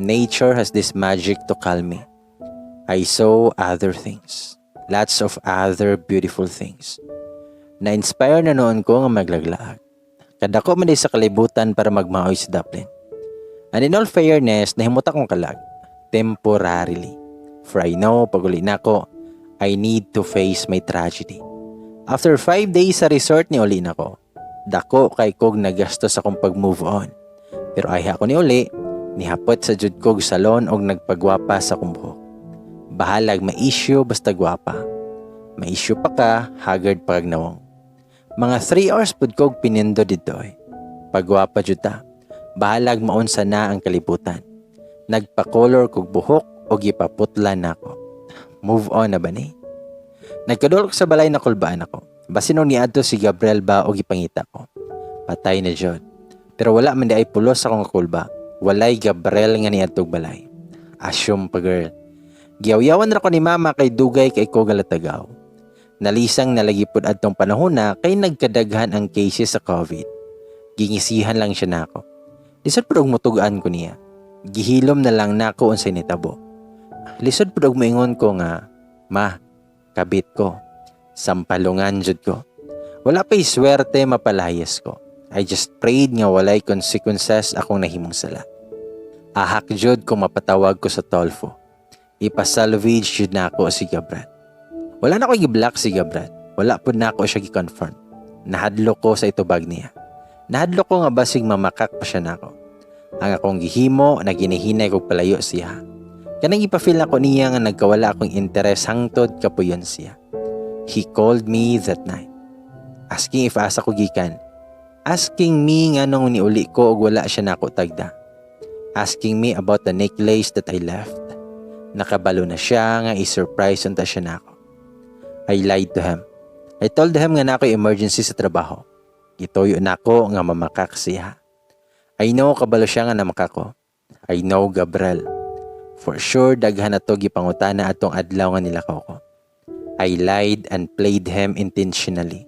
Nature has this magic to calm me. I saw other things. Lots of other beautiful things. Na-inspire na noon ko nga maglaglaag. Kadako man sa kalibutan para magmaoy sa daplin. And in all fairness, nahimutan kong kalag. Temporarily. For I know, pag uli nako, I need to face my tragedy. After 5 days sa resort, ni uli nako. Dako kay kog nagastos akong pag-move on. Pero ay ako ni uli, nihapot sa jud kog salon og nagpagwapa sa akong buhok. Bahalag ma-issue, basta gwapa. Ma-issue pa ka, haggard pa kag nawong. Mga 3 hours pud kog pinindo didto eh. Pagwapa jud ta. Bahalag maunsa na ang kalibutan. Nagpa-color kog buhok og gipaputla nako. Move on na ba ni? Nagkadol ko sa balay, nakulbaan ako. Basin og niadto si Gabriel ba og ipangita ko. Patay na jud. Pero wala man diay pulos akong kulba. Walay Gabriel nga niadtog balay. Assume pa, girl. Giyawyawan ra ko ni mama kay dugay kay ko galatagaw. Nalisang nalagi pud adtong panahon na kay nagkadaghan ang cases sa COVID. Gingisihan lang siya nako. Lisod pud og mutugaan ko niya. Gihilom na lang nako unsay nitabo. Lisod pud og moingon ko nga, "Ma, kabit ko. Sampalungan jud ko." Wala pa'y swerte mapalayas ko. I just prayed nga walay consequences akong nahimong sala. Ahak jud kung mapatawag ko sa Tolfo. Ipasalvage jud nako si Gabriel. Wala na ko gi-block si Gabriel. Wala pud nako siya gi-confront. Nahadlok ko sa itubag niya. Nahadlok ko nga basig mamakak pa siya nako. Ang akong gihimo, naginihinay kog palayo siya. Kanang ipafeel ako niya nga nagkawala akong interes hangtod kapuyon siya. He called me that night, asking if asa ko gikan. Asking me nga nung niuli ko og wala siya nako tagda. Asking me about the necklace that I left. Nakabalo na siya nga i-surprise unta siya nako. I lied to him. I told him nga nako emergency sa trabaho. Gituyo nako nga mamakak siya. I know kabalo siya nga namakak ko. I know Gabriel. For sure daghan na to gipangutana atong adlaw nga nilakaw ko. I lied and played him intentionally.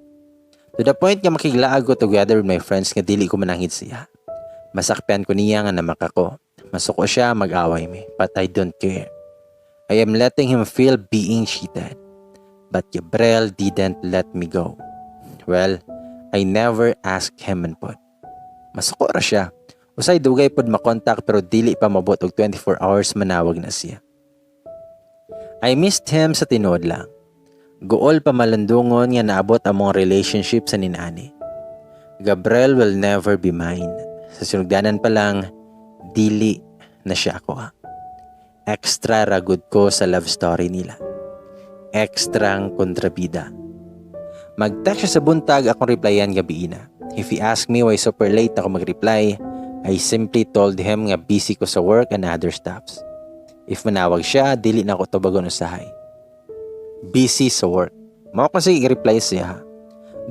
To the point nga makiglaag ko together with my friends nga dili ko manangit siya. Masakpan ko niya nga namakak ko. Masuko siya, mag-away mi. But I don't care. I am letting him feel being cheated. But Gabriel didn't let me go. Well, I never asked him man pod. Masuko ra siya. Usay dugay pod makontak pero dili pa mabot og 24 hours, manawag na siya. I missed him sa tinuod lang. Guol pa malandungon nga naabot among relationship sa ninani. Gabriel will never be mine. Sa sinugdanan pa lang, dili na siya ako ha. Extra ragud ko sa love story nila. Extra ang kontrabida. Mag-text siya sa buntag, akong replyan gabi na. If he asked me why super late ako mag-reply, I simply told him nga busy ko sa work and other stuffs. If manawag siya, dili na ako tubagon usahay. Busy sa work. Mao kasi i-reply siya.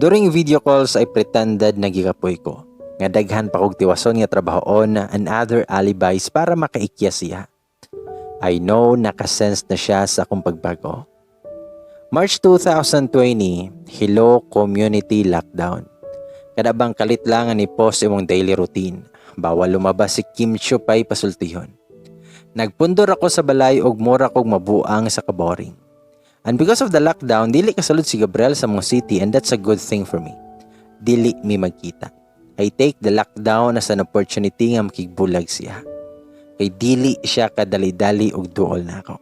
During video calls, I pretended na gikapoy ko, nga daghan pa kog tiwason nga trabahoon and other alibis para makaikya siya. I know nakasense na siya sa akong pagbago. March 2020, Hilo Community Lockdown. Kada bang kalit lang ni post imong daily routine. Bawal lumabas, si Kim Chiu pa'y pasultihon. Nagpundor ako sa balay og mura kog mabuang sa kaboring. And because of the lockdown, dili kasulod si Gabriel sa among city and that's a good thing for me. Dili mi magkita. I take the lockdown as an opportunity nga makigbulag siya. Kay dili siya kadali-dali og duol nako.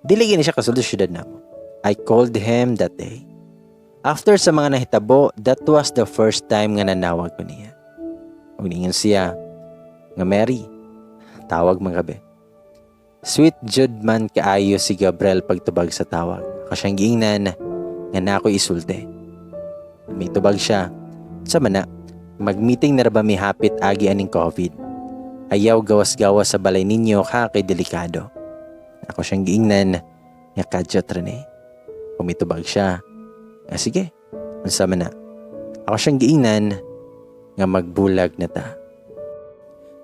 Dili gini siya kasulod sa syudad namo. I called him that day. After sa mga nahitabo, that was the first time nga nanawag ko niya. Ug ningon siya nga, "Mary, tawag man gabi." Sweet jud man kaayo si Gabriel pagtubag sa tawag. Ako siyang giingnan nga na ako isulti. May tubag siya. Sa mana, mag-meeting na ra ba mi hapit agi aning COVID? Ayaw gawas-gawas sa balay ninyo ka kay delikado. Ako siyang giingnan nga kadyot ra ni. Umitubag siya. Ah, sige, unsa man na? Ako siyang giingnan nga magbulag na ta.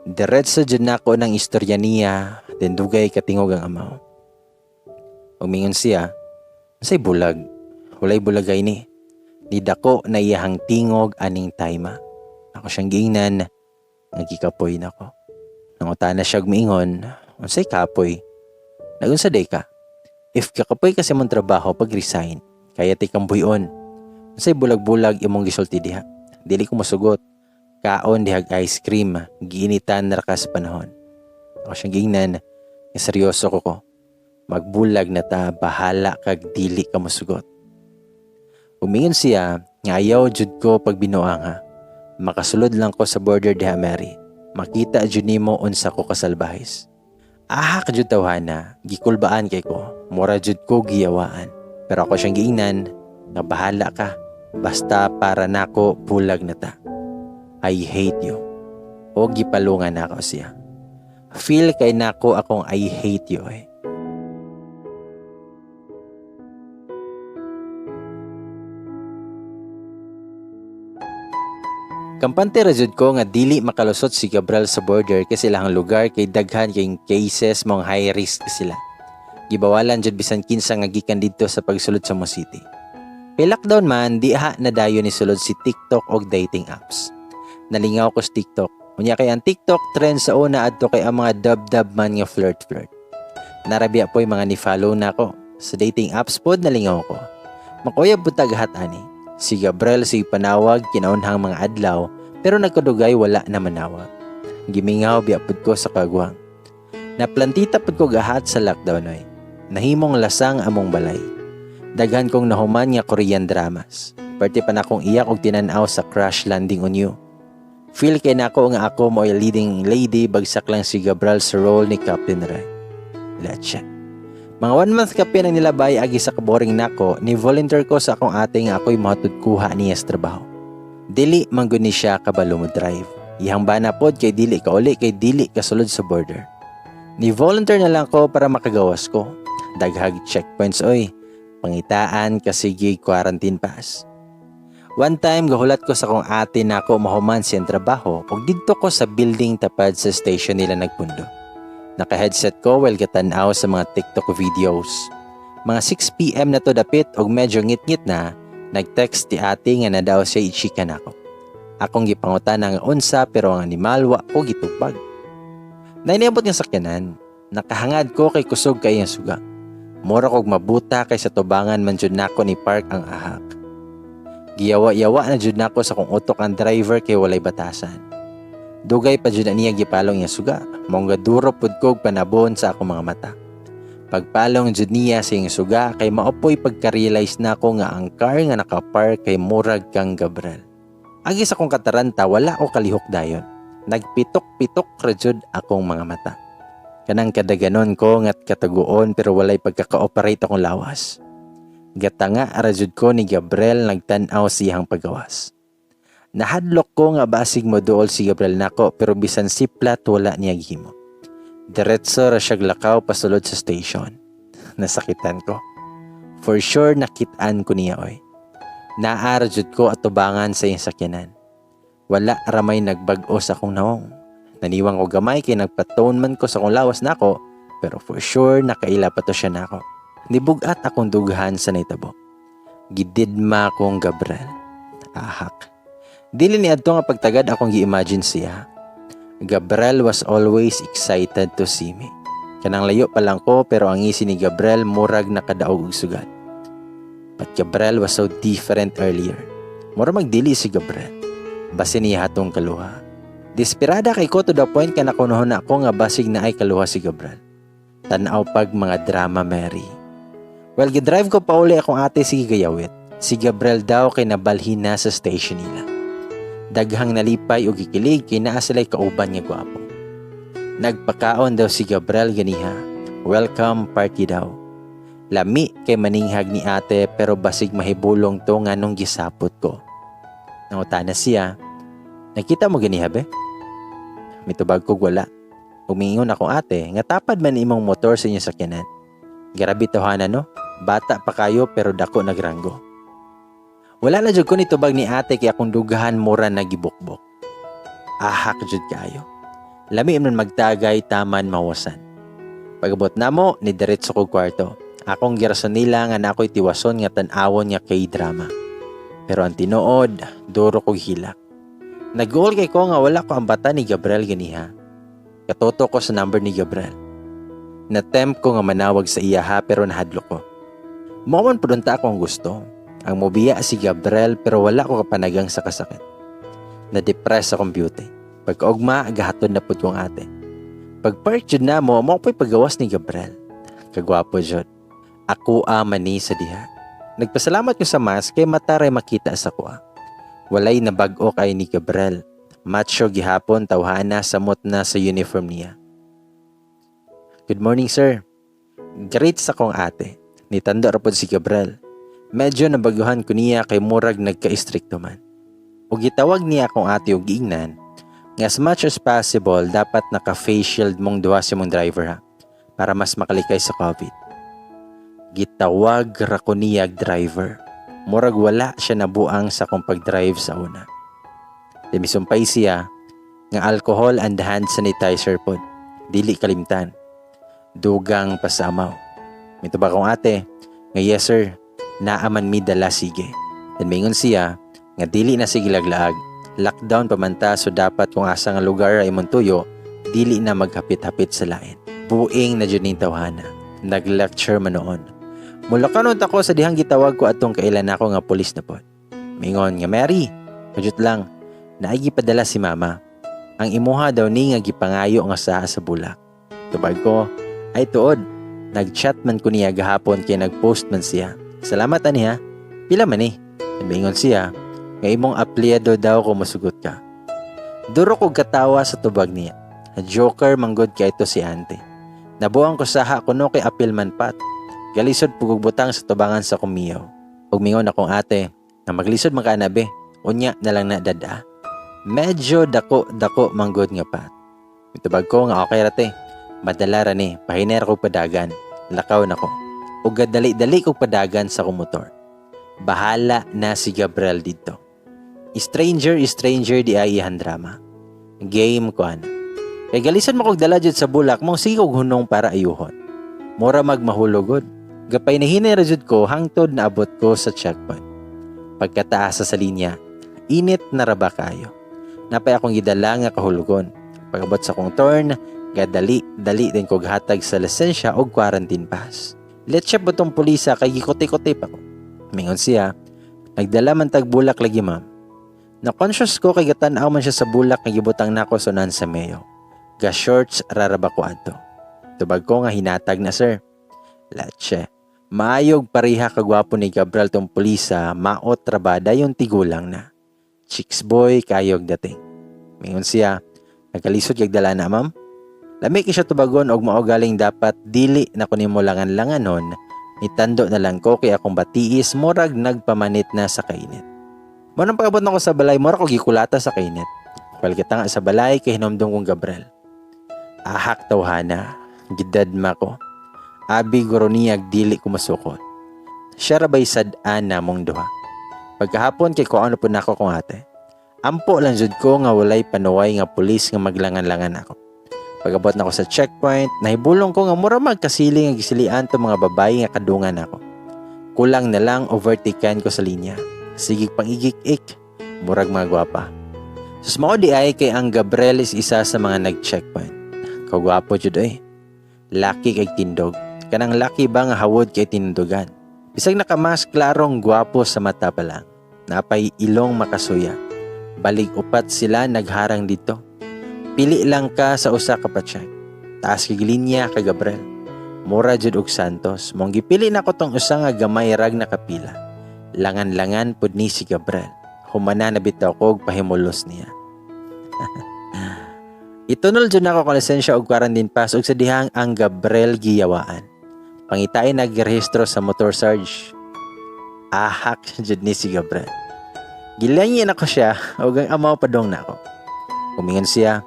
Diretso jud nako ng istorya niya, then dugay katingog ang amaw. Umingon siya, "Unsay bulag? Walay bulagay ni." Nidako na iyahang tingog aning time. Ako siyang giingnan nga gikapoy nako. Nangutana siya og miingon, "Unsay kapoy? Nagunsa day ka? If kakapoy ka sa imong trabaho, pag-resign. Kaya ti kang buhion. Unsay bulag-bulag imong gisulti diha? Dili ko mosugot. Kaon dihag ice cream, giinitan ra ka sa panahon." Ako siyang giingnan nga seryoso ko. Magbulag na ta, bahala kag dili ka mosugot. Umingon siya nga ayaw jud ko pagbinuang ha. Makasulod lang ko sa border diha, Mary. Makita jud nimo unsa ko kasalbahis. Aha ka jud tawhana, gikulbaan kay ko. Mura jud ko giyawaan. Pero ako siyang giingnan nga bahala ka. Basta para nako bulag na ta. I hate you. O gipalungan nako siya. Feel kay nako akong I hate you eh. Kampante ra jud ko nga dili makalusot si Gabriel sa border kasi ilahang lugar kay daghan kay cases, mong high risk sila. Gibawalan jud bisan kinsa nga gikan didto sa pagsulod sa mo city. Kay lockdown man, di ha na dayon ni sulod si TikTok og dating apps. Nalingaw ko sa TikTok. Unya kay ang TikTok trend sa una adto kay ang mga dub-dub man nga flirt-flirt. Narabiya po'y mga ni-follow na ako. Sa dating apps pod nalingaw ko. Makuyab pud tagahat ani. Si Gabriel si panawag kinaunhang mga adlaw pero nagkadugay wala na manawag. Gimingaw biya pud ko sa kagwang. Naplantita pud ko gahat sa lockdown oy. Nahimong lasang among balay. Daghan kong nahuman nga Korean dramas. Parte pa na akong iyak og tinan-aw sa Crash Landing on You. Feel kay nako nga ako mo'y leading lady, bagsak lang si Gabriel sa role ni Captain Ray. Let's. Mga 1 month kapin ang nilabay agi sa kaboring nako, ni volunteer ko sa akong ate nga ako'y mahatod kuha niya sa trabaho. Dili man gud ni siya kabalo mo drive. Iyang bana pod kay dili ka uli kay dili kasulod sa border. Ni volunteer na lang ko para makagawas ko. Daghag checkpoints oy. Pangitaan kasi quarantine pass. One time gahulat ko sa kong ate na ako mahuman siyang trabaho ug didto ko sa building tapad sa station nila nagpundo. Naka-headset ko while gatanaw sa mga TikTok videos. Mga 6 p.m. na to dapit og medyo ngit-ngit na, nag-text ti ate nga na daw siya i-chika nako. Akong gipangutan ang unsa pero ang animal wa ko gitubag. Nainiabot nga sakyanan, nakahangad ko kay kusog kay ang suga. Mura kog mabuta kay sa tubangan man jud nako ni park ang ahak. Giyawa-yawa na jud nako sa kong utok ang driver kay walay batasan. Dugay pa jud na niya gipalong iya suga. Mong duro pud kog panabon sa akong mga mata. Pagpalong jud niya sa iyang suga kay maopoy pagka-realize nako nga ang car nga nakapark kay murag kang Gabriel. Agi sa akong kataranta, wala ko kalihok dayon. Nagpitok-pitok ra jud akong mga mata. Kanang kadaganon ko ngat kataguon pero walay pagkaka-operate akong lawas. Gatanga ra jud ko ni Gabriel nagtan-aw siyang pagawas. Nahadlok ko nga basig mo duol si Gabriel nako pero bisan siplat wala niya gihimo. Diretso ra siya lakaw pasulod sa station. Nasakitan ko. For sure nakit-an ko niya oy. Naa ra jud ko atubangan sa iyang sakyanan. Wala ramay nagbag-o sa akong nawong. Naniwang ko gamay kay nagpa-tone man ko sa akong lawas nako, pero for sure nakaila pa to siya nako. Nibugat akong dughan sa nahitabo. Gididma kong Gabriel. Ahak. Dili ni adto nga pagtagad akong gi-imagine siya. Gabriel was always excited to see me. Kanang layo pa lang ko, pero ang ngisi ni Gabriel murag nakadaog og sugat. But Gabriel was so different earlier. Mura magdili si Gabriel. Basin niya hatong kaluha. Desperada kay ko to the point ka nakunohon ako nga basig naay kaluha si Gabriel. Tanaw pag mga drama, Mary. Well, gidrive ko pauli akong ate sige gayawit. Si Gabriel daw kay nabalhin na sa station nila. Daghang nalipay og gikilig kay naa sila'y kauban nga gwapo. Nagpakaon daw si Gabriel ganiha. Welcome party daw. Lami kay maninghag ni ate, pero basig mahibulong to nga nung gisapot ko. Nangutana siya, "Nakita mo ganiha be?" Mitubag kog wala. Umingon akong ate nga tapad man imong motor sa inyong sakyanan. Grabe tawhana, no? Bata pa kayo pero dako nagranggo. Wala na jud ko nitubag ni ate kay akong dughan mura nagibukbok. Ahak jud kayo. Lami man magtagay taman mawasan. Pagabot namo, ni diretso kog kwarto. Akong girason nila nga na ako'y tiwason nga tan-awon nga K-drama. Pero ang tinuod, duro kog hilak. Nag-goal kay ko nga wala ko ambata ni Gabriel ganiha. Katoto ko sa number ni Gabriel. Na-tempt ko nga manawag sa iya ha, pero nahadlok ko. Mao man pud unta ako ang gusto. Ang mobiya si Gabriel, pero wala ko kapanagang sa kasakit. Na-depress akong beauty. Pagkaugma, gahatod na pud kong ate. Pag-park jud na mo, mao po'y pagawas ni Gabriel. Kagwapo jud. Ako man ni sa diha. Nagpasalamat ko sa mask kay mata ray makita sa kuha. Walay nabag-o kay ni Gabriel. Macho gihapon tawhana, samot na sa uniform niya. "Good morning, sir." Greet sa kong ate. Nitando ra pod si Gabriel. Medyo nabaguhan ko niya kay murag nagka-istrikto man. Ug gitawag niya akong ate og giingnan nga as much as possible dapat naka-face shield mong duha sa mong driver ha, para mas makalikay sa COVID. Gitawag ra ko niya driver. Murag wala siya nabuang sa akong pag-drive sa una. Misumpay siya nga alcohol and hand sanitizer pod. Dili kalimtan. Dugang pasamaw. Mitubag akong ate nga, "Yes sir, naa man mi dala, sige." Then mingon siya nga dili na sige laglaag. Lockdown pa man ta, so dapat kung asa nga lugar ay imong tuyo, dili na maghapit-hapit sa lain. Buing na jud ning tawhana. Nag-lecture man noon. Mula kanon ako sa dihang gitawag ko atong kailan nako nga pulis na pod. Mingon nga, "Mary, kajut lang, naay gipadala si mama. Ang imuha daw ni nga gipangayo nga saha sa bulak." Tubag ko, "Ay tuod, nag-chat man ko niya gahapon kay nag-post man siya. Salamat ani ha, pila man ni?" Mingon siya nga imong apelyido daw kung musugot ka. Duro kog katawa sa tubag niya. Joker manggod kay ito si ante. Nabuang ko saha kuno kay apil man pat. Galisod pugog butang sa tubangan sa kumiyaw. Ug mingon akong ate na maglisod man ka na be. Unya na lang na dada. Medyo dako dako manggod nga pat. Mitubag ko nga okay ra te. Madala ra ni, pahinay ra kog padagan. Lakaw na ko. Ug dali-dali kog padagan sa akong motor. Bahala na si Gabriel didto. Stranger, stranger di ay iyan drama. Game ko ana. Kay galisan mo kog dala jud sa bulak mong sige kog hunong para ayuhon. Mura mag mahulogod. Gapay nahinay ra jud ko hangtod naabot ko sa checkpoint. Pagkataas sa linya, init na ra ba kayo. Napay akong gidala nga kahulugon. Pag-abot sa kong turn, gadali dali din kog hatag sa lisensya og quarantine pass. Let's po tong pulisa kay gikuti-kuti pa ko. Mingon siya, "Nagdala man tag bulak lagi, ma'am." Na-conscious ko kay gatan-aw man siya sa bulak nga gibutang nako sa unahan sa mayo. Ga shorts raraba ko adto. Tubag ko nga hinatag na, sir. Latche. Maayog pareha kagwapo ni Gabriel tong pulisa, maot rabada yung tigulang na. Chicks boy kayog dating. Mingon siya, "Nagkalisod kag dala na, ma'am." Lami kay siya tubagon og mao galing dapat dili na ko nimo langan-langanon, nitando na lang ko kay akong batiis murag nagpamanit na sa kainit. Mo nang pag-abot na ko sa balay, mura ko gikulata sa kainit. Well, kita nga sa balay kay hinumdum kong Gabriel. Ahak tawhana, gidadma ko. Abi guro niyag dili ko masukot. Siya ra bay sad-an namong duha. Pagkahapon kay kuan po nako kong ate. Ampo lang jud ko nga walay panuway nga pulis nga maglangan-langan ako. Pag-abot nako sa checkpoint, nahibulong ko nga mura magkasili nga gisilian to mga babae nga kadungan nako. Kulang na lang overtaken ko sa linya. Sige pang igik-ik, murag mga gwapa. Sus, mao di ay kay ang Gabriel is isa sa mga nag-checkpoint. Kagwapo jud oy. Laki kay tindog. Kanang laki ba nga hawod kay tindugan. Bisag nakamask, klarong gwapo sa mata pa lang. Napay ilong makasuya. Balig upat sila nagharang dito. Pili lang ka sa usa ka pa-check. Taas kay linya ka Gabriel. Mura jud og Santos. Mong gipili nako tong usa nga gamay rag nakapila. Langan-langan pud ni si Gabriel. Humana na bitaw ko og pahimulos niya. Itunol jud nako akong lisensya og quarantine pass ug sa dihang ang Gabriel giyawaan. Pangitain nagrehistro sa motor, Sarge. Ahak jud ni si Gabriel. Gilangin ako siya ug ang amaw padong nako. Umingon siya,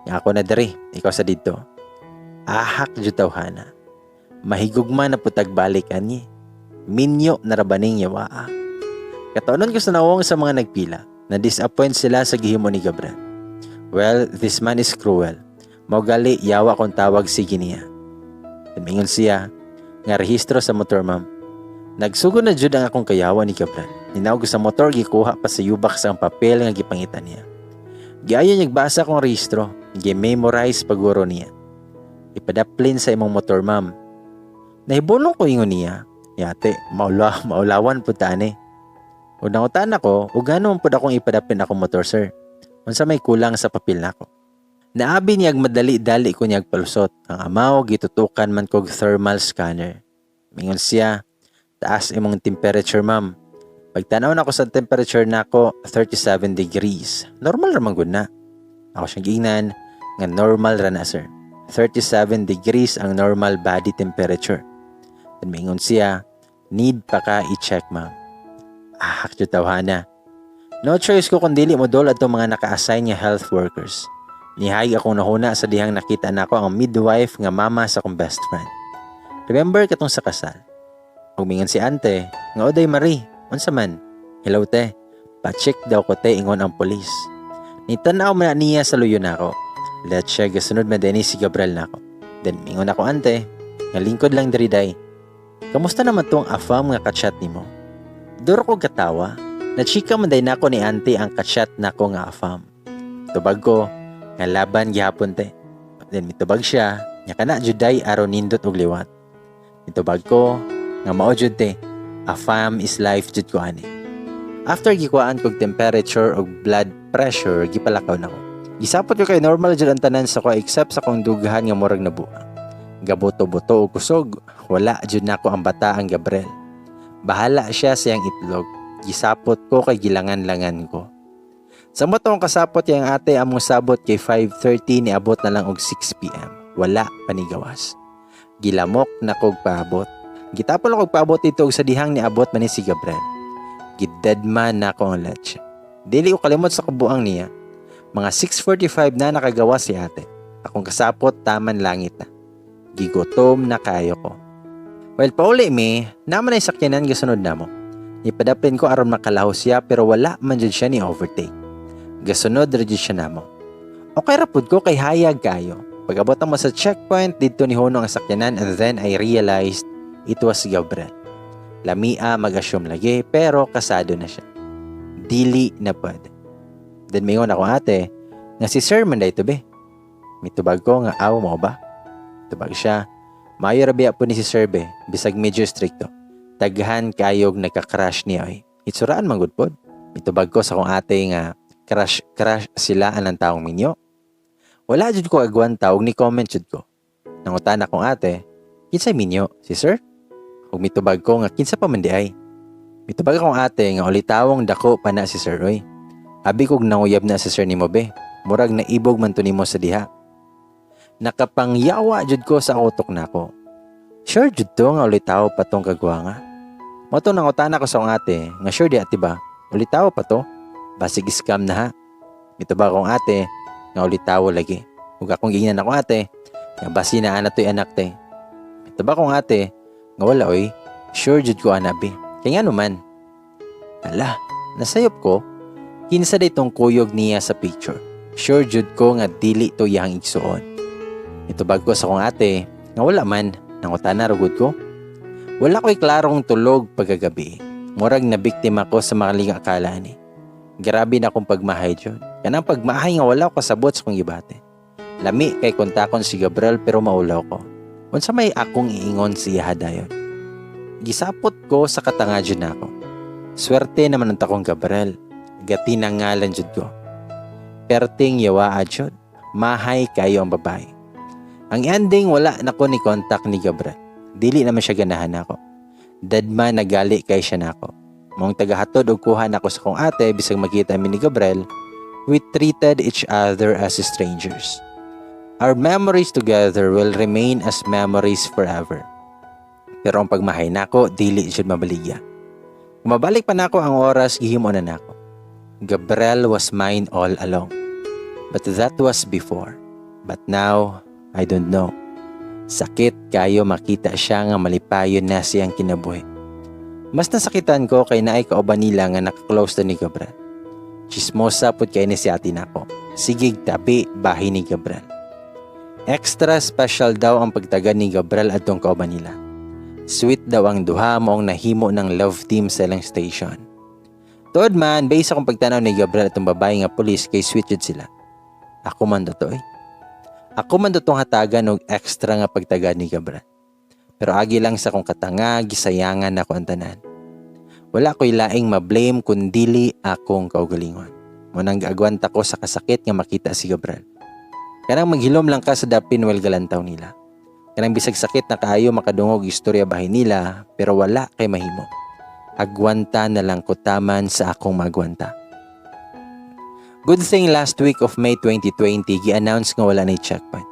nga ako na diri, ikaw sa dito. Ahak jud tawhana. Mahigugma na putag balik ani. Minyo na ra baning yawaa. Katuonon ko sa nawong sa mga nagpila. Na disappoint sila sa gihimo ni Gabriel. Well, this man is cruel. Mao gali yawa kung tawag sige niya. Tumingon siya nga rehistro sa motor, ma'am. Nagsugod na jud ang akong kayawa ni Gabriel. Ninaog ko sa motor, gikuha pa sa U-box ang papel nga gipangita niya. Giayo niya basa akong rehistro, gi-memorize paguro niya. "Ipadaplin sa imong motor, ma'am." Nahibulong ko ingon niya. Yate, maulawan pud ta ani. Ug nangutan ako, ug ngano pud akong ipadaplin akong motor, sir? Unsa may kulang sa papel nako? Naabi niyag madali-dali ko niyag palusot. Ang amaw gitutukan man kog thermal scanner. Mingon siya, "Taas imong temperature, ma'am." Pagtanaw nako sa temperature nako, 37 degrees. Normal ra man gud na. Ako siyang giingnan nga normal ra na, sir. 37 degrees ang normal body temperature. Then mingon siya, "Need pa ka i-check, ma'am." Ah, jud tawhana. No choice ko kung dili mo dol atong mga naka-assign nga health workers. Nihayag akong nahuna sa dihang nakita nako ang midwife nga mama sa akong best friend. Remember katong sa kasal? Ug mingon si ante nga, "Oday Marie, unsa man?" "Hello, te. Pa-check daw ko, te, ingon ang polis." Nitanaw man na niya sa luyo nako. Let's check, gasunod man dinhi si Gabriel nako. Then mingon ako ante, nga lingkod lang diri, day. Kamusta naman tong afam nga kachat nimo? Duro ko katawa. Nachika man day nako ni ante ang kachat nako nga afam. Tubag ko, nga laban gihapon, te. Then mitubag siya, nga kana juday aron nindot og liwat. Mitubag ko, nga mao jud, te. Afam is life jud ko ani. After gikuhaan kog temperature og blood pressure, gipalakaw nako. Gisapot ko kay normal jud ang tanan sa ko except sa akong dughan nga murag nabuang. Gabuto-buto og kusog, wala jud nako ang bata ang Gabriel. Bahala siya sa iyang itlog. Gisapot ko kay gilangan-langan ko. Sa mo tong kasapot yang ate among sabot kay 5:30, niabot na lang og 6 PM. Wala pa ni gawas. Gilamok na kog paabot. Gitapol ako paabot ito og sa dihang niabot man ni si Gabriel. Gidedman na ako ang leche. Dili ko kalimot sa kabuang niya. Mga 6:45 na nakagawa si ate. Akong kasapot taman langit na. Gigutom na kayo ko. Well, pauli mi, naman ay sakyanan gasunod namo. Ipadaplin ko aron makalaho siya pero wala man jud siya ni overtake. Gasunod ra jud siya namo. Okay ra pud ko kay hayag kayo. Pag-abot mo sa checkpoint, didto ni hunong ang sakyanan and then I realized it was Gabriel. Lamia mag-assume lagi pero kasado na siya. Dili na pwede. Then mingon ako ate, nga si sir man ito be. Mitubag ko nga aw mo ba? Tubag siya, maayo ra biya po ni si sir be, bisag medyo stricto. Daghan kayog nagka-crush niya oy. Itsuraan man gud pod. Mitubag ko sa akong ate nga crush crush sila anang taong minyo. Wala jud ko agwanta og ni comment jud ko. Nangutan akong ate, "Kinsay minyo, si sir?" Ug mitubag ko nga kinsa pa man di ay. Mitubag akong ate nga ulitawong dako pa na si sir oy. Abi kog nanguyab na si sir nimo be. Murag naibog man to nimo sa diha. Nakapangyawa jud ko sa utok nako. Sure jud to nga ulitaw pa tong kagwanga. Mo to nangutana ko sa akong ate nga sure di ate ba? Ulitaw pa to? Basig scam na ha. Mitubag akong ate nga ulitaw lagi. Ug akong giingnan ako ate nga basi na ana to'y anak te. Mitubag akong ate nga wala oy. Sure jud ko ana, be. Kay ngano man? Ala, nasayop ko. Kinsa day tong kuyog niya sa picture? Sure jud ko nga dili to iyang igsuon. Itubag ko sa akong ate nga wala man, nangutana ra gud ko. Wala ko'y klarong tulog pagkagabi. Murag na biktima ko sa makaling akala ni. Grabe na akong pagmahay jud. Kanang pagmahay nga wala ko kasabot sa akong gibati. Lami kay kontakon si Gabriel pero maulaw ko. Unsa may akong iingon siya dayon? Gisapot ko sa katanga jud nako. Swerte naman ang takong Gabriel. Gati na ngalan jud ko. Perting yawa jud. Mahay kayo ang babae. Ang ending, wala na ko ni contact ni Gabriel. Dili naman siya ganahan nako. Dadma nagali kay siya nako. Maong tagahatod og kuha nako sa kong ate, bisag makita mi ni Gabriel, we treated each other as strangers. Our memories together will remain as memories forever. Pero ang pagmahay nako dili jud mabaligya. Kung mabalik pa nako ang oras, gihimo na nako. Gabriel was mine all along. But that was before. But now, I don't know. Sakit kayo makita siya nga malipayon na siyang kinabuhi. Mas nasakitan ko kay naay kauban nila nga naka-close na ni Gabriel. Chismosa pud kay ni si ate nako. Sigig tabi bahin ni Gabriel. Extra special daw ang pagtagad ni Gabriel adtong kauban nila. Sweet daw ang duha, maong nahimo ng love team sa ilang station. Tuod man, base akong pagtanaw ni Gabriel atong babae nga pulis kay sweet jud sila. Ako man to eh. Ako man tong hatagan og extra nga pagtagad ni Gabriel. Pero agi lang sa akong katanga, gisayangan ako ang tanan. Wala ko'y laing ma-blame kundili akong kaugalingon. Mao nang gaagwanta ko sa kasakit nga makita si Gabriel. Kanang maghilom lang ka sa dapin while galantaw nila. Kanang bisag sakit na kaayo makadungog istorya bahin nila, pero wala kay mahimo. Agwanta na lang ko taman sa akong magwanta. Good thing last week of May 2020, gi-announce nga wala na checkpoint.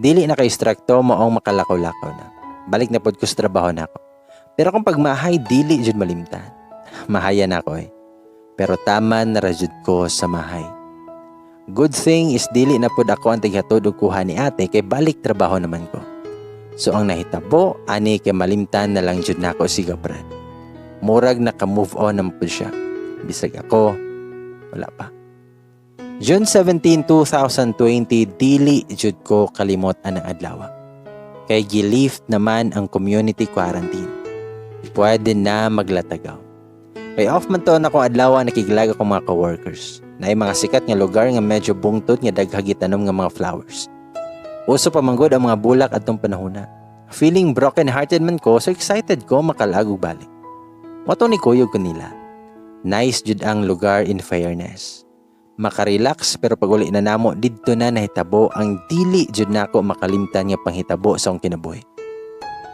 Dili na kay istrikto, maong makalakaw-lakaw na. Balik na pod ko sa trabaho nako. Pero kung pagmahay, dili jud malimtan. Mahaya na ako eh. Pero taman na ra jud ko sa mahay. Good thing is dili na pod ako ang tighatod og kuha ni ate kay balik trabaho naman ko. So ang nahitabo ani kay malimtan na lang jud nako si Gabriel. Murag naka-move on naman pod siya. Bisag ako, wala pa. June 17, 2020, dili jud ko kalimot anang adlaw. Kay gilift naman ang community quarantine. Pwede na maglatagaw. Kay off man to na akong adlaw, nakiglag akong mga coworkers. Naay mga sikat nga lugar nga medyo bungtod nga daghang gitanom nga mga flowers. Uso pa manggod ang mga bulak atong panahona. Feeling broken hearted man ko, so excited ko makalag og balik. Mao ni kuyog ko nila. Nice jud ang lugar, in fairness. Makarelax, pero pag uli na namo, didto na nahitabo ang dili jud nako makalimtan nga panghitabo sa akong kinabuhi.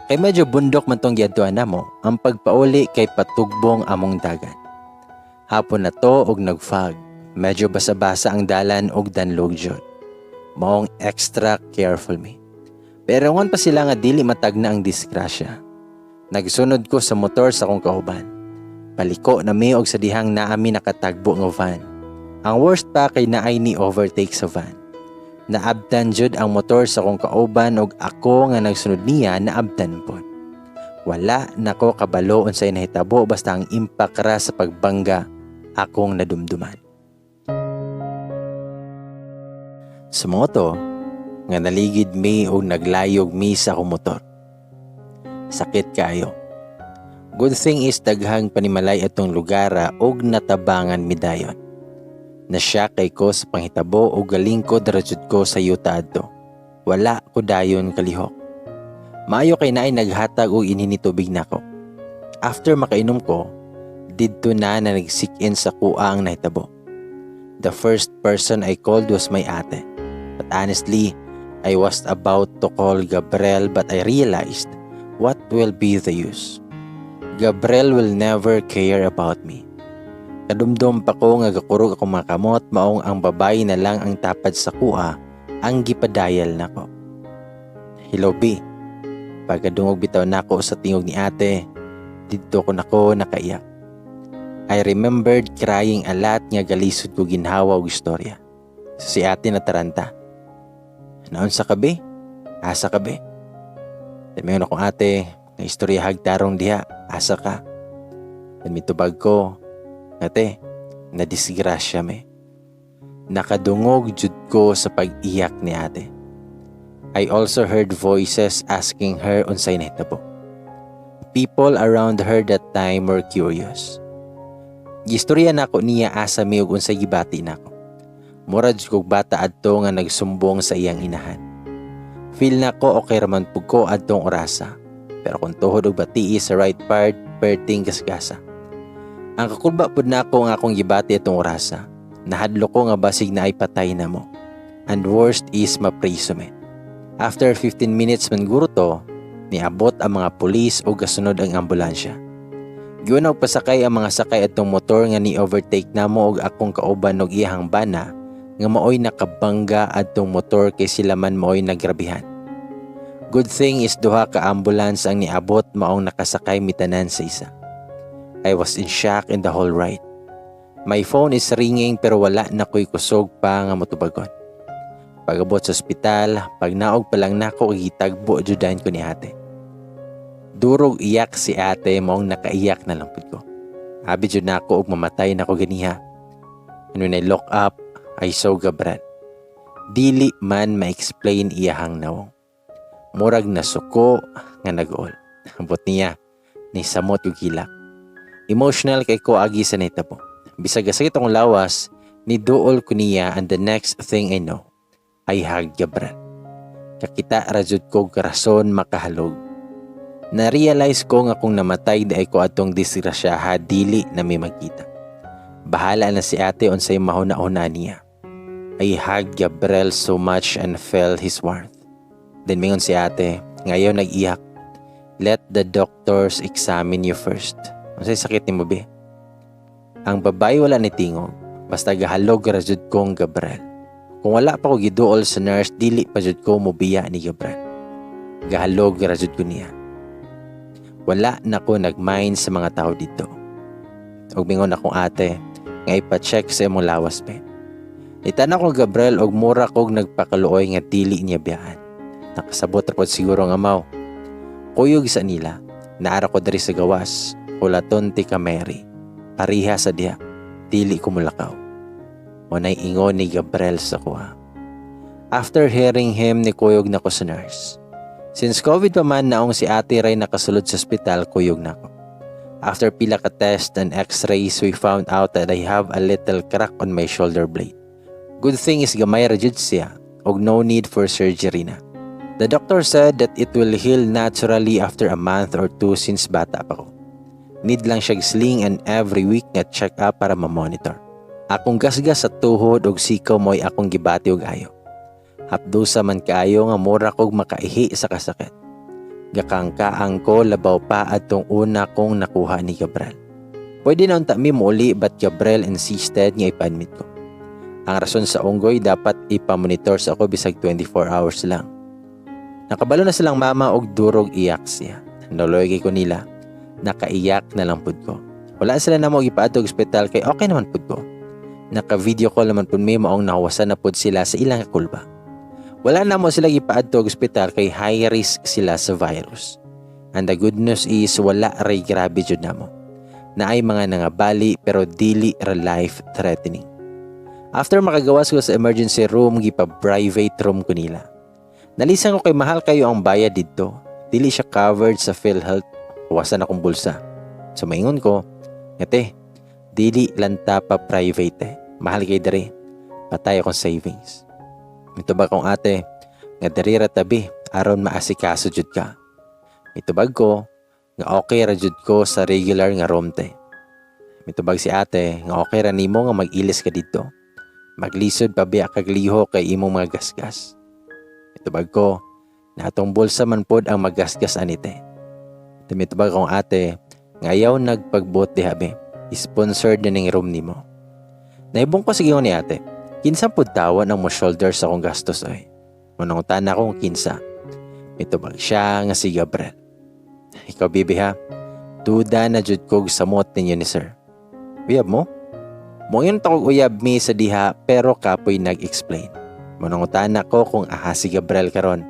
Kay medyo bundok man tong giadtuan namo, ang pagpauli kay patugbong among dagan. Hapon na to og nagfog. Medyo basa-basa ang dalan og danlog jud. Maong extra careful mi. Pero ingon pa sila nga dili matagna ang disgrasya. Nagsunod ko sa motor sa akong kauban. Paliko na mi og sa dihang naami nakatagbo nga van. Ang worst pa kay naay ni overtake sa van. Naabtan jud ang motor sa akong kauban og ako nga nagsunod niya naabtan pod. Wala nako kabalo unsay nahitabo, basta ang impact ra sa pagbangga akong nadumduman. Sa mga to, nga naligid mi og naglayog mi sa akong motor. Sakit kaayo. Good thing is daghang panimalay atong lugar og natabangan mi dayon. Nasya kay ko sa panghitabo og galingkod ra jud ko sa yuta adto. Wala ko dayon kalihok. Maayo kay naay naghatag og inhin ni tubig nako. After makainom ko, didto na na nag-sink in sa kuha ang nahitabo. The first person I called was my ate. But honestly, I was about to call Gabriel, but I realized what will be the use. Gabriel will never care about me. Kadumdum pa ko nga gakurog akong mga kamot, maong ang babae na lang ang tapad sa kuha ang gipadayal nako. "Hello, B." Pagkadungog bitaw nako sa tingog ni ate, didto ko nako nakaiyak. I remembered crying a lot nga galisod ko ginhawa og istorya. So si ate nataranta. "Naunsa ka, be? Asa ka, be?" Sabi akong ate, Nga istoryahag tarong diha, asa ka? Then mitubag ko, "Ate, na disgrasya me." Nakadungog jud ko sa pag-iyak ni ate. I also heard voices asking her unsay nahitabo. People around her that time were curious. Gistorya nako niya asa mi ug unsay gibati nako. Mura jud kog bata adto nga nagsumbong sa iyang inahan. Feel nako okay raman pud ko adtong orasa. Pero kung tuhod ug batii sa right part, perting gasgasa. Ang kakulba pud nako nga akong gibati atong orasa. Nahadlok ko nga basig naay patay namo. And worst is mapriso me. After 15 minutes man guro to, niabot ang mga pulis ug kasunod ang ambulansya. Giuna og pasakay ang mga sakay atong motor nga ni-overtake namo og akong kauban og iyahang bana nga maoy nakabangga adtong motor kay sila man maoy nagrabihan. Good thing is duha ka ambulance ang niabot, maong nakasakay mitanan sa isa. I was in shock in the whole ride. My phone is ringing pero wala na ko'y kusog pa nga motubagon. Pag-abot sa ospital, pagnaog pa lang nako, gitagbo judan ko ni ate. Durog iyak si ate, maong nakaiyak na lang pud ko. Abi jud nako og mamatay nako ganiha. And when I look up, I saw Gabriel. Dili man ma-explain iyahang nawong. Murag nasuko nga nag-uol. Ambot niya, ni samot ug hilak. Emotional kay ko agi sa nahitabo. Bisag gasakit akong lawas, niduol ko niya and the next thing I know, I hug Gabriel. Kakita ra jud ko rason makahalog. Na-realize ko nga kung namatay diay ko atong disgrasyaha, dili na mi magkita. Bahala na si ate unsay mahuna-huna niya. I hugged Gabriel so much and felt his warmth. Then mingon si ate, ngayon nag-iyak, "Let the doctors examine you first. Unsay sakit nimo, be?" Ang babae wala ni tingog. Basta gahalog ra jud kong Gabriel. Kung wala pa ko giduol sa nurse, dili pa jud ko mobiya ni Gabriel. Gahalog ra jud ko niya. Wala na ko nagmind sa mga tao dito. Ug mingon akong ate nga ipa-check sa imong lawas, be. Nitanaw ko Gabriel og mura kog nagpakaluoy nga dili niya biyaan. Nakasabot ra pod siguro nga amaw. Kuyog sa nila, naara ko diri sa gawas, hulaton ti ka Mary. Pariha sa diha, dili ko mulakaw. Mao nay ingon ni Gabriel sa kuha. After hearing him, nikuyog na ko sa nurse. Since COVID pa man naong si ate ray nakasulod sa ospital, kuyog na ko. After pila ka test and x-rays, we found out that I have a little crack on my shoulder blade. Good thing is gamay ra jud siya og no need for surgery na. The doctor said that it will heal naturally after a month or two since bata pa ko. Need lang siya sling and every week nga check up para ma-monitor. Akong gasgas sa tuhod og sikaw mo'y akong gibati og ayo. Hapdusa man kaayo nga mura kog makaihi sa kasakit. Gakangkaang ko labaw pa adtong una kong nakuha ni Gabriel. Pwede na unta mi muuli but Gabriel insisted nga ipa-admit ko. Ang rason sa unggoy, dapat ipamonitor sa ako bisag 24 hours lang. Nakabalo na silang mama og durog iyak siya. Naluoy kay ko nila. Nakaiyak na lang pud ko. Wala sila namo gipaadto og ospital kay okay naman pud ko. Naka-video call naman pud mi, maong nahuwasan na pud sila sa ilang kakulba. Wala namo sila gipaadto og ospital kay high risk sila sa virus. And the good news is wala ray grabe jud namo. Naay mga nangabali pero dili ra life threatening. After makagawas ko sa emergency room, gipa private room ko nila. Nalisan ko kay mahal kayo ang bayad didto. Dili siya covered sa PhilHealth. Huwasan akong bulsa. So maingon ko, "Ate, dili lang ta pa private eh. Mahal kay diri. Patay akong savings." Mitubag kong ate, nga diri ra tabi, aron maasikaso jud ka. Mitubag ko, nga okay ra jud ko sa regular nga room, te. Mitubag si ate, nga okay ra nimo nga mag-ilis ka dito. Maglisod pa biya kag lihok kay imong mga gasgas. Mitubag ko, na atong bulsa man pod ang magasgas ani, te. Mitubag akong ate, nga ayaw nagpagbuot diha, be. Sponsored na ning room nimo. Nahibong ko sa giingon ni ate, kinsa pud tawon ang mo shoulder sa akong gastos oy? Munangutana ko kung kinsa. Mitubag siya nga si Gabriel. Ikaw, bibi, ha, duda na jud kog samot ninyo ni sir. Uyab mo? Moingon ta kog uyab mi sa diha pero kapoy nag-explain. Munangutana ko kung aha si Gabriel karon.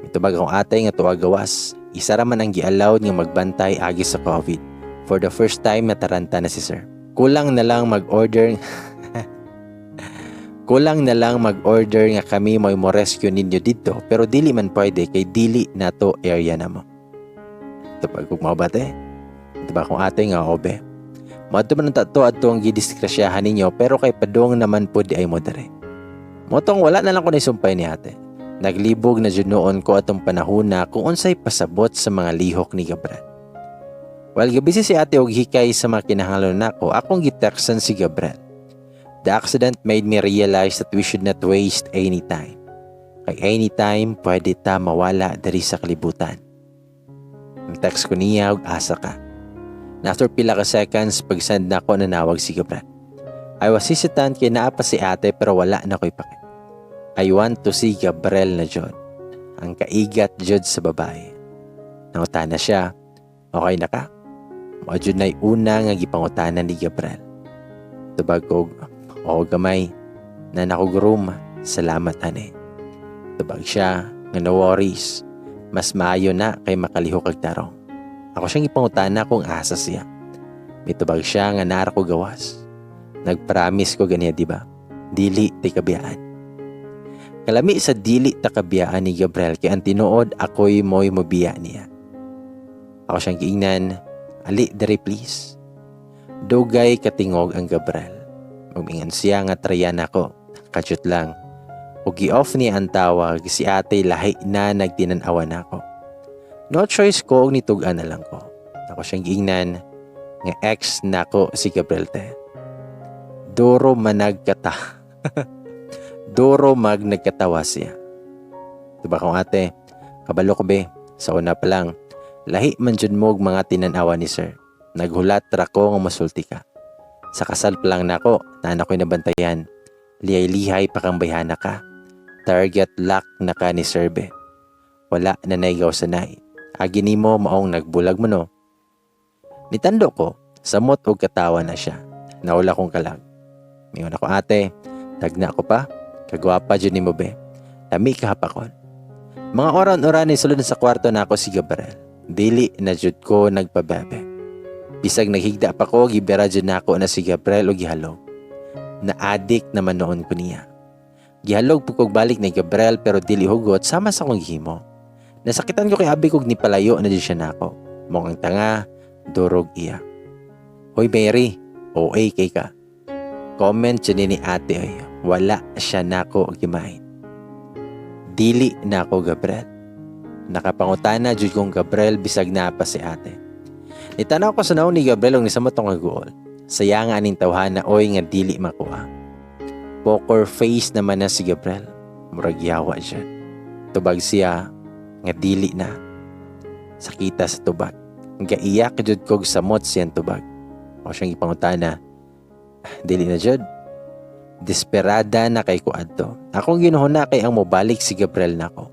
Mitubag akong ate nga tuwa gawas. Isa ra man ang gi-allowed nga magbantay agi sa COVID. For the first time nataranta na si sir. Kulang na lang mag-order nga kami mo'y mo rescue ninyo dito, pero dili man pwede kay dili nato area na mo. Ito pag mao ba te? Ito ba kung ate nga obe? Moadto man ang tato adto ang gidiskrasyahan ninyo, pero kay padung naman po di ay mo dere. Motong wala na lang ko nisumpay ni ate. Naglibog na jud noon ko atong panahona kung unsay pasabot sa mga lihok ni Gabriel. While gabisi si ate og hikay sa mga kinahanglan nako, akong gitext-an si Gabriel. The accident made me realize that we should not waste any time. Kay anytime pwede ta mawala diri sa kalibutan. Ang text ko niya og "Asa ka?" Na after pila ka seconds pag-send na ako, nanawag si Gabriel. I was hesitant kay naa pa si ate, pero wala na ko'y pake. I want to see Gabriel na jud. Ang kaigat jud sa babae. Nangutana siya, "Okay na ka?" Mao jud na'y una nga gipangutana ni Gabriel. Tubag kog, "Oo gamay, na nakog room, salamat ane." Tubag siya nga no worries, mas maayo na kay makalihok kag tarong. Ako siyang ipangutana kung asa siya. Mitubag siya nga naa ra ko gawas. Nagpromise ko ganiya, di ba? Dili ti kabiyaan. Kalami sa dili ta kabiyaan ni Gabriel kay ang tinuod ako'y mo'y mobiya niya. Ako siyang giingnan, "Ali diri please." Dugay katingog ang Gabriel. Muingon siya nga tryan ako. Kadyot lang. Ug gi-off niya ang tawag, si ate lahi na nagtinan-awan nako. No choice ko ug nitug-an na lang ko. Ako siyang giingnan nga ex nako si Gabriel te. Duro mag nagkatawa siya. Diba kong ate, "Kabalo ko be, sa una pa lang, lahi man jud mo og mga tinanawa ni sir. Naghulat ra ko nga masulti ka. Sa kasal pa lang nako, naa na ko'y nabantayan. Lihay-lihay pa kang bayhana ka. Target lock na ka ni sir be. Wala na naigaw sa nay. Agi nimo maong nagbulag mo no." Nitando ko, samot og katawa na siya. Naula kong kalag. Mingon ako, "Ate, tagna ko pa. Kagwapa jud nimo be. Lami ka hapakon." Mga oran-oran ni sulod sa kwarto na ako si Gabriel. Dili na jud ko nagpabebe. Bisag naghigda pa ko, gibera jud nako na si Gabriel og gihalog. Na-addict naman noon ko niya. Gihalog po kog balik ni Gabriel, pero dili hugot sama sa akong gihimo. Nasakitan ko kay abi kog ni palayo na jud siya nako. Mong ang tanga, durog iya. "Hoy Mary, OA kay ka." Comment siya ni ate ay wala siya nako gimain. Dili na ako Gabriel. Nakapangutana jud kong Gabriel bisag na pa si ate. Nitanaw ko sa naong ni Gabriel ug nisamot ang kaguol. Saya nga aning tawhana oy nga dili makuha. Poker face naman na si Gabriel. Murag yawa siya. Tubag siya nga dili na. Sakita sa tubag. Gaiyak jud kog samot siyang tubag. Ako siyang ipangutana, "Dili na jud?" Desperada na kay ko adto. Akong ginuhuna kay ang mobalik si Gabriel nako.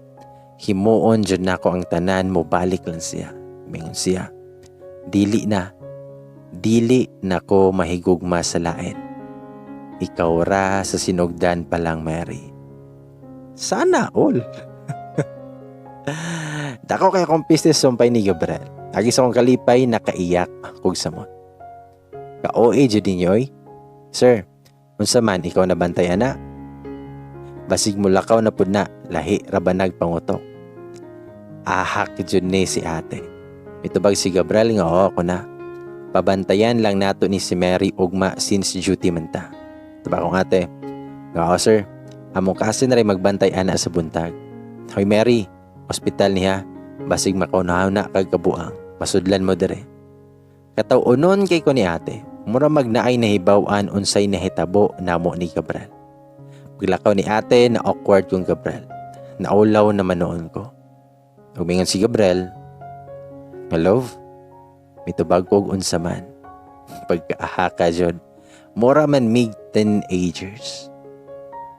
Himuon jud nako ang tanan mobalik lang siya. Mingon siya, "Dili na. Dili nako mahigugma sa lain. Ikaw ra sa sinugdan pa lang, Mary." Sana all. Dako kay akong pistis sumpay ni Gabriel. Agi sa akong kalipay, nakaiyak kog samot. Ka-OA jud ninyo oy. "Sir, unsa man ikaw na bantay ana? Basig mo lakaw na pud na, lahi ra ba nagpangutok?" Ahak jud ni si ate. Mitubag si Gabriel nga oo ako na. Pabantayan lang nato ni si Mary ugma since duty man ta. Tubag akong ate, nga oo sir, among kasi na rin magbantay ana sa buntag. Hoy Mary, ospital niya, basig makaunahuna kag kabuang, masudlan mo dire. Kataw-unon kay ko ni ate, mura magnaay nahibaw-an unsay nahitabo namo ni Gabriel. Paglakaw ni ate, na awkward kong Gabriel. Naulaw naman noon ko. Umingon si Gabriel, nga "Love?" Mitubag kog "Unsa man?" Pagkaahaka jud, mura man mig teenagers.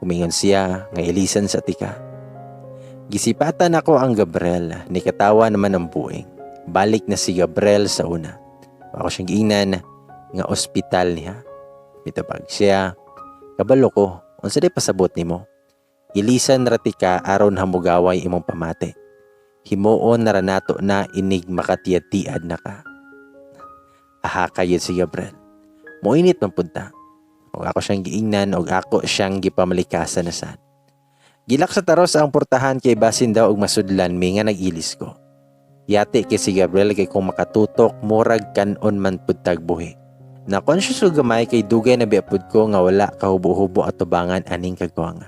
Umingon siya nga ilisan sa tika. Gisipatan ako ang Gabriel, ni katawa naman ang buing. Balik na si Gabriel sa una. Ako siyang giingnan nga ospital niya. Mitubag siya, "Kabalo ko, unsa di pasabot nimo? Ilisan ra tika aron hamugaway imong pamati. Himuon na ra nato na inig makatiyad-tiad na ka. Aha kayod si Gabriel. Moinit man pud ta. Og ako siyang giingnan og ako siyang gipamalikasan na sad. Gi-lock sa taros ang portahan kay basin daw og masudlan mi nga nag-ilis ko. Yati kay si Gabriel kay kung makatutok murag kanon man pud tag buhi. Na conscious og gamay kay dugay na biya pud ko nga wala kahubo-hubo atubangan aning kagwanga.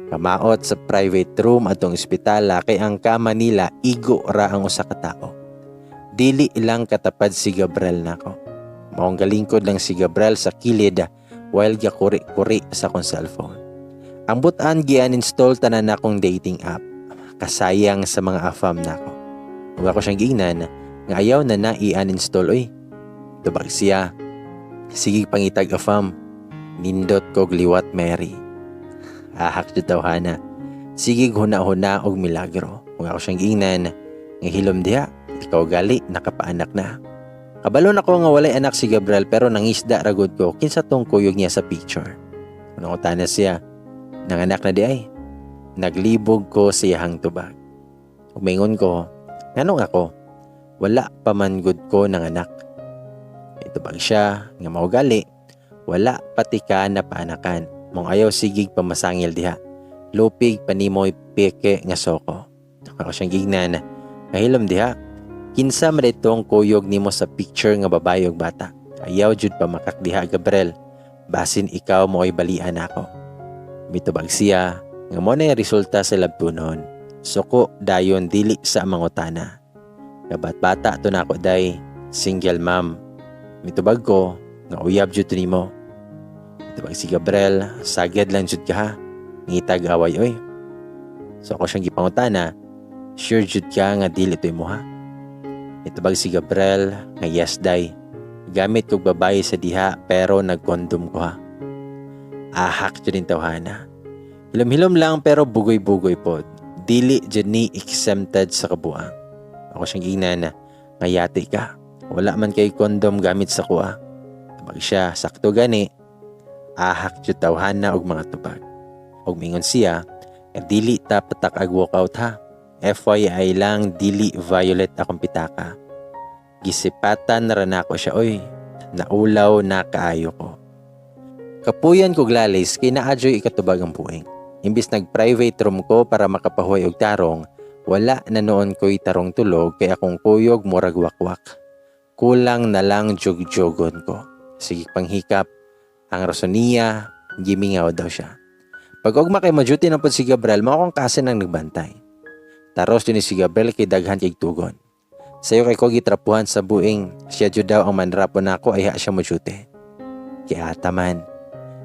Kamaot sa private room atong ospitala kay ang kama nila igo ra ang usa ka tawo. Dili lang katapad si Gabriel nako. Maong galingkod lang si Gabriel sa kilid while gakuri-kuri sa akong cellphone. Ang butan, gi-uninstall tanan akong dating app. Kasayang sa mga afam nako. Ug ako siyang giingnan nga ayaw na na i-uninstall oy. Tubag siya. Sige, pangitag afam. Nindot kog liwat, Mary. Ahak jud tawhana. Sige, huna-huna og milagro. Ug ako siyang giingnan nga hilom diha. Ikaw gali nakapaanak na. Kabalo na ko nga walay anak si Gabriel pero nangisda ra gud ko kinsa tong kuyog niya sa picture. Nangutana siya, "Nanganak na diay?" Naglibog ko sa iyahang tubag. Ug mingon ko, "Nganong ako? Wala pa man gud ko nanganak." Itubag siya nga mao gali, wala pati ka na paanakan. Mong ayaw sigig pamasangil diha. Lupig panimoy peke nga soko. Ako siyang gignan, "Kahilom diha. Kinsa man itong kuyog nimo sa picture nga babae ug bata? Ayaw jud pa makak diha, Gabriel. Basin ikaw mo ay balian ako." Mitubag siya nga mo na yung resulta sa labtunon. Suko dayon, dili sa mangutana. Kabat bata to nako day, single mom. Mitubag ko nga uyab jud to nimo. Mitubag si Gabriel, "Sagad lang jud ka ha. Ngitag away oy." So ako siyang gipangutana, "Sure jud ka nga dili to imo ha?" Mitubag si Gabriel nga yes day. Gamit kog babae sa diha pero nagkondom ko ha. Ahak jud din tawhana. Hilom-hilom lang pero bugoy-bugoy pod. Dili jud ni exempted sa kabuang. Ako siyang giingnan nga yati ka. Wala man kay kondom gamit sa kuha. Tubag siya, "Sakto gani." Ahak jud tawhana og mga tubag. Og mingon siya, nga dili ta patak-ag walkout ha. FYI lang, dili violet akong pitaka. Gisipatan ra nako siya oy. Naulaw na kaayo ko. Kapuyan kog lalis kay naa juy ikatubag ang buing. Imbis nag-private room ko para makapahuway og tarong, wala na noon ko'y tarong tulog kay akong kuyog murag wakwak. Kulang na lang jugjugon ko. Sige panghikap, ang rason niya, gimingaw daw siya. Pag ugma kay mo-duty na pod si Gabriel, mao akong cousin ang nagbantay. Taros din ni si Gabriel kay daghan kay tugon. Sayo kay ko gitrapuhan sa buing, siya jud daw ang manrapo nako ayha siya mo-duty. Kaya taman.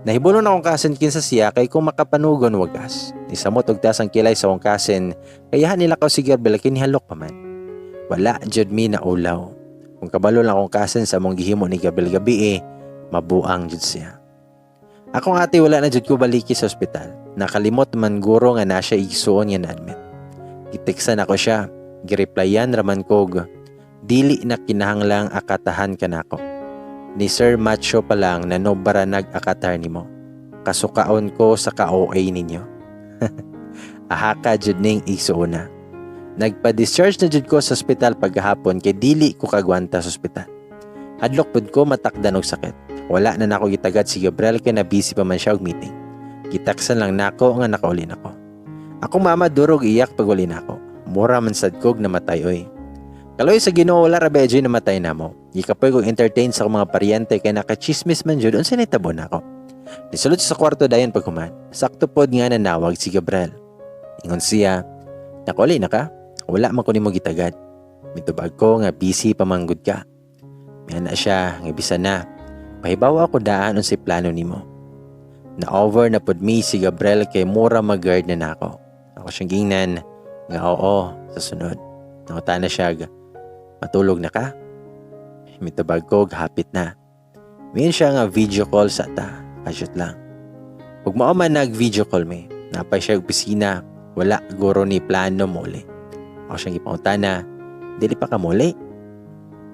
Nahibulon akong cousin kinsa siya kay kung makapanugon wagas. Nisamot og taas ang kilay sa akong cousin kaya nila ko si Gabriel kinihalok pa man. Wala jud mi na ulaw. Kung kabalo lang akong cousin sa among gihimo ni Gabriel gabi eh, mabuang jud siya. Akong ate, wala na jud ko baliki sa ospital. Nakalimot man guro nga na siya igsuon nga na-admit. Giteksan ako siya. Gireplyan raman kog, "Dili na kinahanglang akatahan ka nako. Ni Sir Macho pa lang na no bara nag-akatar nimo. Kasukaon ko sa ka-OA ninyo." Ahaka jud ning igsuona. Nagpa-discharge na jud ko sa ospital pagkahapon kay dili ko kagwanta sa ospital. Hadlok pud ko matakdan og sakit. Wala na nako gitagad si Gabriel kay na busy pa man siya og meeting. Gitaksan lang nako nga nakauli nako. Akong mama durog iyak pag uli nako. Mura man sad kog namatay oy. Kaloy sa Ginoo, wala ra ba namatay namo. Gikapoy kog entertain sa akong mga paryente kay nakachismis man jud unsa nitabo nako. Nisulod sa kwarto dayon paghuman. Sakto pod nga nanawag si Gabriel. Ingon siya, "Nakauli na ka? Wala man ko nimo gitagad." Mitubag ko nga busy pa man gud ka. Miana siya nga bisan na. Pahibaw ako daan unsay plano nimo. Na-over na pod mi si Gabriel kay mura mag-guard na nako. Ako siyang gingnan nga oo sa sunod. Nangutana siya, "Matulog na ka?" Mitubag ko hapit na. Miingon siya nga video call sa ta. Kasyot lang. Ug mao man nag video call mi. Napay siya opisina. Wala guro ni plano muli. Ako siyang gipangutana, "Dili pa ka muli?"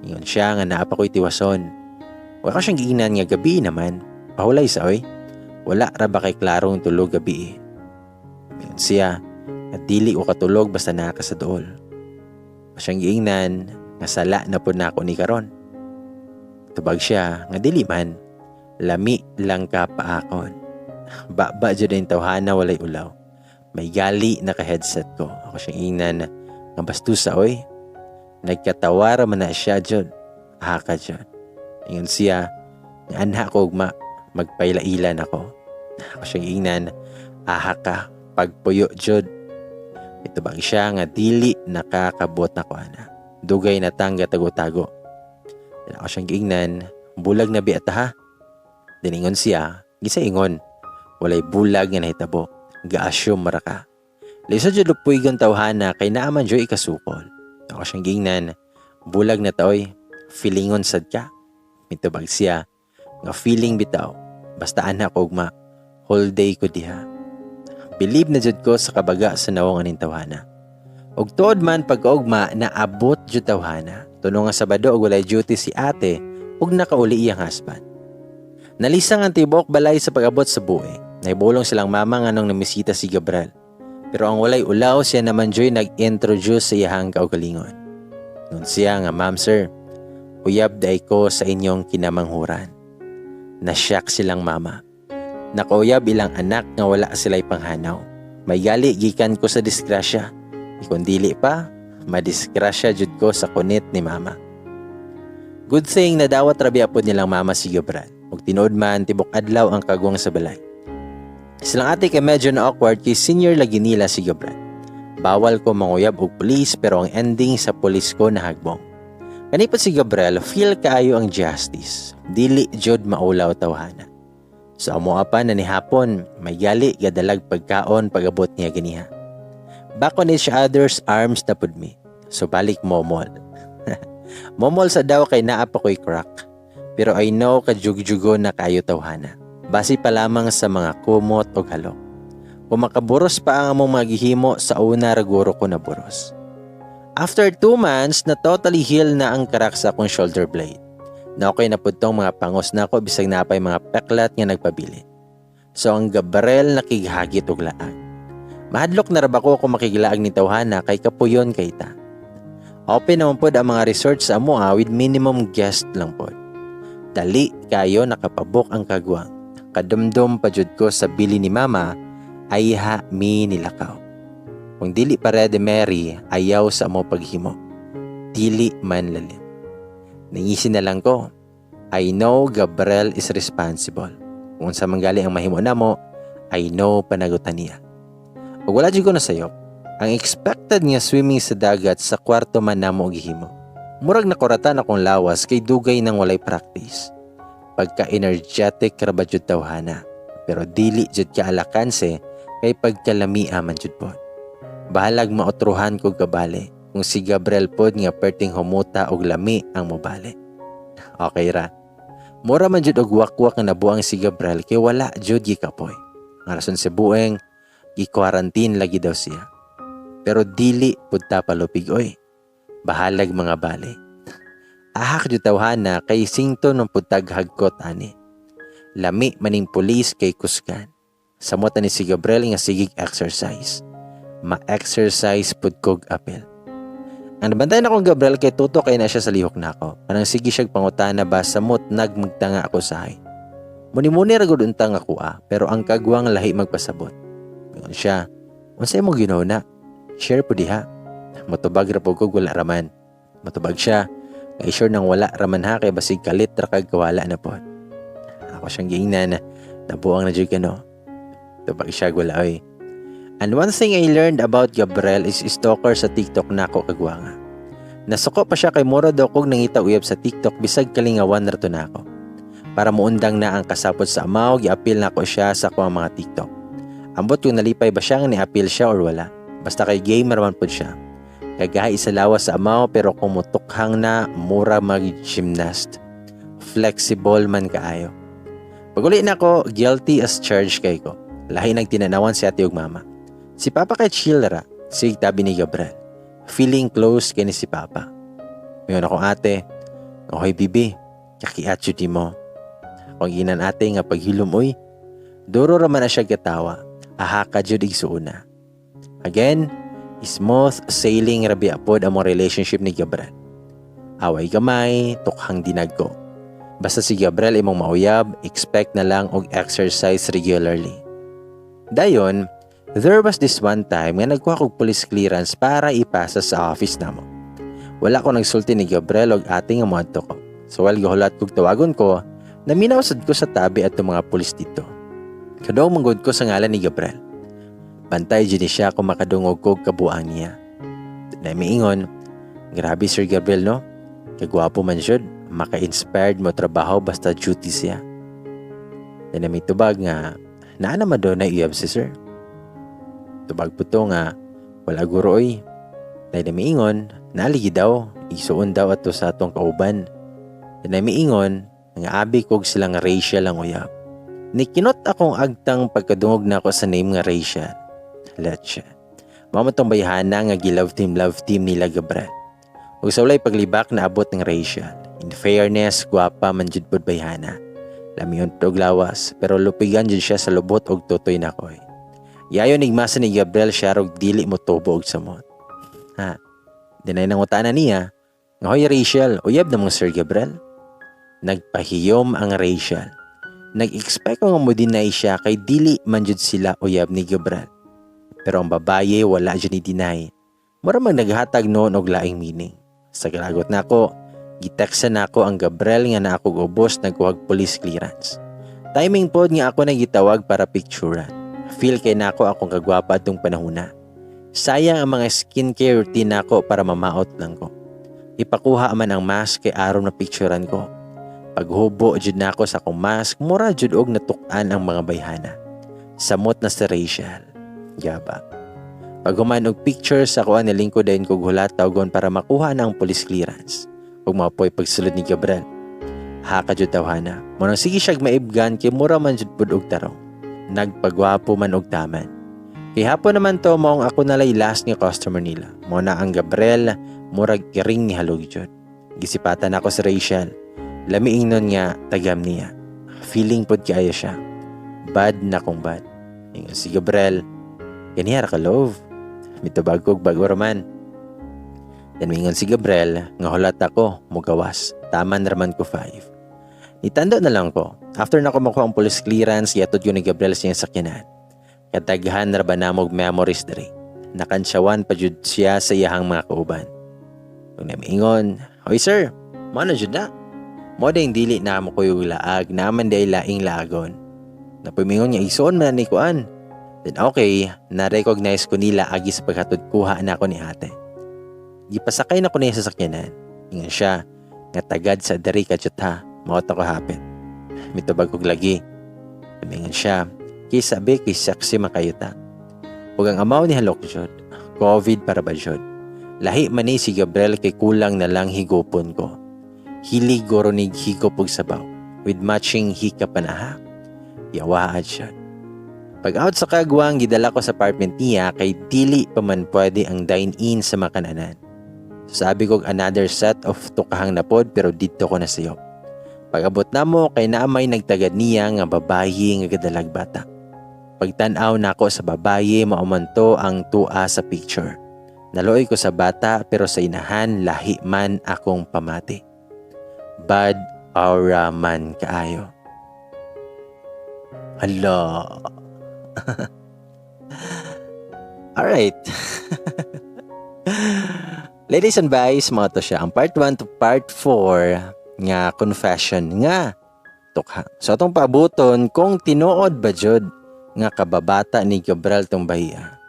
Ingon siya nga naa pa ko'y tiwason. Wala ko siyang giingnan nga gabi naman. Pahulay sa oy. Wala ra ba kay klarong tulog gabi eh. Ingon siya nga dili ko katulog basta naa ka sa duol. Siyang giingnan nga sala na pud nako ni karon. Tubag siya nga dili man, lami lang ka paakon. Baba jud ang tawhana, walay ulaw. May gali naka-headset ko. Ako siyang ingnan nga bastusa oy. Nagkatawa ra man na siya jud. Haka jud. Ingon siya nga anha ko ugma, magpaila-ila nako. Ako siyang ingnan, aha ka pagpuyo jud. Itubag siya nga dili nakakabot nako ana. Dugay na tangga tago-tago. Then ako siyang giingnan, bulag na biya ta ha. Diningon siya, gisa ingon, walay bulag nga nahitabo, ga-assume mara ka. Lisod jud lupuygon tawhana kay naa man jud ikasukol. Ako siyang giingnan, bulag na taoy, feelingon sad ka. Mitubag siya, nga feeling bitaw, basta ana ko ugma, whole day ko diha. Believe na jud ko sa kabaga sa nawong aning tawhana. Og tuod man pagkaugma na abot jud tawhana. Tuno nga Sabado og walay duty si ate ug nakauli iyang husband. Nalisang ang tibok balay sa pag-abot sa buhi. Naibulong silang mama nga nung namisita si Gabriel. Pero ang walay ulaw, siya naman joy nag-introduce sa iyahang kaugalingon. Nun siya nga, "Ma'am, sir, uyab day ko sa inyong kinamanghuran." Nasyak silang mama. Nakauyab ilang anak nga wala sila'y panghanaw. May gali gikan ko sa disgrasya. Ikon dili pa, madisgrasya jud ko sa kunit ni mama. Good thing na dawat rabi pod nilang mama si Gabriel. Ug tinuod man tibok adlaw ang kagwang sa balay. Silang ate kay medyo na awkward kay senior lagi nila si Gabriel. Bawal ko manguyab og pulis pero ang ending sa pulis ko nahagbong. Kani pa si Gabriel, feel kaayo ang justice. Dili jud maulaw tawhana. So amo pa na ni hapon, may gali gadalag pagkaon pag-abot niya ganiha. Back on each other's arms na pud mi. So balik momol. Momol sa daw kay naa pa ko'y crack. Pero I know kajugjugo na kayo tawhana. Base pa lamang sa mga kumot o halok. Kung makaburos pa ang among mga gihimo sa una, raguro ko na buros. After 2 months na totally heal na ang crack sa akong shoulder blade. Na okay na pud tong mga pangos na ako bisag napay mga peklat nga nagpabili. So ang Gabriel nakighagit og laag. Mahadlok na ra ba ko kung makiglaag ni tawhana kay kapuyon kay ta. Open naman pod ang mga resort sa amoa with minimum guest lang pod. Dali kayo nakapabook ang kagwang. Kadumdum pa jud ko sa bili ni mama ay ha mi nilakaw. Kung dili pa ready Mary, ayaw sa mo paghimo. Dili man lalim. Nangisi na lang ko. I know Gabriel is responsible. Kung sa manggali ang mahimo namo, I know panagutan niya. Ug wala jud ko nasayop. Ang expected nga swimming sa dagat, sa kwarto man namo gihimo. Murag nakuratan akong lawas kay dugay nang walay practice. Pagka energetic ra ba jud tawhana. Pero dili jud ka alakanse kay pagkalami man jud pod. Bahalag maotruhan ko kabali kung si Gabriel pod nga perting humuta og lami ang mobali. Okay ra. Mura man jud og wakwak nga nabuang si Gabriel kay wala jud gikapoy. Ang rason sa bueng, gi-quarantine lagi daw siya. Pero dili pud ta palupig oy. Bahalag mga bali. Ahak jud tawhana kay singto ng putag hagkot ani. Lami maning pulis kay kusgan. Samot ni si Gabriel nga sigig exercise. Ma-exercise pud kog apel. Ang nabantayan akong Gabriel kay tuto kay na siya sa lihok nako. Kanang sige siya pangutana ba samot nagmagtanga ako sa hay. Muni-muni ra gud untang ako ah, pero ang kagwang lahi magpasabot. Ingon siya, "Unsay mo ginawa na? Share po diha." Motubag ra po ko, wala raman. Matubag siya, kay sure nang wala raman ha kay basig kalit ra kag kawala na pod. Ako siyang giingnan, nabuang na jud ka no. Tubag siya, wala oy. And one thing I learned about Gabriel is stalker sa TikTok nako kagwanga. Nasuko pa siya kay mura daw kog nangita uyab sa TikTok bisag kalingawan ra to nako. Para muundang na ang kasapot sa amaw, giapil nako siya sa akong mga TikTok. Ambot kung nalipay ba siya nga ni-apil siya or wala. Basta kay gamer man pod siya. Kagahi sa lawas sa amaw pero kung mutukhang na mura mag-gymnast. Flexible man kaayo. Paguli na ko, guilty as charged kay ko. Lahi nagtinanawan si ate ug mama. Si Papa kay chill ra, sig tabi ni Gabriel. Feeling close kay ni si Papa. Mayon akong ate, "Okay bibi, kakiat di mo." Kung ginan ate nga paghilom oy, duro ra man na siya gatawa. Aha ka jud igsuuna. Again, Smooth sailing ra biya pod among relationship ni Gabriel. Away gamay, tukhang dinag ko. Basta si Gabriel imong mauyab, expect na lang og exercise regularly. Dayon, there was this one time nga nagkuha kog police clearance para ipasa sa office namo. Wala ko nagsulti ni Gabriel og ating nga moadto ko. So while gahulat kog tawagon ko, naminaw sad ko sa tabi at mga pulis dito. Kadungog man gud ko sa ngalan ni Gabriel. Bantay jud ni siya kung makadungog kog kabuang niya. Na miingon, "Grabe Sir Gabriel, no? Kagwapo man jud, maka-inspired mo trabaho basta duty siya." Na may tubag nga, "Naa naman daw na uyab si sir." Tubag po to nga, "Wala guro oy." Na miingon, "Naligi daw, isuon daw ato sa atong kauban." Na miingon, nga abi kog silang Rachel ang uyab. Nikinot akong agtang pagkadungog nako sa name nga Rachel. Leche. Mao man tong bayhana nga gi-love team, love team nila Gabriel. Ug sa walay paglibak naabot ng Rachel. In fairness, gwapa man jud pud bayhana. Lamion og lawas, pero lupigan jud siya sa lubot og tutoy na koy. Yayo nigmasa ni Gabriel siya rog dili mo tubo og samot. Ha. Dinay nangutana niya, nga, "Hoy Rachel, uyab na mong Sir Gabriel?" Nagpahiyom ang Rachel. Nag-expect ko nga mo deny siya kay dili man jud sila uyab ni Gabriel. Pero ang babaye wala jud ni deny. Mura man naghatag noon og laing meaning. Sa galagot nako, giteksa nako ang Gabriel nga naa kog ubos nagkuhag police clearance. Timing pod nga ako na gitawag para picturean. Feel kay nako akong kagwapa atong panahona. Sayang ang mga skincare routine nako para mamaot lang ko. Ipakuha man ang mask kay aron na picturean ko. Paghubo jud nako sa akong mask, mura jud og natuk-an ang mga bayhana. Samot na si Rachel. Gaba. Paghuman og picture sa kuan, nilingkod dayon kog hulat tawgon para makuha na ang police clearance. Ug mapoy pagsulod ni Gabriel. Haka jud tawhana. Mo nang sige siyag maibgan kay mura man jud pud og tarong. Nagpagwapo man og taman. Kay hapon naman to, maong ako nalay last nga customer nila. Mo na ang Gabriel murag kiring ni halog jud. Gisipatan ako si Rachel. Lamiing nun nga tagam niya. Feeling pod kaayo siya. Bad na kong bad. Ingon si Gabriel, "Ganiha ra ka, love." Mitubag kog bago raman. Then mingon si Gabriel nga hulat ako mugawas. Taman raman ko 5. Nitando na lang ko. After na ko makuha ang police clearance, giatod ko ni Gabriel sa iyang sakyanan. Kadaghan ra ba namog memories diri. Nakansyawan pa jud siya sa iyahang mga kauban. Ug namiingon, "Hoy sir, mo na jud na. Mo ding dili na mo kuyog laag, naman day laing laagon." Napumingon nga isuon man ni kuan. Then okay, na-recognize ko nila agi sa paghatod kuha na ako ni ate. Gipasakay na ko niya sa sakyanan. Ingon siya, nga tagad sa diri ka ha, maot ako hapit. Mitubag kog lagi. Mingon siya, kay sabi kay sexy makayuta. Ug ang amaw ni halok jud, COVID para ba jud. Lahi man ni si Gabriel kay kulang na lang higupon ko. Hilig guro ni higop og sabaw with matching hika panaha. Yawaad siya. Pag out sa kagwang, gidala ko sa apartment niya kay dili pa man pwede ang dine-in sa makananan. Sabi ko another set of tukahang napod pero didto ko na sayo. Pag-abot namo kay naamay nagtagad niya nga babayi nga gadalag bata. Pagtan-aw nako sa babaye, mao man to ang tua sa picture. Naluoy ko sa bata pero sa inahan lahi man akong pamati. Bad aura man kaayo. Hala. Alright. Ladies and guys, mao to siya. Ang part 1 to part 4 nga confession nga tukha. So atong paabuton kung tinuod ba jud nga kababata ni Gabriel tong bahiya.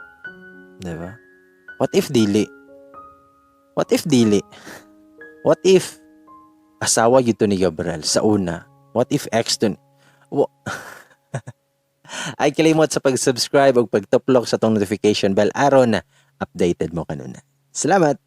Diba? What if dili? What if dili? What if asawa gyud to ni Gabriel sa una? What if ex to? Ay kalimot sa pag-subscribe ug pagtuplok sa tong notification bell aron na updated mo kanuna. Salamat!